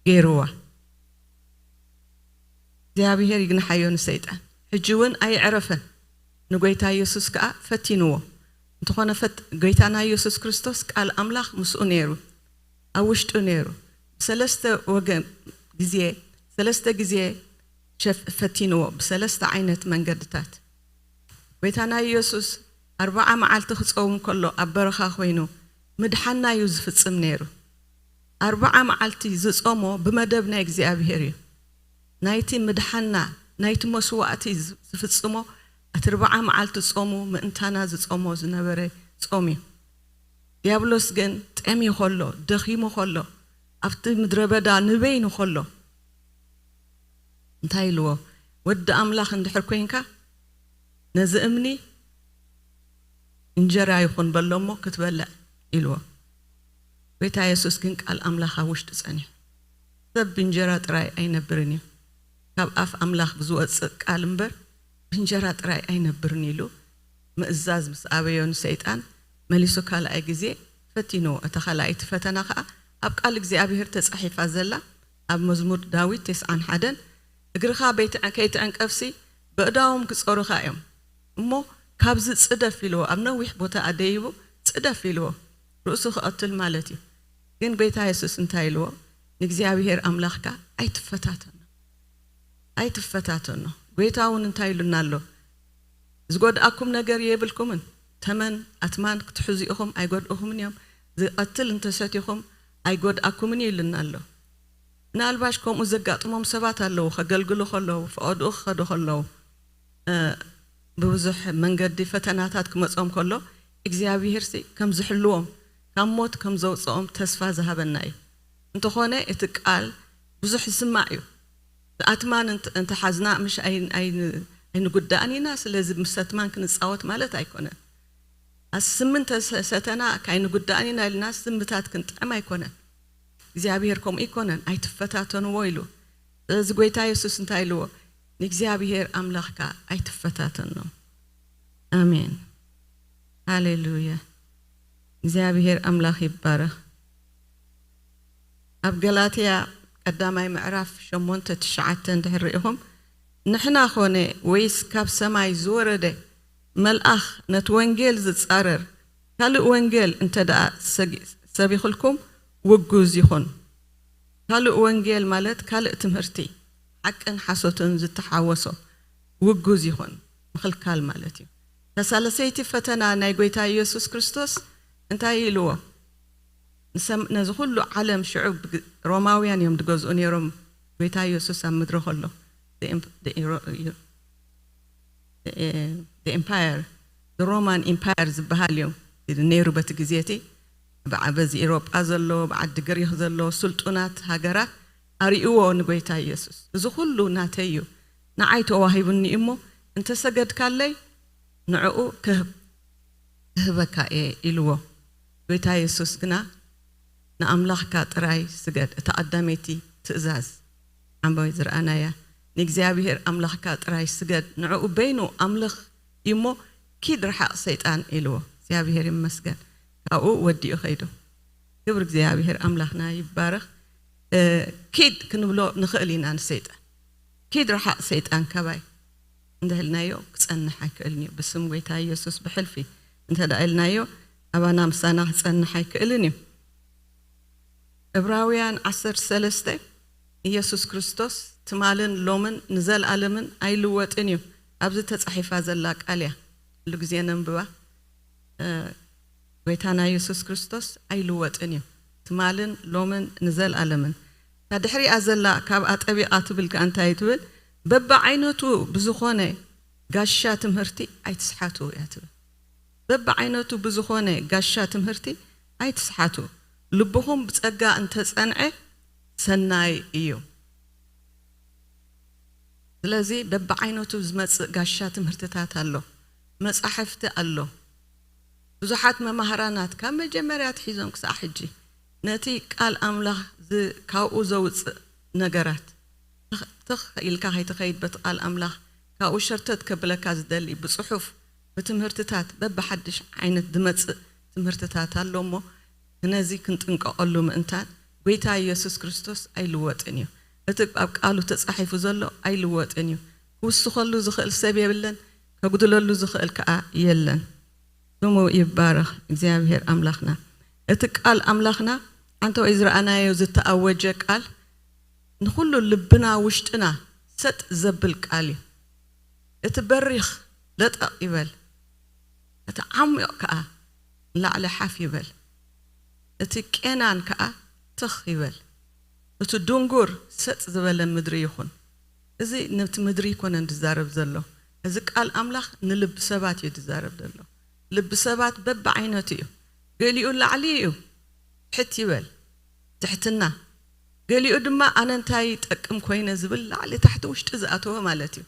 ገይርዋ። እግዚኣብሔር ይግንሓዮ ንሰይጣን። ሕጂ እውን ኣየዕረፈን። ንጎይታ የሱስ ከኣ ፈቲንዎ። እንተኾነ ፈት-፣ ጎይታና የሱስ ክርስቶስ ቃል ኣምላኽ ምስኡ ነይሩ፣ ኣብ ውሽጡ ነይሩ። ብሰለስተ ወገን ግዜ፣ ሰለስተ ግዜ ሸፍ-፣ ፈቲንዎ፣ ብሰለስተ ዓይነት መንገድታት። ጎይታና የሱስ ኣርብዓ መዓልቲ ክጸውም ከሎ ኣብ በረኻ ኮይኑ ምድሓና እዩ ዝፍጽም ነይሩ። ኣርብዓ መዓልቲ ዝጾሞ ብመደብ ናይ እግዚኣብሔር እዩ። ናይቲ ምድሓና፣ ናይቲ መስዋእቲ ዝ-፣ ዝፍጽሞ፣ እቲ ኣርብዓ መዓልቲ ጾሙ ምእንታና ዝጾሞ ዝነበረ ጾም እዩ። ዲያብሎስ ግን ጠምዩ ከሎ፣ ደኺሙ ከሎ፣ ኣብቲ ምድረ በዳ ንበይኑ ከሎ እንታይ ኢልዎ? "ወዲ ኣምላኽ እንድሕር ኮይንካ፣ ነዚ እምኒ እንጀራ ይኹን በሎ እሞ ክትበልዕ" ኢልዎ። ጎይታ የሱስ ግን ቃል ኣምላኽ ኣብ ውሽጡ ጸኒሑ። "ሰብ ብእንጀራ ጥራይ ኣይነብርን እዩ፣ ካብ ኣፍ ኣምላኽ ብዝወጽእ ቃል እምበር ብእንጀራ ጥራይ ኣይነብርን" ኢሉ ምእዛዝ ምስ ኣበዮ ንሰይጣን መሊሱ ካልኣይ ግዜ ፈቲንዎ። እታ ካልኣይቲ ፈተና ኸኣ ኣብ ቃል እግዚኣብሔር ተጻሒፋ ዘላ ኣብ መዝሙር ዳዊት ተስዓን ሓደን "እግርኻ በይትዕ-፣ ከይትዕንቀፍሲ በእዳዎም ክጾሩኻ እዮም እሞ ካብዚ ጽደፍ" ኢልዎ። ኣብ ነዊሕ ቦታ ኣደይቡ "ጽደፍ" ኢልዎ። ርእሱ ክቐትል ማለት እዩ። ግን ጎይታ የሱስ እንታይ ኢልዎ? "ንእግዚኣብሔር ኣምላኽካ ኣይትፈታተኖ፣ ኣይትፈታተኖ።" ጎይታ እውን እንታይ ኢሉና ኣሎ? "ዝጎድኣኩም ነገር የብልኩምን፣ ተመን ኣትማን ክትሕዙ ኢኹም፣ ኣይጎድእኹምን እዮም፣ ዝቐትል እንተሰቲኹም ኣይጎድኣኩምን እዩ" ኢሉና ኣሎ። ምናልባሽ ከምኡ ዘጋጥሞም ሰባት ኣለዉ፣ ከገልግሉ ከለዉ፣ ፈቐድኡ ክኸዱ ከለዉ፣ እ፣ ብብዙሕ መንገዲ ፈተናታት ክመጾም ከሎ፣ እግዚኣብሄርሲ ከም ዝሕልዎም፣ ካብ ሞት ከም ዘውጽኦም ተስፋ ዝሃበና እዩ። እንተኾነ እቲ ቃል ብዙሕ ይስማዕ እዩ። ኣትማን እንተ-፣ እንተሓዝና ምሽ ኣይ-፣ ኣይ-፣ ኣይንጉዳእን ኢና፣ ስለዚ ምስ ኣትማን ክንጻወት ማለት ኣይኮነን። ኣስም እንተ ሰ-፣ ሰተና ካይንጉዳእን ኢና ኢልና ስምታት ክንጥዕም ኣይኮነን። እግዚኣብሄር ከምኡ ኣይኮነን፣ "ኣይትፈታተንዎ" ኢሉ። ስለዚ ጎይታ የሱስ እንታይ ኢልዎ? "ንእግዚኣብሄር ኣምላኽካ ኣይትፈታተኖ።" ኣሜን። ሃሌሉያ። እግዚኣብሄር ኣምላኽ ይባረኽ። ኣብ ገላትያ ቀዳማይ ምዕራፍ ሸሞንተ ትሽዓተ እንድሕር ርኢኹም፣ "ንሕና ኾነ ወይስ ካብ ሰማይ ዝወረደ መልኣኽ ነቲ ወንጌል ዝጻረር ካልእ ወንጌል እንተ ደኣ ሰጊ-፣ ሰቢኹልኩም ውጉዝ ይኹን።" ካልእ ወንጌል ማለት ካልእ ትምህርቲ፣ ሓቅን ሓሶትን ዝተሓወሶ ውጉዝ ይኹን፣ ምኽልካል ማለት እዩ። እታ ሳልሰይቲ ፈተና ናይ ጎይታ ኢየሱስ ክርስቶስ እንታይ ኢልዎ? ንሰም-፣ ነዚ ኩሉ ዓለም ሽዑ ብግ-፣ ሮማውያን እዮም ዝገዝኡ ነይሮም፣ ጎይታ ኢየሱስ ኣብ ምድሪ ከሎ። The imp-፣ the Euro-፣ the ኤምፓየር፣ ሮማን ኢምፓየር ዝበሃል እዩ ነይሩ በቲ ግዜ እቲ። ብዓ-፣ በዚ ኤሮጳ ዘሎ፣ ብዓዲ ግሪኽ ዘሎ ስልጡናት ሃገራት ኣርእይዎ ንጎይታ ኢየሱስ፣ "እዚ ኩሉ ናተይ እዩ፣ ንዓይ ተዋሂቡኒ እሞ እንተሰገድካለይ ንዕኡ ክህብ-፣ ክህበካ እየ" ኢልዎ። ጎይታ የሱስ ግና፣ "ንኣምላኽካ ጥራይ ስገድ፣ እታ ቀዳመይቲ ትእዛዝ፣ ዓምባቢ ዝረኣናያ፣ ንእግዚኣብሔር ኣምላኽካ ጥራይ ስገድ፣ ንዕኡ በይኑ ኣምልኽ እዩ እሞ ኪድ ርሓቕ ሰይጣን" ኢልዎ። እግዚኣብሔር ይመስገን፣ ካብኡ ወዲኡ ኸይዱ። ክብሪ እግዚኣብሔር ኣምላኽና ይባረኽ። እ፣ ኪድ ክንብሎ ንኽእል ኢና ንሰይጣን። "ኪድ ርሓቕ ሰይጣን ካባይ" እንተህልናዮ ክጸንሕ ኣይክእልን እዩ። ብስም ጎይታ ኢየሱስ ብሕልፊ እንተ ደኣ ኢልናዮ ኣባና ምሳና ክጸንሕ ኣይክእልን እዩ። ዕብራውያን ዓሰርተ ሰለስተ፣ ኢየሱስ ክርስቶስ ትማልን ሎምን ንዘለኣለምን ኣይልወጥን እዩ። ኣብዚ ተጻሒፋ ዘላ ቃል እያ። ኩሉ ግዜ ነንብባ። እ፣ ጎይታና ኢየሱስ ክርስቶስ ኣይልወጥን እዩ። ትማልን ሎምን ንዘለኣለምን። እታ ድሕሪኣ ዘላ ካብኣ ጠቢቓ ትብል ከኣ እንታይ ትብል? "በብዓይነቱ ብዝኾነ ጋሻ ትምህርቲ ኣይትስሓቱ" እያ ትብል። በብዓይነቱ ብዝኾነ ጋሻ ትምህርቲ ኣይትስሓቱ። ልብኹም ብጸጋ እንተጸንዐ ሰናይ እዩ። ስለዚ በብዓይነቱ ዝመጽእ ጋሻ ትምህርትታት ኣሎ፣ መጻሕፍቲ ኣሎ። ብዙሓት መማህራናት ካብ መጀመርያ ኣትሒዞም ክሳዕ ሕጂ ነቲ ቃል ኣምላኽ ዝ-፣ ካብኡ ዘውጽእ ነገራት ትኽ-፣ ትኽ ኢልካ ከይትኸይድ በቲ ቃል ኣምላኽ ካብኡ ሸርተት ከብለካ ዝደሊ ብጽሑፍ፣ ብትምህርትታት፣ በብሓድሽ ዓይነት ዝመጽእ ትምህርትታት ኣሎ እሞ፣ ነዚ ክንጥንቀቐሉ ምእንታን፣ ጎይታ ኢየሱስ ክርስቶስ ኣይልወጥን እዩ። እቲ ኣብ ቃሉ ተጻሒፉ ዘሎ ኣይልወጥን እዩ። ክውስኸሉ ዝኽእል ሰብ የብለን፣ ከጉድለሉ ዝኽእል ከኣ የለን። ስሙ ይባረኽ እግዚኣብሔር ኣምላኽና። እቲ ቃል ኣምላኽና፣ ሓንቲ ወይ ዝረኣናዮ ዝተኣወጀ ቃል፣ ንኹሉ ልብና ውሽጥና ሰጥ ዘብል ቃል እዩ። እቲ በሪኽ ለጠቕ ይበል፣ እቲ ዓሚቕ ከኣ ንላዕሊ ሓፍ ይበል፣ እቲ ቄናን ከኣ ትኽ ይበል፣ እቲ ድንጉር ሰጥ ዝበለ ምድሪ ይኹን። እዚ ነቲ ምድሪ ኣይኮነን ዝዛረብ ዘሎ። እዚ ቃል ኣምላኽ ንልቢ ሰባት እዩ ዝዛረብ ዘሎ። ልቢ ሰባት በብዓይነቱ እዩ። ገሊኡ ላዕሊ እዩ፣ ትሕት ይበል፣ ትሕትና። ገሊኡ ድማ ኣነ እንታይ ይጠቅም ኮይነ ዝብል ላዕሊ ታሕቲ ውሽጢ ዝኣተወ ማለት እዩ።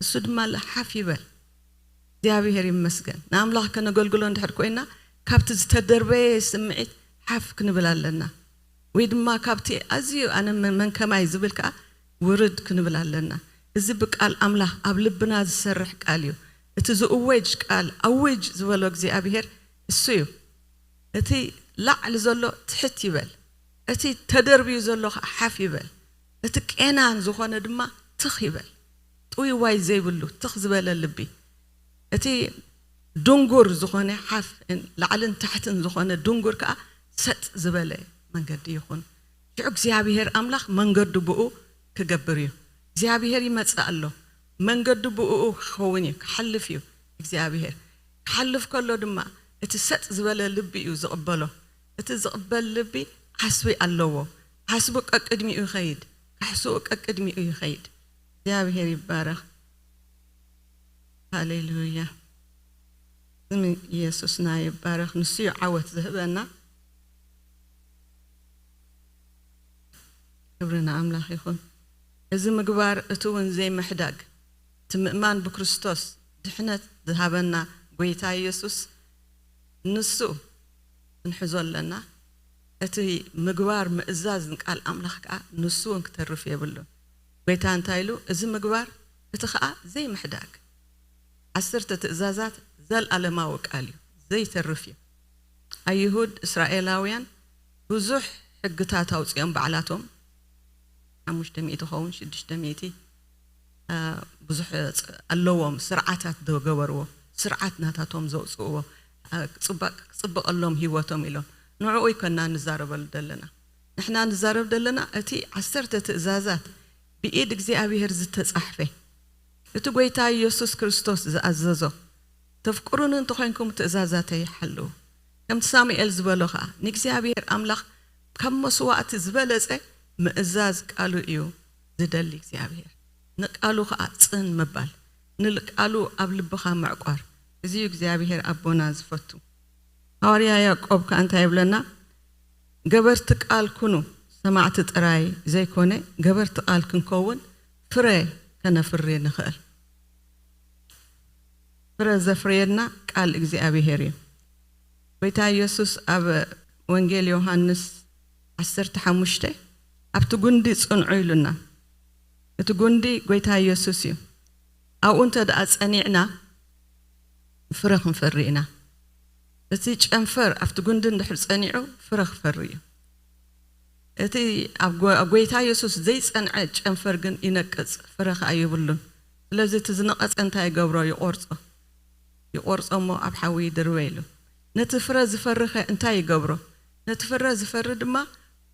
እሱ ድማ ሓፍ ይበል። እግዚኣብሔር ይመስገን። ንኣምላኽ ከነገልግሎ እንድሕር ኮይና ካብቲ ዝተደርበየ ስምዒት ሓፍ ክንብል ኣለና። ወይ ድማ ካብቲ ኣዝዩ ኣነ መን ከማይ ዝብል ከዓ ውርድ ክንብል ኣለና። እዚ ብቃል ኣምላኽ ኣብ ልብና ዝሰርሕ ቃል እዩ። እቲ ዝእወጅ ቃል ኣውጅ ዝበሎ እግዚኣብሔር እሱ እዩ። እቲ ላዕሊ ዘሎ ትሕት ይበል፣ እቲ ተደርብዩ ዘሎ ከዓ ሓፍ ይበል፣ እቲ ቄናን ዝኾነ ድማ ትኽ ይበል። ጥውይዋይ ዘይብሉ ትኽ ዝበለ ልቢ፣ እቲ ድንጉር ዝኾነ ሓፍ፣ ላዕልን ታሕትን ዝኾነ ድንጉር ከዓ ሰጥ ዝበለ መንገዲ ይኹን። ሽዑ እግዚኣብሔር ኣምላኽ መንገዱ ብኡ ክገብር እዩ። እግዚኣብሔር ይመጽእ ኣሎ፣ መንገዱ ብኡ ክኸውን እዩ፣ ክሓልፍ እዩ እግዚኣብሔር። ክሓልፍ ከሎ ድማ እቲ ሰጥ ዝበለ ልቢ እዩ ዝቕበሎ። እቲ ዝቕበል ልቢ ዓስቢ ኣለዎ። ዓስቡ ቀቅድሚኡ ይኸይድ፣ ካሕስኡ ቀቅድሚኡ ይኸይድ። እግዚኣብሔር ይባረኽ። ሃሌሉያ። ስም ኢየሱስና ይባረኽ። ንሱ እዩ ዓወት ዝህበና። ክብሪ ንኣምላኽ ይኹን። እዚ ምግባር እቲ እውን ዘይምሕዳግ፣ እቲ ምእማን ብክርስቶስ ድሕነት ዝሃበና ጎይታ ኢየሱስ ንሱ ክንሕዞ ኣለና። እቲ ምግባር ምእዛዝ ንቃል ኣምላኽ ከኣ ንሱ እውን ክተርፍ የብሉን። ጎይታ እንታይ ኢሉ? እዚ ምግባር እቲ ከኣ ዘይምሕዳግ። ዓሰርተ ትእዛዛት ዘልኣለማዊ ቃል እዩ፣ ዘይተርፍ እዩ። ኣይሁድ እስራኤላውያን ብዙሕ ሕግታት ኣውፂኦም ባዕላቶም፣ ሓሙሽተ ሚእቲ ኸውን ሽዱሽተ ሚእቲ ብዙሕ ኣለዎም፣ ስርዓታት ዝገበርዎ፣ ስርዓት ናታቶም ዘውፅእዎ፣ ክፅበቐሎም ህይወቶም ኢሎም። ንዕኡ ይኮና ንዛረበሉ ዘለና። ንሕና ንዛረብ ዘለና እቲ ዓሰርተ ትእዛዛት ብኢድ እግዚኣብሔር ዝተፃሕፈ፣ እቲ ጎይታ ኢየሱስ ክርስቶስ ዝኣዘዞ፣ ተፍቅሩኒ እንተኾይንኩም ትእዛዛተይ ሓልዉ። ከምቲ ሳሙኤል ዝበሎ ኸኣ ንእግዚኣብሔር ኣምላኽ ካብ መስዋእቲ ዝበለጸ ምእዛዝ ቃሉ እዩ ዝደሊ እግዚኣብሔር። ንቃሉ ኸኣ ጽን ምባል፣ ንቃሉ ኣብ ልብኻ ምዕቋር፣ እዚ እዩ እግዚኣብሔር ኣቦና ዝፈቱ። ሃዋርያ ያዕቆብ ከኣ እንታይ ይብለና? ገበርቲ ቃል ኩኑ፣ ሰማዕቲ ጥራይ ዘይኮነ ገበርቲ ቃል ክንከውን ፍረ ከነፍሪ ንኽእል። ፍረ ዘፍርየና ቃል እግዚኣብሔር እዩ። ጎይታ ኢየሱስ ኣብ ወንጌል ዮሃንስ ዓሰርተ ሓሙሽተ ኣብቲ ጉንዲ ጽንዑ ኢሉና። እቲ ጉንዲ ጎይታ ኢየሱስ እዩ። ኣብኡ እንተ ደኣ ጸኒዕና ፍረ ክንፈሪ ኢና። እቲ ጨንፈር ኣብቲ ጉንዲ እንድሕር ጸኒዑ ፍረ ክፈሪ እዩ። እቲ ኣብ ጎ- ኣብ ጎይታ የሱስ ዘይጸንዐ ጨንፈር ግን ይነቅጽ፣ ፍረ ኸኣ የብሉን። ስለዚ እቲ ዝነቐጸ እንታይ ይገብሮ? ይቖርጾ። ይቖርጾ እሞ ኣብ ሓዊ ይድርበ ኢሉ። ነቲ ፍረ ዝፈሪ ኸ እንታይ ይገብሮ? ነቲ ፍረ ዝፈሪ ድማ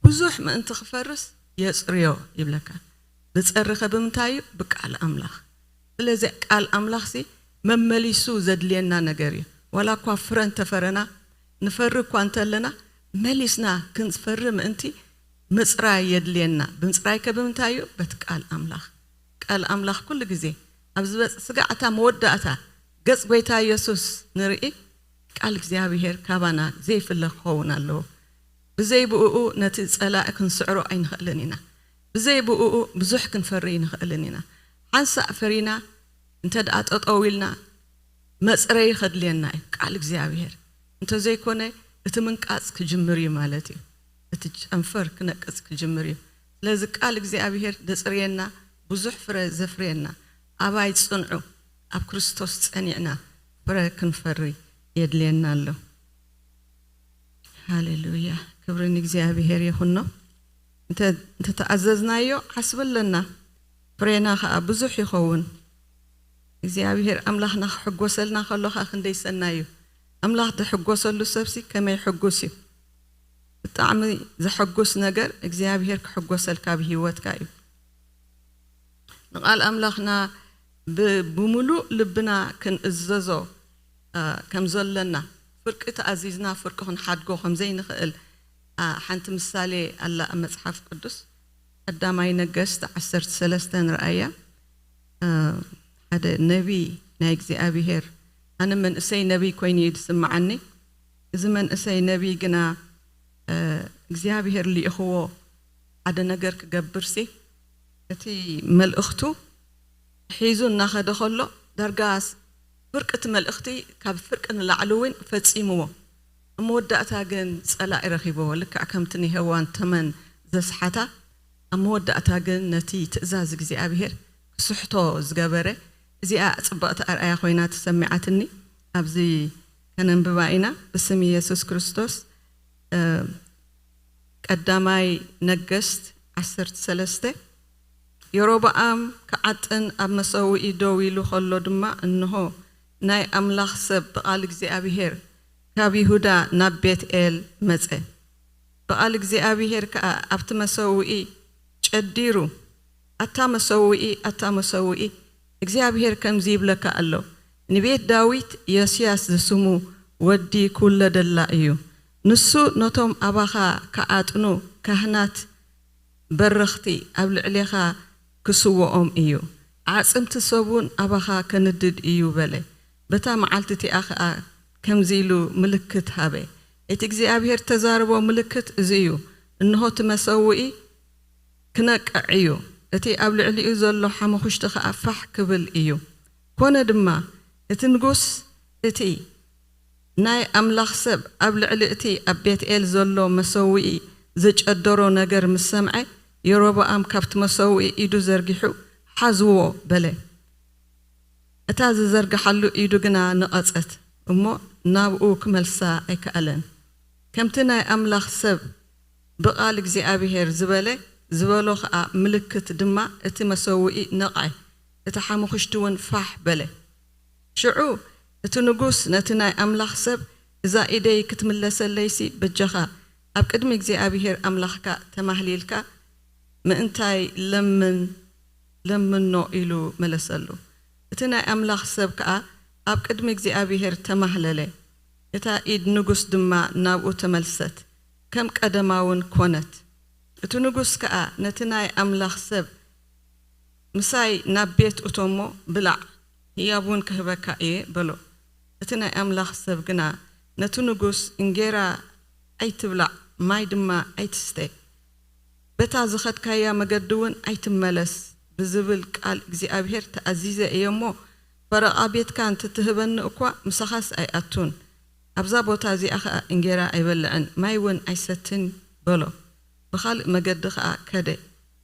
ብዙሕ ምእንቲ ክፈርስ የጽርዮ ይብለካ። ዝጸሪ ኸ ብምንታይ እዩ? ብቃል ኣምላኽ። ስለዚ ቃል ኣምላኽሲ መመሊሱ ዘድልየና ነገር እዩ። ዋላ እኳ ፍረ እንተፈረና፣ ንፈሪ እኳ እንተለና፣ መሊስና ክንፈሪ ምእንቲ ምጽራይ የድልየና። ብምጽራይ ከ ብምንታይ እዩ? በቲ ቃል ኣምላኽ። ቃል ኣምላኽ ኩሉ ግዜ ኣብ ዝበጽ ስጋዕታ መወዳእታ ገጽ ጎይታ ኢየሱስ ንርኢ፣ ቃል እግዚኣብሔር ካባና ዘይፍለ ክኸውን ኣለዎ። ብዘይ ብእኡ ነቲ ጸላኢ ክንስዕሮ ኣይንኽእልን ኢና። ብዘይ ብእኡ ብዙሕ ክንፈሪ ኣይንኽእልን ኢና። ሓንሳእ ፈሪና እንተ ደኣ ጠጠው ኢልና መጽረዪ ከድልየና እዩ ቃል እግዚኣብሔር። እንተዘይኮነ እቲ ምንቃጽ ክጅምር እዩ ማለት እዩ። እቲ ጨንፈር ክነቅጽ ክጅምር እዩ። ስለዚ ቃል እግዚኣብሔር ዘጽርየና፣ ብዙሕ ፍረ ዘፍርየና፣ ኣባይ ጽንዑ፣ ኣብ ክርስቶስ ጸኒዕና ፍረ ክንፈሪ የድልየና ኣሎ። ሃሌሉያ፣ ክብሪ ንእግዚኣብሔር ይኹኖ። እንተ- እንተተኣዘዝናዮ ዓስቢ ኣለና፣ ፍሬና ኸኣ ብዙሕ ይኸውን። እግዚኣብሔር ኣምላኽና ክሕጎሰልና ከሎ ኸኣ ክንደይ ሰናይ እዩ። ኣምላኽ ዝሕጎሰሉ ሰብሲ ከመይ ሕጉስ እዩ። ብጣዕሚ ዘሐጉስ ነገር እግዚኣብሔር ክሕጎሰልካ ብህይወትካ እዩ። ንቃል ኣምላኽና ብ- ብምሉእ ልብና ክንእዘዞ ኣ፣ ከም ዘለና፣ ፍርቂ ተኣዚዝና ፍርቂ ክንሓድጎ ከም ዘይንኽእል፣ ኣ፣ ሓንቲ ምሳሌ ኣላ ኣብ መጽሓፍ ቅዱስ። ቀዳማይ ነገስት ዓሰርተ ሰለስተ ንርኣያ። ኣ፣ ሓደ ነቢይ ናይ እግዚኣብሔር፣ ኣነ መንእሰይ ነቢይ ኮይኑ እዩ ዝስምዓኒ። እዚ መንእሰይ ነቢይ ግና እግዚኣብሔር ልኢኽዎ ሓደ ነገር ክገብርሲ እቲ መልእኽቱ ሒዙ እናኸደ ከሎ ዳርጋስ ፍርቂ እቲ መልእኽቲ ካብ ፍርቂ ንላዕሊ እውን ፈጺምዎ። ኣብ መወዳእታ ግን ጸላኢ ረኺብዎ። ልክዕ ከምቲ ንሄዋን ተመን ዘስሓታ ኣብ መወዳእታ ግን ነቲ ትእዛዝ እግዚኣብሔር ክስሕቶ ዝገበረ። እዚኣ ጽብቕቲ ኣርኣያ ኮይና ተሰሚዓትኒ። ኣብዚ ከነንብባ ኢና። ብስም ኢየሱስ ክርስቶስ። ቀዳማይ ነገስት ዓሰርተ ሰለስተ። የሮብዓም ክዓጥን ኣብ መሰውኢ ደው ኢሉ ኸሎ ድማ እንሆ ናይ ኣምላኽ ሰብ ብቓል እግዚኣብሄር ካብ ይሁዳ ናብ ቤት ኤል መጸ። ብቓል እግዚኣብሄር ከኣ ኣብቲ መሰውኢ ጨዲሩ ኣታ መሰውኢ ኣታ መሰውኢ እግዚኣብሄር ከምዚ ይብለካ ኣሎ፣ ንቤት ዳዊት ዮስያስ ዝስሙ ወዲ ክውለደላ እዩ። ንሱ ነቶም ኣባኻ ክዓጥኑ ካህናት በረኽቲ ኣብ ልዕሌኻ ክስውኦም እዩ። ኣዕጽምቲ ሰብውን ኣባኻ ከንድድ እዩ በለ። በታ መዓልቲ እቲኣ ኸኣ ከምዚ ኢሉ ምልክት ሃበ። እቲ እግዚኣብሄር እተዛረቦ ምልክት እዚ እዩ። እንሆ እቲ መሰውኢ ክነቅዕ እዩ፣ እቲ ኣብ ልዕሊኡ ዘሎ ሓመኹሽቲ ኸኣ ፋሕ ክብል እዩ። ኮነ ድማ፣ እቲ ንጉስ እቲ ናይ ኣምላኽ ሰብ ኣብ ልዕሊ እቲ ኣብ ቤትኤል ዘሎ መሰውኢ ዝጨደሮ ነገር ምስ ሰምዐ፣ የሮብኣም ካብቲ መሰውኢ ኢዱ ዘርጊሑ፣ ሓዝዎ በለ። እታ ዝዘርግሓሉ ኢዱ ግና ነቐጸት እሞ ናብኡ ክመልሳ ኣይከኣለን። ከምቲ ናይ ኣምላኽ ሰብ ብቓል እግዚኣብሄር ዝበለ ዝበሎ ኸኣ ምልክት ድማ እቲ መሰውኢ ነቕዐ፣ እቲ ሓሙኽሽቲ እውን ፋሕ በለ። ሽዑ እቲ ንጉስ ነቲ ናይ ኣምላኽ ሰብ፣ እዛ ኢደይ ክትምለሰለይሲ በጃኻ ኣብ ቅድሚ እግዚኣብሄር ኣምላኽካ ተማህሊልካ ምእንታይ ለምን ለምኖ ኢሉ መለሰሉ። እቲ ናይ ኣምላኽ ሰብ ከኣ ኣብ ቅድሚ እግዚኣብሄር ተማህለለ። እታ ኢድ ንጉስ ድማ ናብኡ ተመልሰት፣ ከም ቀደማ እውን ኰነት። እቲ ንጉስ ከኣ ነቲ ናይ ኣምላኽ ሰብ፣ ምሳይ ናብ ቤት እቶ እሞ ብላዕ፣ ህያብ እውን ክህበካ እየ በሎ። እቲ ናይ ኣምላኽ ሰብ ግና ነቲ ንጉስ፣ እንጌራ ኣይትብላዕ፣ ማይ ድማ ኣይትስተ፣ በታ ዝኸድካያ መገዲ እውን ኣይትመለስ ብዝብል ቃል እግዚኣብሄር ተኣዚዘ እየ እሞ፣ ፈረቓ ቤትካ እንትትህበኒ እኳ ምሳኻስ ኣይኣቱን፣ ኣብዛ ቦታ እዚኣ ኸኣ እንጌራ ኣይበልዕን ማይ እውን ኣይሰትን በሎ። ብኻልእ መገዲ ኸኣ ከደ፣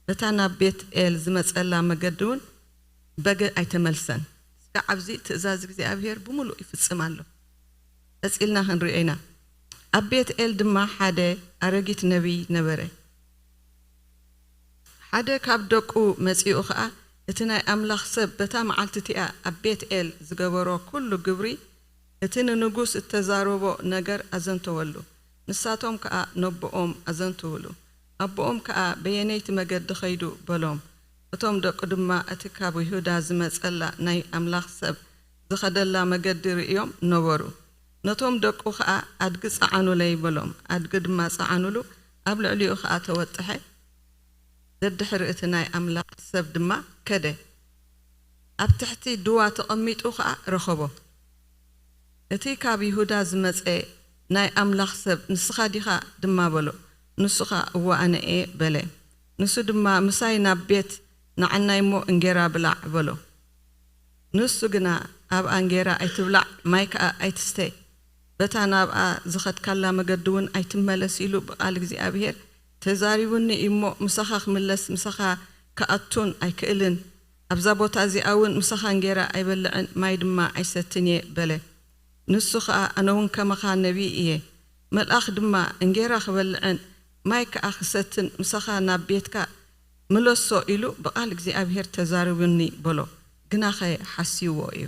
በታ ናብ ቤት ኤል ዝመጸላ መገዲ እውን በገ ኣይተመልሰን። እስካዕ ኣብዚ ትእዛዝ እግዚኣብሄር ብምሉእ ይፍጽም ኣሎ። ቀጺልና ክንሪኦ ኢና። ኣብ ቤት ኤል ድማ ሓደ ኣረጊት ነቢይ ነበረ። ሓደ ካብ ደቁ መጺኡ ኸኣ፣ እቲ ናይ ኣምላኽ ሰብ በታ መዓልቲ እቲኣ ኣብ ቤት ኤል ዝገበሮ ኵሉ ግብሪ፣ እቲ ንንጉስ እተዛረቦ ነገር ኣዘንተወሉ። ንሳቶም ከኣ ነቦኦም ኣዘንትውሉ። ኣቦኦም ከኣ፣ በየነይቲ መገዲ ኸይዱ? በሎም። እቶም ደቁ ድማ እቲ ካብ ይሁዳ ዝመጸላ ናይ ኣምላኽ ሰብ ዝኸደላ መገዲ ርእዮም ነበሩ። ነቶም ደቁ ኸኣ ኣድጊ ጸዓኑለይ በሎም። ኣድጊ ድማ ጸዓኑሉ፣ ኣብ ልዕሊኡ ኸኣ ተወጥሐ። ደድሕሪ እቲ ናይ ኣምላኽ ሰብ ድማ ከደ። ኣብ ትሕቲ ድዋ ተቐሚጡ ኸኣ ረኸቦ። እቲ ካብ ይሁዳ ዝመጸ ናይ ኣምላኽ ሰብ፣ ንስኻ ዲኻ? ድማ በሎ። ንሱ ኸኣ፣ እወ፣ ኣነ እየ በለ። ንሱ ድማ፣ ምሳይ ናብ ቤት ንዓናይ እሞ እንጌራ ብላዕ በሎ። ንሱ ግና፣ ኣብኣ እንጌራ ኣይትብላዕ፣ ማይ ከኣ ኣይትስተ፣ በታ ናብኣ ዝኸድካላ መገዲ እውን ኣይትመለስ ኢሉ ብቓል እግዚኣብሄር ተዛሪቡኒ እዩ እሞ፣ ምሳኻ ክምለስ ምሳኻ ክኣቱን ኣይክእልን፣ ኣብዛ ቦታ እዚኣ እውን ምሳኻ እንጌራ ኣይበልዕን ማይ ድማ ኣይሰትን እየ በለ። ንሱ ኸኣ፣ ኣነ እውን ከማኻ ነቢይ እየ። መልኣኽ ድማ፣ እንጌራ ክበልዕን ማይ ከኣ ክሰትን ምሳኻ ናብ ቤትካ ምለሶ ኢሉ ብቓል እግዚኣብሄር ተዛሪቡኒ በሎ። ግናኸ ሓስይዎ እዩ።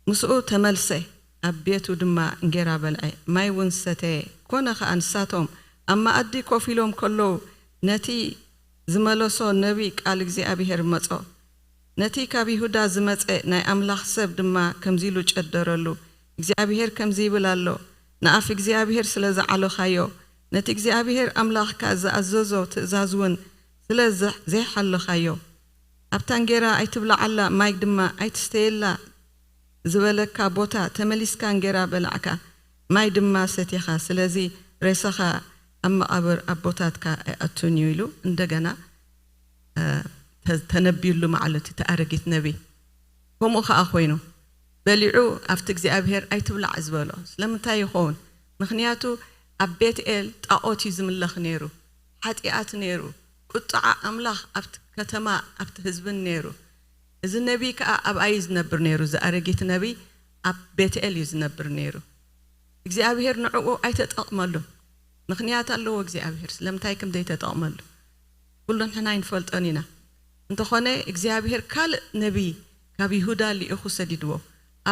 ምስኡ ተመልሰ፣ ኣብ ቤቱ ድማ እንጌራ በልዐ፣ ማይ እውን ሰተየ። ኮነ ኸኣ ንሳቶም ኣብ መኣዲ ኮፍ ኢሎም ከለዉ ነቲ ዝመለሶ ነቢይ ቃል እግዚኣብሄር መጾ። ነቲ ካብ ይሁዳ ዝመጸ ናይ ኣምላኽ ሰብ ድማ ከምዚ ኢሉ ጨደረሉ፣ እግዚኣብሄር ከምዚ ይብል ኣሎ፣ ንኣፍ እግዚኣብሄር ስለ ዝዓለኻዮ፣ ነቲ እግዚኣብሄር ኣምላኽካ ዝኣዘዞ ትእዛዝ እውን ስለ ዘ-፣ ዘይሓለኻዮ፣ ኣብታ እንጌራ ኣይትብልዓላ፣ ማይ ድማ ኣይትስተየላ፣ ዝበለካ ቦታ ተመሊስካ እንጌራ በላዕካ፣ ማይ ድማ ሰቲኻ፣ ስለዚ ሬሳኻ ኣብ መቓብር ኣቦታትካ ኣይኣቱን እዩ ኢሉ እንደገና ተነብዩሉ ማለት እዩ። ተኣረጊት ነቢ ከምኡ ከዓ ኮይኑ በሊዑ ኣብቲ እግዚኣብሔር ኣይትብላዕ ዝበሎ ስለምንታይ ይኸውን? ምክንያቱ ኣብ ቤትኤል ጣዖት እዩ ዝምለኽ ነይሩ። ሓጢኣት ነይሩ። ቁጥዓ ኣምላኽ ኣብቲ ከተማ ኣብቲ ህዝብን ነይሩ። እዚ ነቢይ ከዓ ኣብኣ እዩ ዝነብር ነይሩ። እዚ ኣረጊት ነቢይ ኣብ ቤትኤል እዩ ዝነብር ነይሩ። እግዚኣብሔር ንዕኡ ኣይተጠቕመሉን። ምኽንያት ኣለዎ እግዚኣብሔር ስለምንታይ ከም ዘይተጠቕመሉ። ኩሉ ንሕና ኣይንፈልጦን ኢና። እንተኾነ እግዚኣብሔር ካልእ ነቢይ ካብ ይሁዳ ልኢኹ ሰዲድዎ።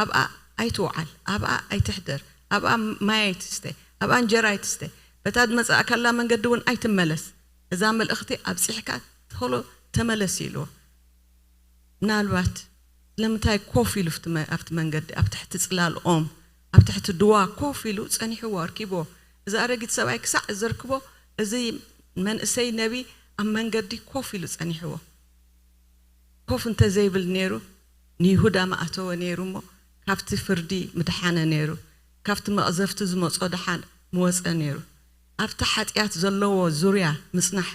ኣብኣ ኣይትውዓል፣ ኣብኣ ኣይትሕደር፣ ኣብኣ ማይ ኣይትስተ፣ ኣብኣ እንጀራ ኣይትስተ፣ በታ ዝመጻእካላ መንገዲ እውን ኣይትመለስ። እዛ መልእኽቲ ኣብጺሕካ ቶሎ ተመለስ ኢልዎ። ምናልባት ስለምንታይ ኮፍ ኢሉ ኣብቲ መንገዲ ኣብ ትሕቲ ፅላል ኦም ኣብ ትሕቲ ድዋ ኮፍ ኢሉ ፀኒሕዎ ኣርኪብዎ። እዚ ኣረጊት ሰብኣይ ክሳዕ ዘርክቦ እዚ መንእሰይ ነቢ ኣብ መንገዲ ኮፍ ኢሉ ፀኒሕዎ። ኮፍ እንተዘይብል ነይሩ ንይሁዳ ምኣተወ ነይሩ እሞ ካብቲ ፍርዲ ምድሓነ ነይሩ። ካብቲ መቕዘፍቲ ዝመፆ ድሓን ምወፀ ነይሩ። ኣብቲ ሓጢኣት ዘለዎ ዙርያ ምፅናሕ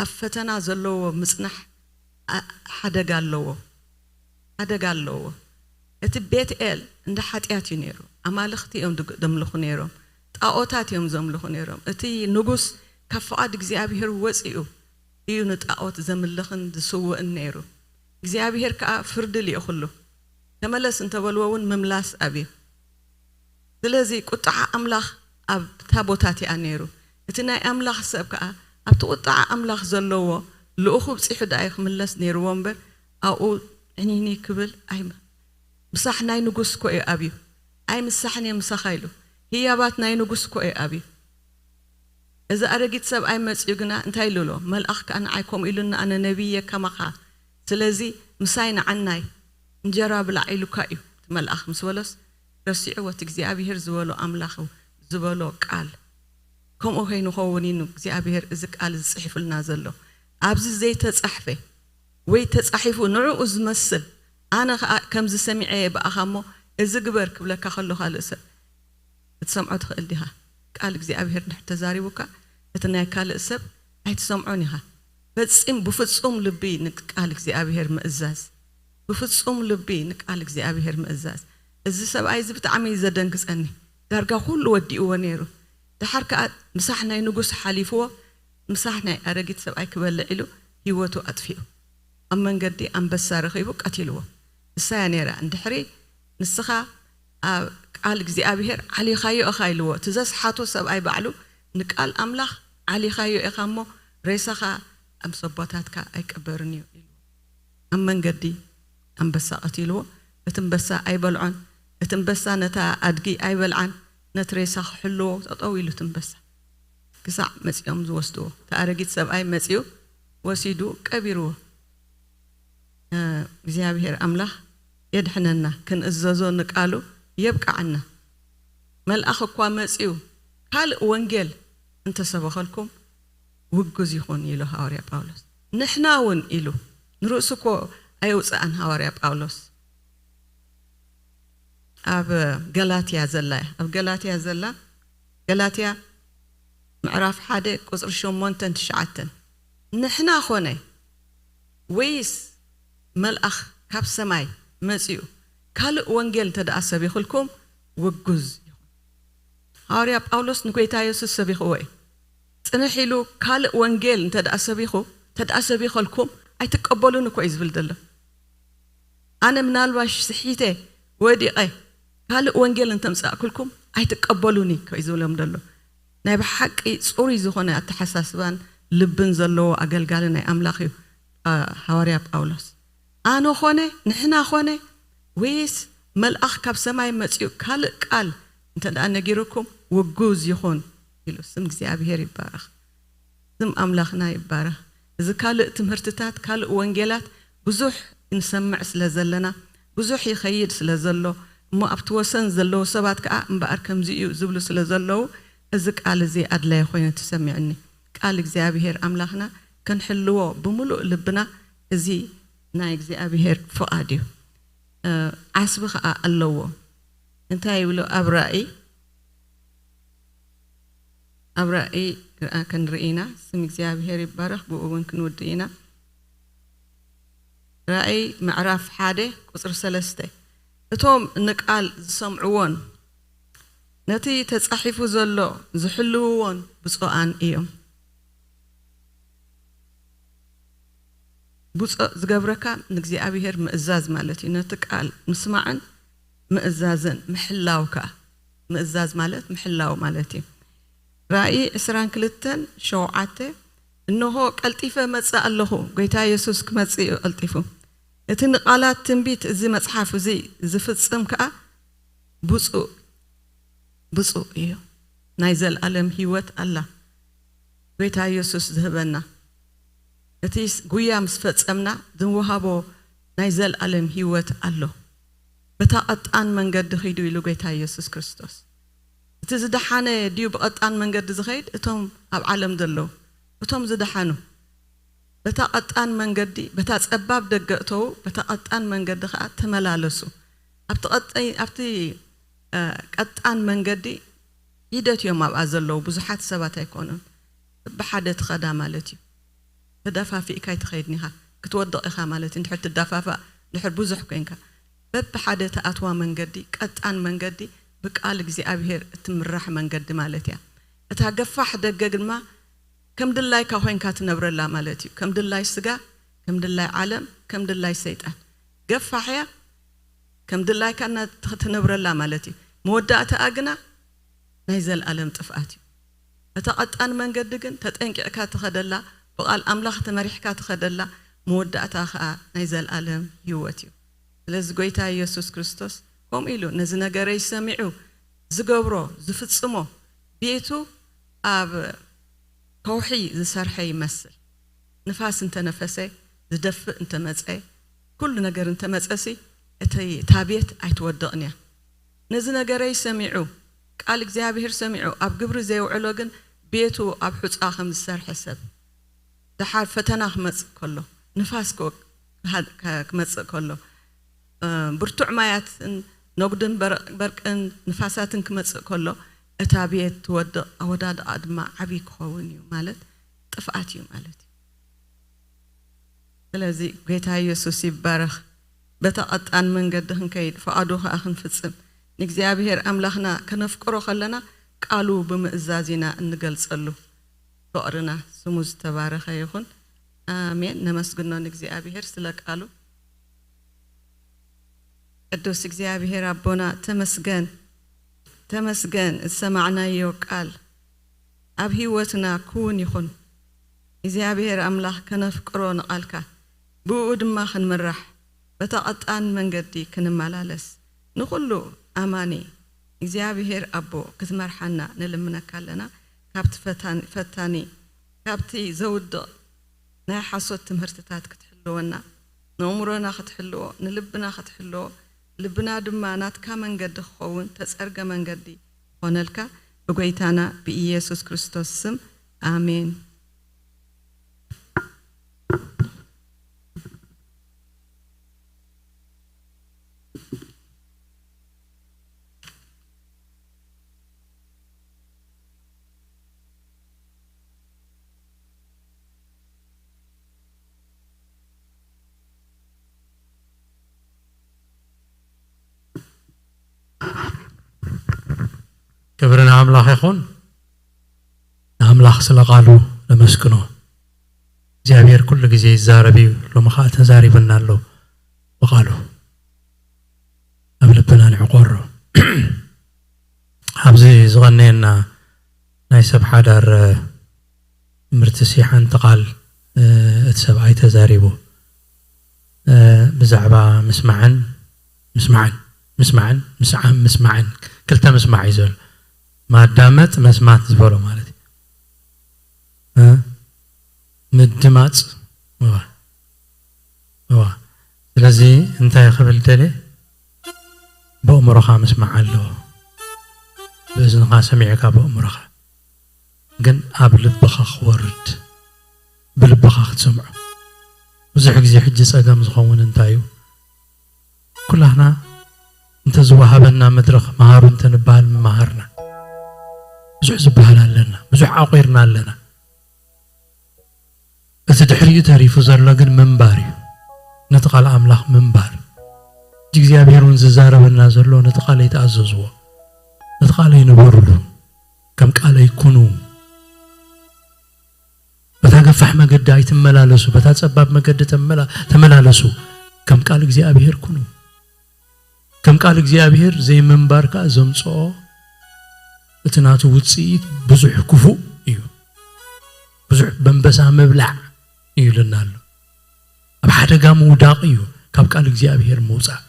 ኣብ ፈተና ዘለዎ ምፅናሕ ሓደጋ ኣለዎ። ሓደጋ ኣለዎ። እቲ ቤትኤል እንደ ሓጢኣት እዩ ነይሩ። ኣማልኽቲ እዮም ዘምልኹ ነይሮም። ጣዖታት እዮም ዘምልኹ ነይሮም። እቲ ንጉስ ካብ ፍቓድ እግዚኣብሔር ወፂኡ እዩ ንጣዖት ዘምልኽን ዝስውእን ነይሩ። እግዚኣብሔር ከዓ ፍርዲ ልኢኹሉ። ተመለስ እንተበልዎ እውን ምምላስ ኣብዩ። ስለዚ ቁጥዓ ኣምላኽ ኣብታ ቦታ እቲኣ ነይሩ። እቲ ናይ ኣምላኽ ሰብ ከኣ ኣብቲ ቁጥዓ ኣምላኽ ዘለዎ ልኡኹ ብጺሑ ደኣ እዩ ክምለስ ነይርዎ እምበር ኣብኡ ዕኒኒ ክብል ኣይ ምሳሕ ናይ ንጉስ እኮ እዩ ኣብዩ። ኣይ ምሳሕን እየ ምሳኻ ኢሉ ህያባት ናይ ንጉስ እኮ እዩ ኣብዩ። እዚ ኣረጊት ሰብኣይ መጺኡ ግና እንታይ ኢሉ ኣሎ? መልኣኽ ከኣ ንዓይ ከምኡ ኢሉኒ ኣነ ነቢይ እየ ከማኻ ስለዚ ምሳይ ንዓናይ እንጀራ ብላዕ ኢሉካ እዩ እቲ መልኣኽ ምስ በሎስ ረሲዕዎ እቲ እግዚኣብሄር ዝበሎ ኣምላኽ ዝበሎ ቃል ከምኡ ከይንኸውን እዩ እግዚኣብሄር እዚ ቃል እዚ ፅሒፉልና ዘሎ ኣብዚ ዘይተፃሕፈ ወይ ተፃሒፉ ንዕኡ ዝመስል ኣነ ከዓ ከምዚ ሰሚዐ እየ ብኣኻ እሞ እዚ ግበር ክብለካ ከሎ ካልእ ሰብ ክትሰምዖ ትኽእል ዲኻ ቃል እግዚኣብሄር እንድሕር ተዛሪቡካ እቲ ናይ ካልእ ሰብ ኣይትሰምዖን ኢኻ ፈፂም ብፍፁም ልቢ ንቃል እግዚኣብሄር ምእዛዝ ብፍፁም ልቢ ንቃል እግዚኣብሄር ምእዛዝ እዚ ሰብኣይ እዚ ብጣዕሚ እዩ ዘደንግፀኒ ዳርጋ ኩሉ ወዲእዎ ነይሩ ደሓር ከዓ ምሳሕ ናይ ንጉስ ሓሊፍዎ ምሳሕ ናይ ኣረጊት ሰብኣይ ክበልዕ ኢሉ ህይወቱ ኣጥፊኡ ኣብ መንገዲ ኣንበሳ ረኺቡ ቀቲልዎ እሳያ ነይራ እንድሕሪ ንስኻ ኣብ ቃል እግዚኣብሄር ዓሊኻዮ ኢኻ ኢልዎ እቲ ዘስሓቶ ሰብኣይ ባዕሉ ንቃል ኣምላኽ ዓሊኻዮ ኢኻ እሞ ሬሳኻ ኣብ ሰቦታትካ ኣይቀበርን እዩ ኢልዎ ኣብ መንገዲ ኣንበሳ ቀቲልዎ እቲ ኣንበሳ ኣይበልዖን እቲ ኣንበሳ ነታ ኣድጊ ኣይበልዓን ነቲ ሬሳ ክሕልዎ ጠጠው ኢሉ እቲ ኣንበሳ ክሳዕ መፂኦም ዝወስድዎ እቲ ኣረጊት ሰብኣይ መፂኡ ወሲዱ ቀቢርዎ እግዚኣብሔር ኣምላኽ የድሕነና ክንእዘዞ ንቃሉ የብቅዓና መልኣኽ እኳ መፂኡ ካልእ ወንጌል እንተሰበኸልኩም ውጉዝ ይኹን ኢሉ ሃዋርያ ጳውሎስ ንሕና እውን ኢሉ ንርእሱ እኮ ኣየውፅኣን ሃዋርያ ጳውሎስ ኣብ ገላትያ ዘላ እያ ኣብ ገላትያ ዘላ ገላትያ ምዕራፍ ሓደ ቁፅሪ ሸሞንተን ትሽዓተን ንሕና ኾነ ወይስ መልኣኽ ካብ ሰማይ መፂኡ ካልእ ወንጌል እንተ ደኣ ሰቢኽልኩም ውጉዝ ይኹን ሃዋርያ ጳውሎስ ንጎይታ የሱስ ሰቢኽዎ እዩ ፅንሕ ኢሉ ካልእ ወንጌል እንተ ደኣ ሰቢኹ እንተ ደኣ ሰቢኸልኩም ኣይትቀበሉን እኮ እዩ ዝብል ዘሎ ኣነ ምናልባሽ ስሒተ ወዲቐ ካልእ ወንጌል እንተምፃእኩልኩም ኣይትቀበሉን እዩ ዝብሎም ዘሎ ናይ ብሓቂ ፅሩይ ዝኾነ ኣተሓሳስባን ልብን ዘለዎ ኣገልጋሊ ናይ ኣምላኽ እዩ ሃዋርያ ጳውሎስ ኣነ ኾነ ንሕና ኾነ ወይስ መልኣኽ ካብ ሰማይ መፂኡ ካልእ ቃል እንተ ደኣ ነጊሩኩም ውጉዝ ይኹን ኢሉ ስም እግዚኣብሄር ይባረኽ ስም ኣምላኽና ይባረኽ። እዚ ካልእ ትምህርትታት፣ ካልእ ወንጌላት ብዙሕ ንሰምዕ ስለ ዘለና፣ ብዙሕ ይኸይድ ስለ ዘሎ፣ እሞ ኣብቲ ወሰን ዘለዉ ሰባት ከኣ እምበኣር ከምዚ እዩ ዝብሉ ስለ ዘለዉ፣ እዚ ቃል እዚ ኣድላዪ ኮይኑ ተሰሚዑኒ። ቃል እግዚኣብሄር ኣምላኽና ክንሕልዎ ብምሉእ ልብና እዚ ናይ እግዚኣብሄር ፍቓድ እዩ። ዓስቢ ከዓ ኣለዎ። እንታይ ይብሉ ኣብ ራእይ? ኣብ ራእይ ርኣ ክንርኢ ኢና። ስም እግዚኣብሔር ይባረኽ። ብኡ እውን ክንውድእ ኢና። ራእይ ምዕራፍ ሓደ ቁፅሪ ሰለስተ፣ እቶም ንቃል ዝሰምዕዎን ነቲ ተጻሒፉ ዘሎ ዝሕልውዎን ብፁዓን እዮም። ብፁዕ ዝገብረካ ንእግዚኣብሔር ምእዛዝ ማለት እዩ። ነቲ ቃል ምስማዕን ምእዛዝን ምሕላው ከኣ፣ ምእዛዝ ማለት ምሕላው ማለት እዩ። ራእይ ዕስራን ክልተን ሸውዓተ፣ እንሆ ቀልጢፈ መጽእ ኣለኹ፣ ጎይታ የሱስ ክመጽእ እዩ ቀልጢፉ። እቲ ንቃላት ትንቢት እዚ መጽሓፍ እዚ ዝፍጽም ከኣ ብፁዕ፣ ብፁዕ እዩ። ናይ ዘልኣለም ህይወት ኣላ። ጎይታ የሱስ ዝህበና። እቲ ስ-፣ ጉያ ምስ ፈጸምና ዝወሃቦ ናይ ዘልኣለም ህይወት ኣሎ። በታ ቀጣን መንገዲ ኺዱ ኢሉ ጎይታ የሱስ ክርስቶስ። እቲ ዝደሓነ ድዩ ብቐጣን መንገዲ ዝኸይድ? እቶም ኣብ ዓለም ዘለዉ፣ እቶም ዝደሓኑ። በታ ቀጣን መንገዲ፣ በታ ጸባብ ደገ እተዉ፣ በታ ቀጣን መንገዲ ኸኣ ተመላለሱ። ኣብቲ ቀጠይ-፣ ኣብቲ፣ እ፣ ቀጣን መንገዲ ሒደት እዮም ኣብኣ ዘለዉ፣ ብዙሓት ሰባት ኣይኮኑን። ብሓደ ትኸዳ ማለት እዩ። ተዳፋፊእካ ኣይትኸይድን ኢኻ፣ ክትወድቕ ኢኻ ማለት እዩ። እንድሕር ትዳፋፋእ፣ እንድሕር ብዙሕ ኮይንካ፣ በብሓደ ትኣትዋ መንገዲ፣ ቀጣን መንገዲ፣ ብቃል እግዚኣብሔር እትምራሕ መንገዲ ማለት እያ። እታ ገፋሕ ደገ ድማ ከም ድላይካ ኮይንካ ትነብረላ ማለት እዩ። ከም ድላይ ስጋ፣ ከም ድላይ ዓለም፣ ከም ድላይ ሰይጣን። ገፋሕ እያ፣ ከም ድላይካ እና-፣ ትነብረላ ማለት እዩ። መወዳእታኣ ግና ናይ ዘልኣለም ጥፍኣት እዩ። እታ ቀጣን መንገዲ ግን ተጠንቂቕካ ትኸደላ፣ ብቓል ኣምላኽ ተመሪሕካ ትኸደላ፣ መወዳእታ ኸኣ ናይ ዘልኣለም ህይወት እዩ። ስለዚ ጎይታ ኢየሱስ ክርስቶስ ከምኡ ኢሉ ነዚ ነገረይ ሰሚዑ ዝገብሮ፣ ዝፍጽሞ፣ ቤቱ ኣብ ከውሒ ዝሰርሐ ይመስል። ንፋስ እንተነፈሰ፣ ዝደፍእ እንተመጸ፣ ኩሉ ነገር እንተመጸሲ፣ እቲ፣ እታ ቤት ኣይትወድቕን እያ። ነዚ ነገረይ ሰሚዑ፣ ቃል እግዚኣብሔር ሰሚዑ፣ ኣብ ግብሪ ዘየውዕሎ ግን፣ ቤቱ ኣብ ሑጻ ከም ዝሰርሐ ሰብ፣ ደሓር ፈተና ክመጽእ ከሎ፣ ንፋስ ክወ-፣ ክሃ-፣ ከ-፣ ክመጽእ ከሎ፣ እ፣ ብርቱዕ ማያትን ነጉድን በር-፣ በርቅን ንፋሳትን ክመጽእ ከሎ፣ እታ ቤት ትወድቕ፣ ኣወዳድቓ ድማ ዓብዪ ክኸውን እዩ፣ ማለት ጥፍኣት እዩ ማለት እዩ። ስለዚ ጎይታ ኢየሱስ ይባረኽ። በታ ቀጣን መንገዲ ክንከይድ፣ ፍቓዱ ኸኣ ክንፍጽም፣ ንእግዚኣብሔር ኣምላኽና ከነፍቅሮ ከለና፣ ቃሉ ብምእዛዝ ኢና እንገልጸሉ። ፍቕርና ስሙ ዝተባረኸ ይኹን። ኣሜን። ነመስግኖ ንእግዚኣብሔር ስለ ቃሉ። ቅዱስ እግዚኣብሔር ኣቦና ተመስገን፣ ተመስገን ዝሰማዕናዮ ቃል ኣብ ህይወትና ክውን ይኹን። እግዚኣብሔር ኣምላኽ ከነፍቅሮ ንቓልካ፣ ብእኡ ድማ ክንምራሕ፣ በታ ቐጣን መንገዲ ክንመላለስ፣ ንኹሉ ኣማኒ እግዚኣብሔር ኣቦ ክትመርሓና ንልምነካ ኣለና። ካብቲ ፈታን-፣ ፈታኒ፣ ካብቲ ዘውድቕ ናይ ሓሶት ትምህርትታት ክትሕልወና፣ ንእምሮና ክትሕልዎ፣ ንልብና ክትሕልዎ፣ ልብና ድማ ናትካ መንገዲ ክኸውን ተጸርገ መንገዲ ክኾነልካ ብጎይታና ብኢየሱስ ክርስቶስ ስም ኣሜን። ክብሪ ንኣምላኽ ይኹን። ንኣምላኽ ስለ ቃሉ ነመስግኖ። እግዚኣብሔር ኩሉ ግዜ ይዛረብ እዩ፣ ሎሚ ኸኣ ተዛሪቡና ኣሎ ብቃሉ። ኣብ ልብና ንዕቆሮ። ኣብዚ ዝቐነየና ናይ ሰብ ሓዳር ትምህርትሲ ሓንቲ ቃል፣ እ፣ እቲ ሰብኣይ ተዛሪቡ፣ እ፣ ብዛዕባ ምስማዕን፣ ምስማዕን፣ ምስማዕን፣ ምስዓ-፣ ምስማዕን፣ ክልተ ምስማዕ እዩ ዘሎ። ማዳመጥ፣ መስማት ዝበሎ ማለት እዩ። እ? ምድማጽ። እዋ። እዋ። ስለዚ እንታይ ክብል ደልየ? በእምሮኻ ምስማዕ ኣለዎ። ብእዝንኻ ሰሚዕካ በእምሮኻ። ግን ኣብ ልብኻ ክወርድ፣ ብልብኻ ክትሰምዖ። ብዙሕ ግዜ ሕጂ ጸገም ዝኸውን እንታይ እዩ? ኩላህና እንተዝወሃበና መድረኽ መሃሩ እንተንበሃል ምመሃርና። ብዙሕ ዝበሃል ኣለና፣ ብዙሕ ዓቑርና ኣለና። እቲ ድሕሪኡ ተሪፉ ዘሎ ግን ምንባር እዩ። ነቲ ቃል ኣምላኽ ምንባር። እቲ እግዚኣብሔር እውን ዝዛረበና ዘሎ ነቲ ቃለይ ተኣዘዝዎ፣ ነቲ ቃለይ ንበሩሉ፣ ከም ቃለይ ኩኑ። በታ ገፋሕ መገዲ ኣይትመላለሱ፣ በታ ጸባብ መገዲ ተመላ-፣ ተመላለሱ፣ ከም ቃል እግዚኣብሔር ኩኑ። ከም ቃል እግዚኣብሔር ዘይምንባር ከኣ ዘምጽኦ እቲ ናቱ ውጽኢት ብዙሕ ክፉእ እዩ። ብዙሕ በንበሳ ምብላዕ እዩ ኢሉና ኣሎ። ኣብ ሓደጋ ምውዳቕ እዩ ካብ ቃል እግዚኣብሔር ምውጻእ።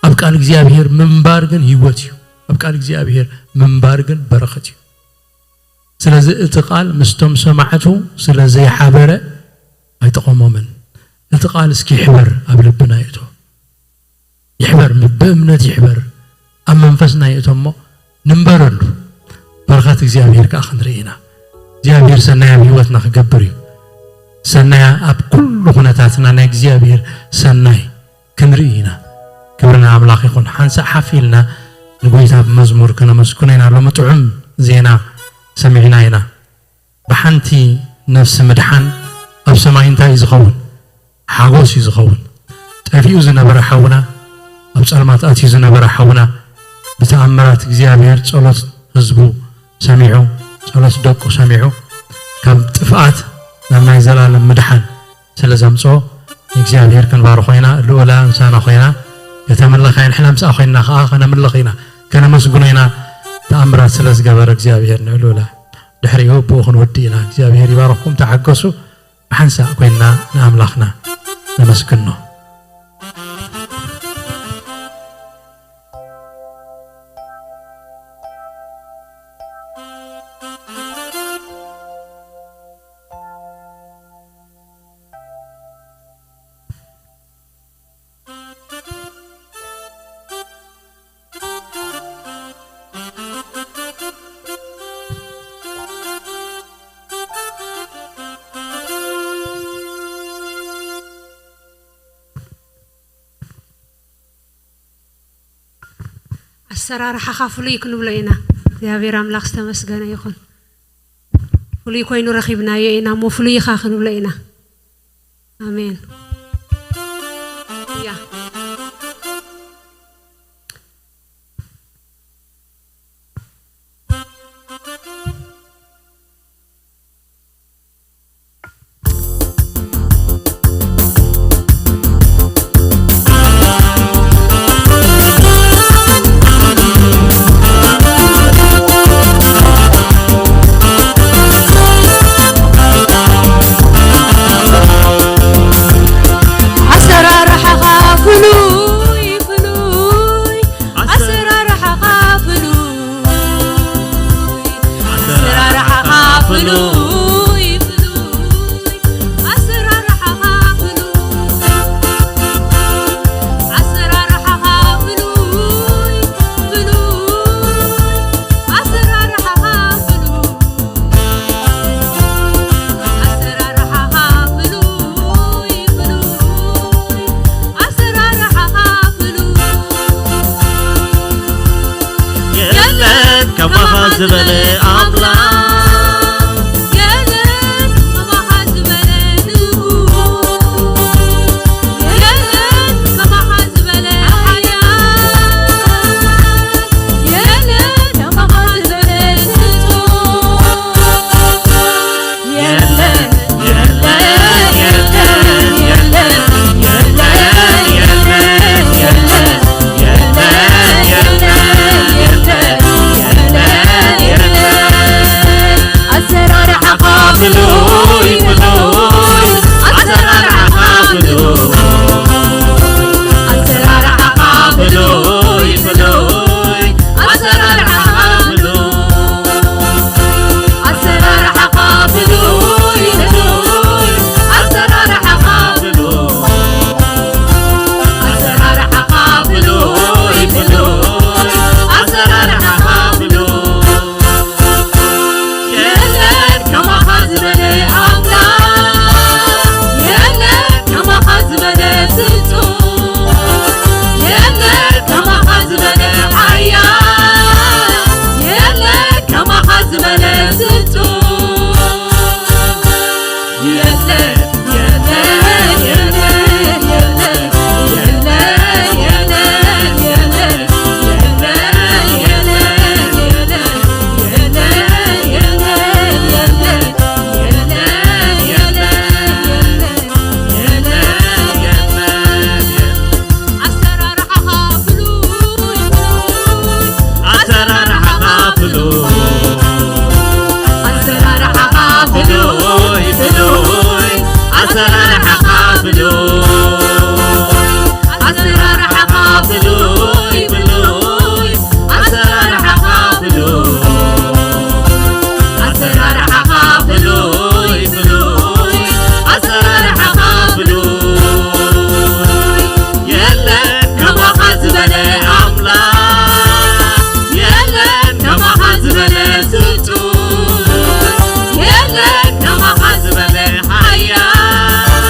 ኣብ ቃል እግዚኣብሔር ምንባር ግን ህይወት እዩ። ኣብ ቃል እግዚኣብሔር ምንባር ግን በረኸት እዩ። ስለዚ እቲ ቃል ምስቶም ሰማዕቱ ስለ ዘይሓበረ ኣይጠቐሞምን። እቲ ቃል እስኪ ይሕበር ኣብ ልብና ይእቶ። ይሕበር፣ ብእምነት ይሕበር። ኣብ መንፈስና ይእቶ እሞ ንንበረሉ። በረኸት እግዚኣብሔር ከኣ ክንርኢ ኢና። እግዚኣብሔር ሰናይ ኣብ ህይወትና ክገብር እዩ። ሰናይ ኣብ ኩሉ ኩነታትና ናይ እግዚኣብሔር ሰናይ ክንርኢ ኢና። ክብሪ ንኣምላኽ ይኹን። ሓንሳእ ሓፍ ኢልና ንጎይታ ብመዝሙር ከነመስግኖ ኢና። ሎሚ ጥዑም ዜና ሰሚዕና ኢና። ብሓንቲ ነፍሲ ምድሓን ኣብ ሰማይ እንታይ እዩ ዝኸውን? ሓጎስ እዩ ዝኸውን። ጠፊኡ ዝነበረ ሓውና፣ ኣብ ጸልማት ኣትዩ ዝነበረ ሓውና፣ ብተኣምራት እግዚኣብሔር ጸሎት ህዝቡ ሰሚዑ፣ ጸሎት ደቁ ሰሚዑ፣ ካብ ጥፍኣት ናብ ናይ ዘላለም ምድሓን ስለ ዘምጽኦ፣ ንእግዚኣብሔር ክንባርኾ ኢና። ልኡላ ምሳና ኮይና ከተምልኽ እያ። ንሕና ምስኣ ኮይንና ከኣ ከነምልኽ ኢና፣ ከነመስግኖ ኢና። ተኣምራት ስለ ዝገበረ እግዚኣብሔር ንልኡላ። ድሕሪኡ ብኡ ክንወዲ ኢና። እግዚኣብሔር ይባርኽኩም። ተሓገሱ። ብሓንሳእ ኮይንና ንኣምላኽና ነመስግኖ። ኣሰራርሓኻ ፍሉይ ክንብሎ ኢና። እግዚኣብሔር ኣምላኽ ዝተመስገነ ይኹን። ፍሉይ ኮይኑ ረኺብናዮ ኢና እሞ ፍሉይኻ ክንብሎ ኢና። ኣሜን። ያ። ኣሰራርሓኻ ፍሉይ፣ ፍሉይ፣ ኣሰራርሓኻ ፍሉይ፣ ኣሰራርሓኻ ፍሉይ፣ ፍሉይ፣ ኣሰራርሓኻ ፍሉይ፣ ኣሰራርሓኻ ፍሉይ፣ ፍሉይ፣ ኣሰራርሓኻ ፍሉይ። ኣሰራርሓኻ ፍሉይ፣ ፍሉይ፣ ኣሰራርሓኻ ፍሉይ። የለን ከማኻ ዝበለ ኣምላኽ፣ የለን ከማኻ ዝበለ ንጉስ፣ የለን ከማኻ ዝበለ ሓያል፣ የለን ከማኻ ዝበለ ንጹህ። ኣሰራርሓኻ ብሉይ፣ ኣሰራርሓኻ ብሉይ፣ ብሉይ፣ ኣሰራርሓኻ ብሉይ፣ ኣሰራርሓኻ ብሉይ፣ ብሉይ፣ ኣሰራርሓኻ ብሉይ። የለን ከማኻ ዝበለ ኣምላኽ፣ የለን ከማኻ ዝበለ ስጡም፣ የለን ከማኻ ዝበለ ሓያል፣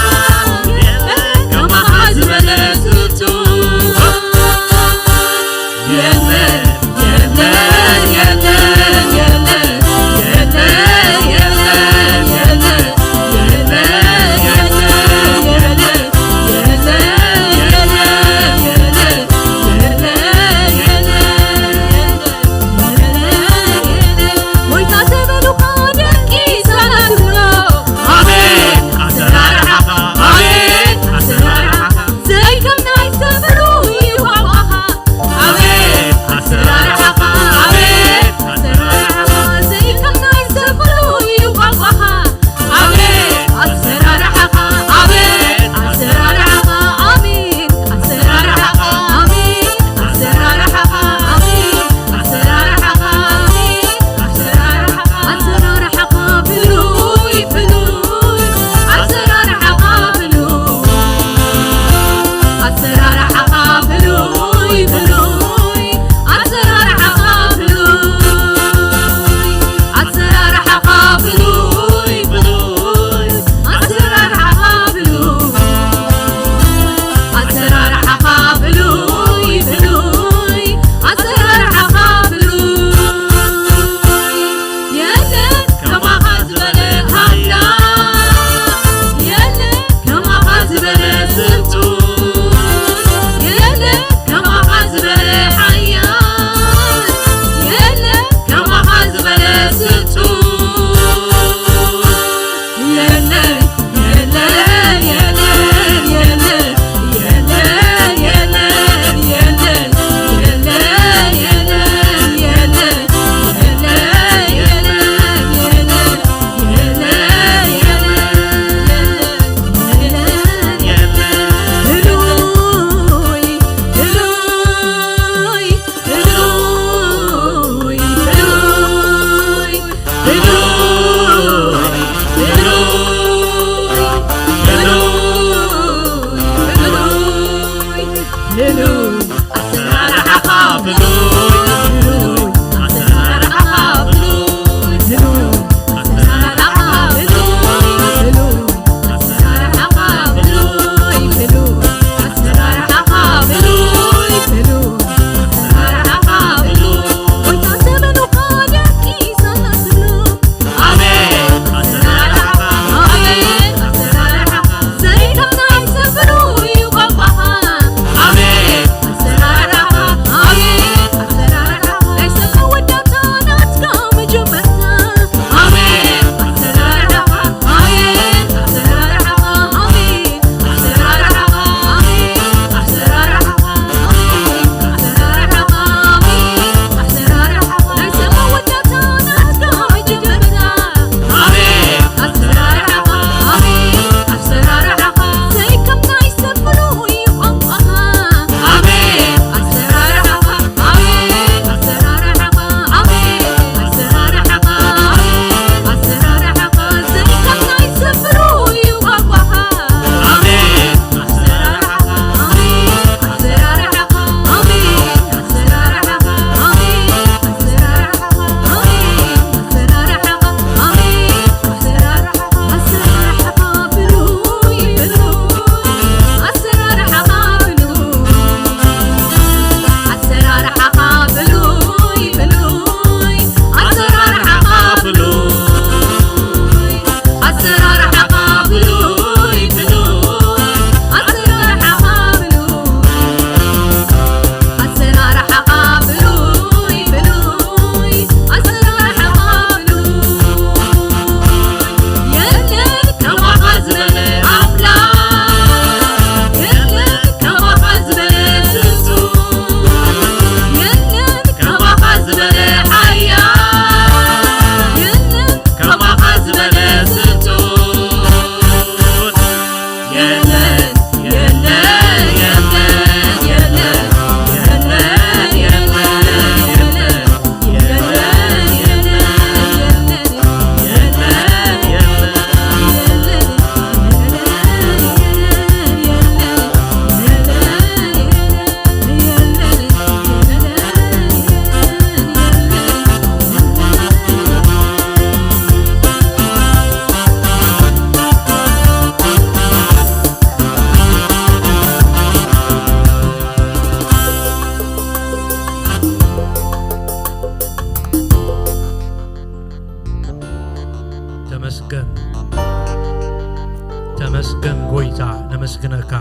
መስገን ጎይታ፣ ነመስግነካ።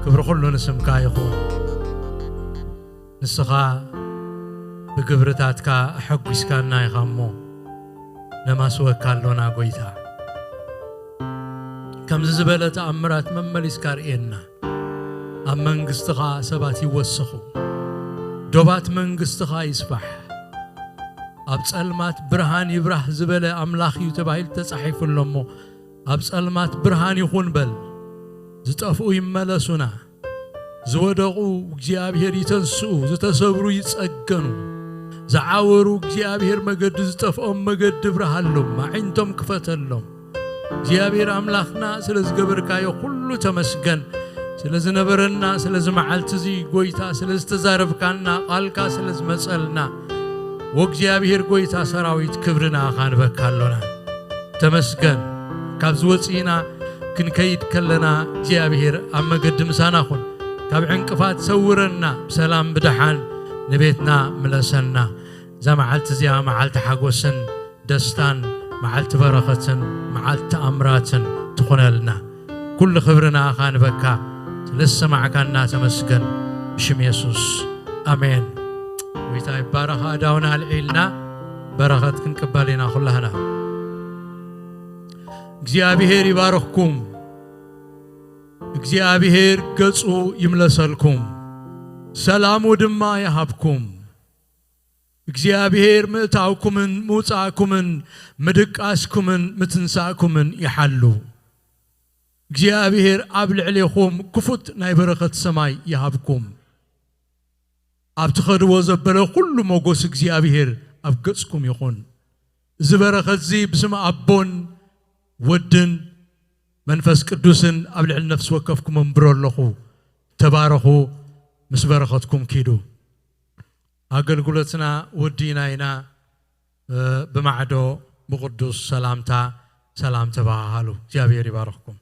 ክብሪ ኩሉ ንስምካ ይኹን። ንስኻ ብግብርታትካ ኣሐጒስካና ኢኻ እሞ፣ ነማስወካ ኣሎና ጎይታ። ከምዚ ዝበለ ተኣምራት መመሊስካ ርእየና። ኣብ መንግስትኻ ሰባት ይወሰኹ፣ ዶባት መንግስትኻ ይስፋሕ። ኣብ ጸልማት ብርሃን ይብራህ ዝበለ ኣምላኽ እዩ ተባሂሉ ተጻሒፉ ኣሎ እሞ፣ ኣብ ጸልማት ብርሃን ይኹን በል። ዝጠፍኡ ይመለሱና፣ ዝወደቑ እግዚኣብሔር ይተንስኡ፣ ዝተሰብሩ ይጸገኑ፣ ዝዓወሩ እግዚኣብሔር መገዲ ዝጠፍኦም መገዲ ብርሃሎም፣ ኣዒንቶም ክፈተሎም። እግዚኣብሔር ኣምላኽና ስለ ዝገበርካዮ ኩሉ ተመስገን። ስለ ዝነበረና ስለዚ መዓልቲ እዚ ጎይታ ስለ ዝተዛረብካና ቃልካ ስለ ዝመጸልና ወእግዚኣብሔር ጎይታ ሰራዊት ክብሪ ንኣኻ ንበካ ኣሎና። ተመስገን። ካብዚ ወጺእና ክንከይድ ከለና እግዚኣብሔር ኣብ መገዲ ምሳና ኩን። ካብ ዕንቅፋት ሰውረና፣ ብሰላም ብደሓን ንቤትና ምለሰና። እዛ መዓልቲ እዚኣ መዓልቲ ሓጎስን ደስታን፣ መዓልቲ በረኸትን መዓልቲ ተኣምራትን ትኹነልና። ኩሉ ክብሪ ንኣኻ ንበካ፣ ስለ ዝሰማዕካና ተመስገን። ብሽም የሱስ፣ ኣሜን። ጎይታ ይባረኽ። ኣእዳውና ኣልዒልና በረኸት ክንቅበል ኢና ኩላህና። እግዚኣብሔር ይባርኽኩም። እግዚኣብሔር ገጹ ይምለሰልኩም፣ ሰላሙ ድማ ይሃብኩም። እግዚኣብሔር ምእታውኩምን ምውጻእኩምን ምድቃስኩምን ምትንሳእኩምን ይሓሉ። እግዚኣብሔር ኣብ ልዕሌኹም ክፉት ናይ በረኸት ሰማይ ይሃብኩም። ኣብ ትኸድዎ ዘበለ ኩሉ ሞጎስ እግዚኣብሔር ኣብ ገጽኩም ይኹን። እዚ በረኸት እዚ ብስም ኣቦን ወድን መንፈስ ቅዱስን ኣብ ልዕሊ ነፍሲ ወከፍኩም እምብሮ ኣለኹ። ተባረኹ፣ ምስ በረኸትኩም ኪዱ። ኣገልግሎትና ወዲና ኢና። እ፣ ብማዕዶ ብቕዱስ ሰላምታ ሰላም ተባሃሃሉ። እግዚኣብሔር ይባርኽኩም።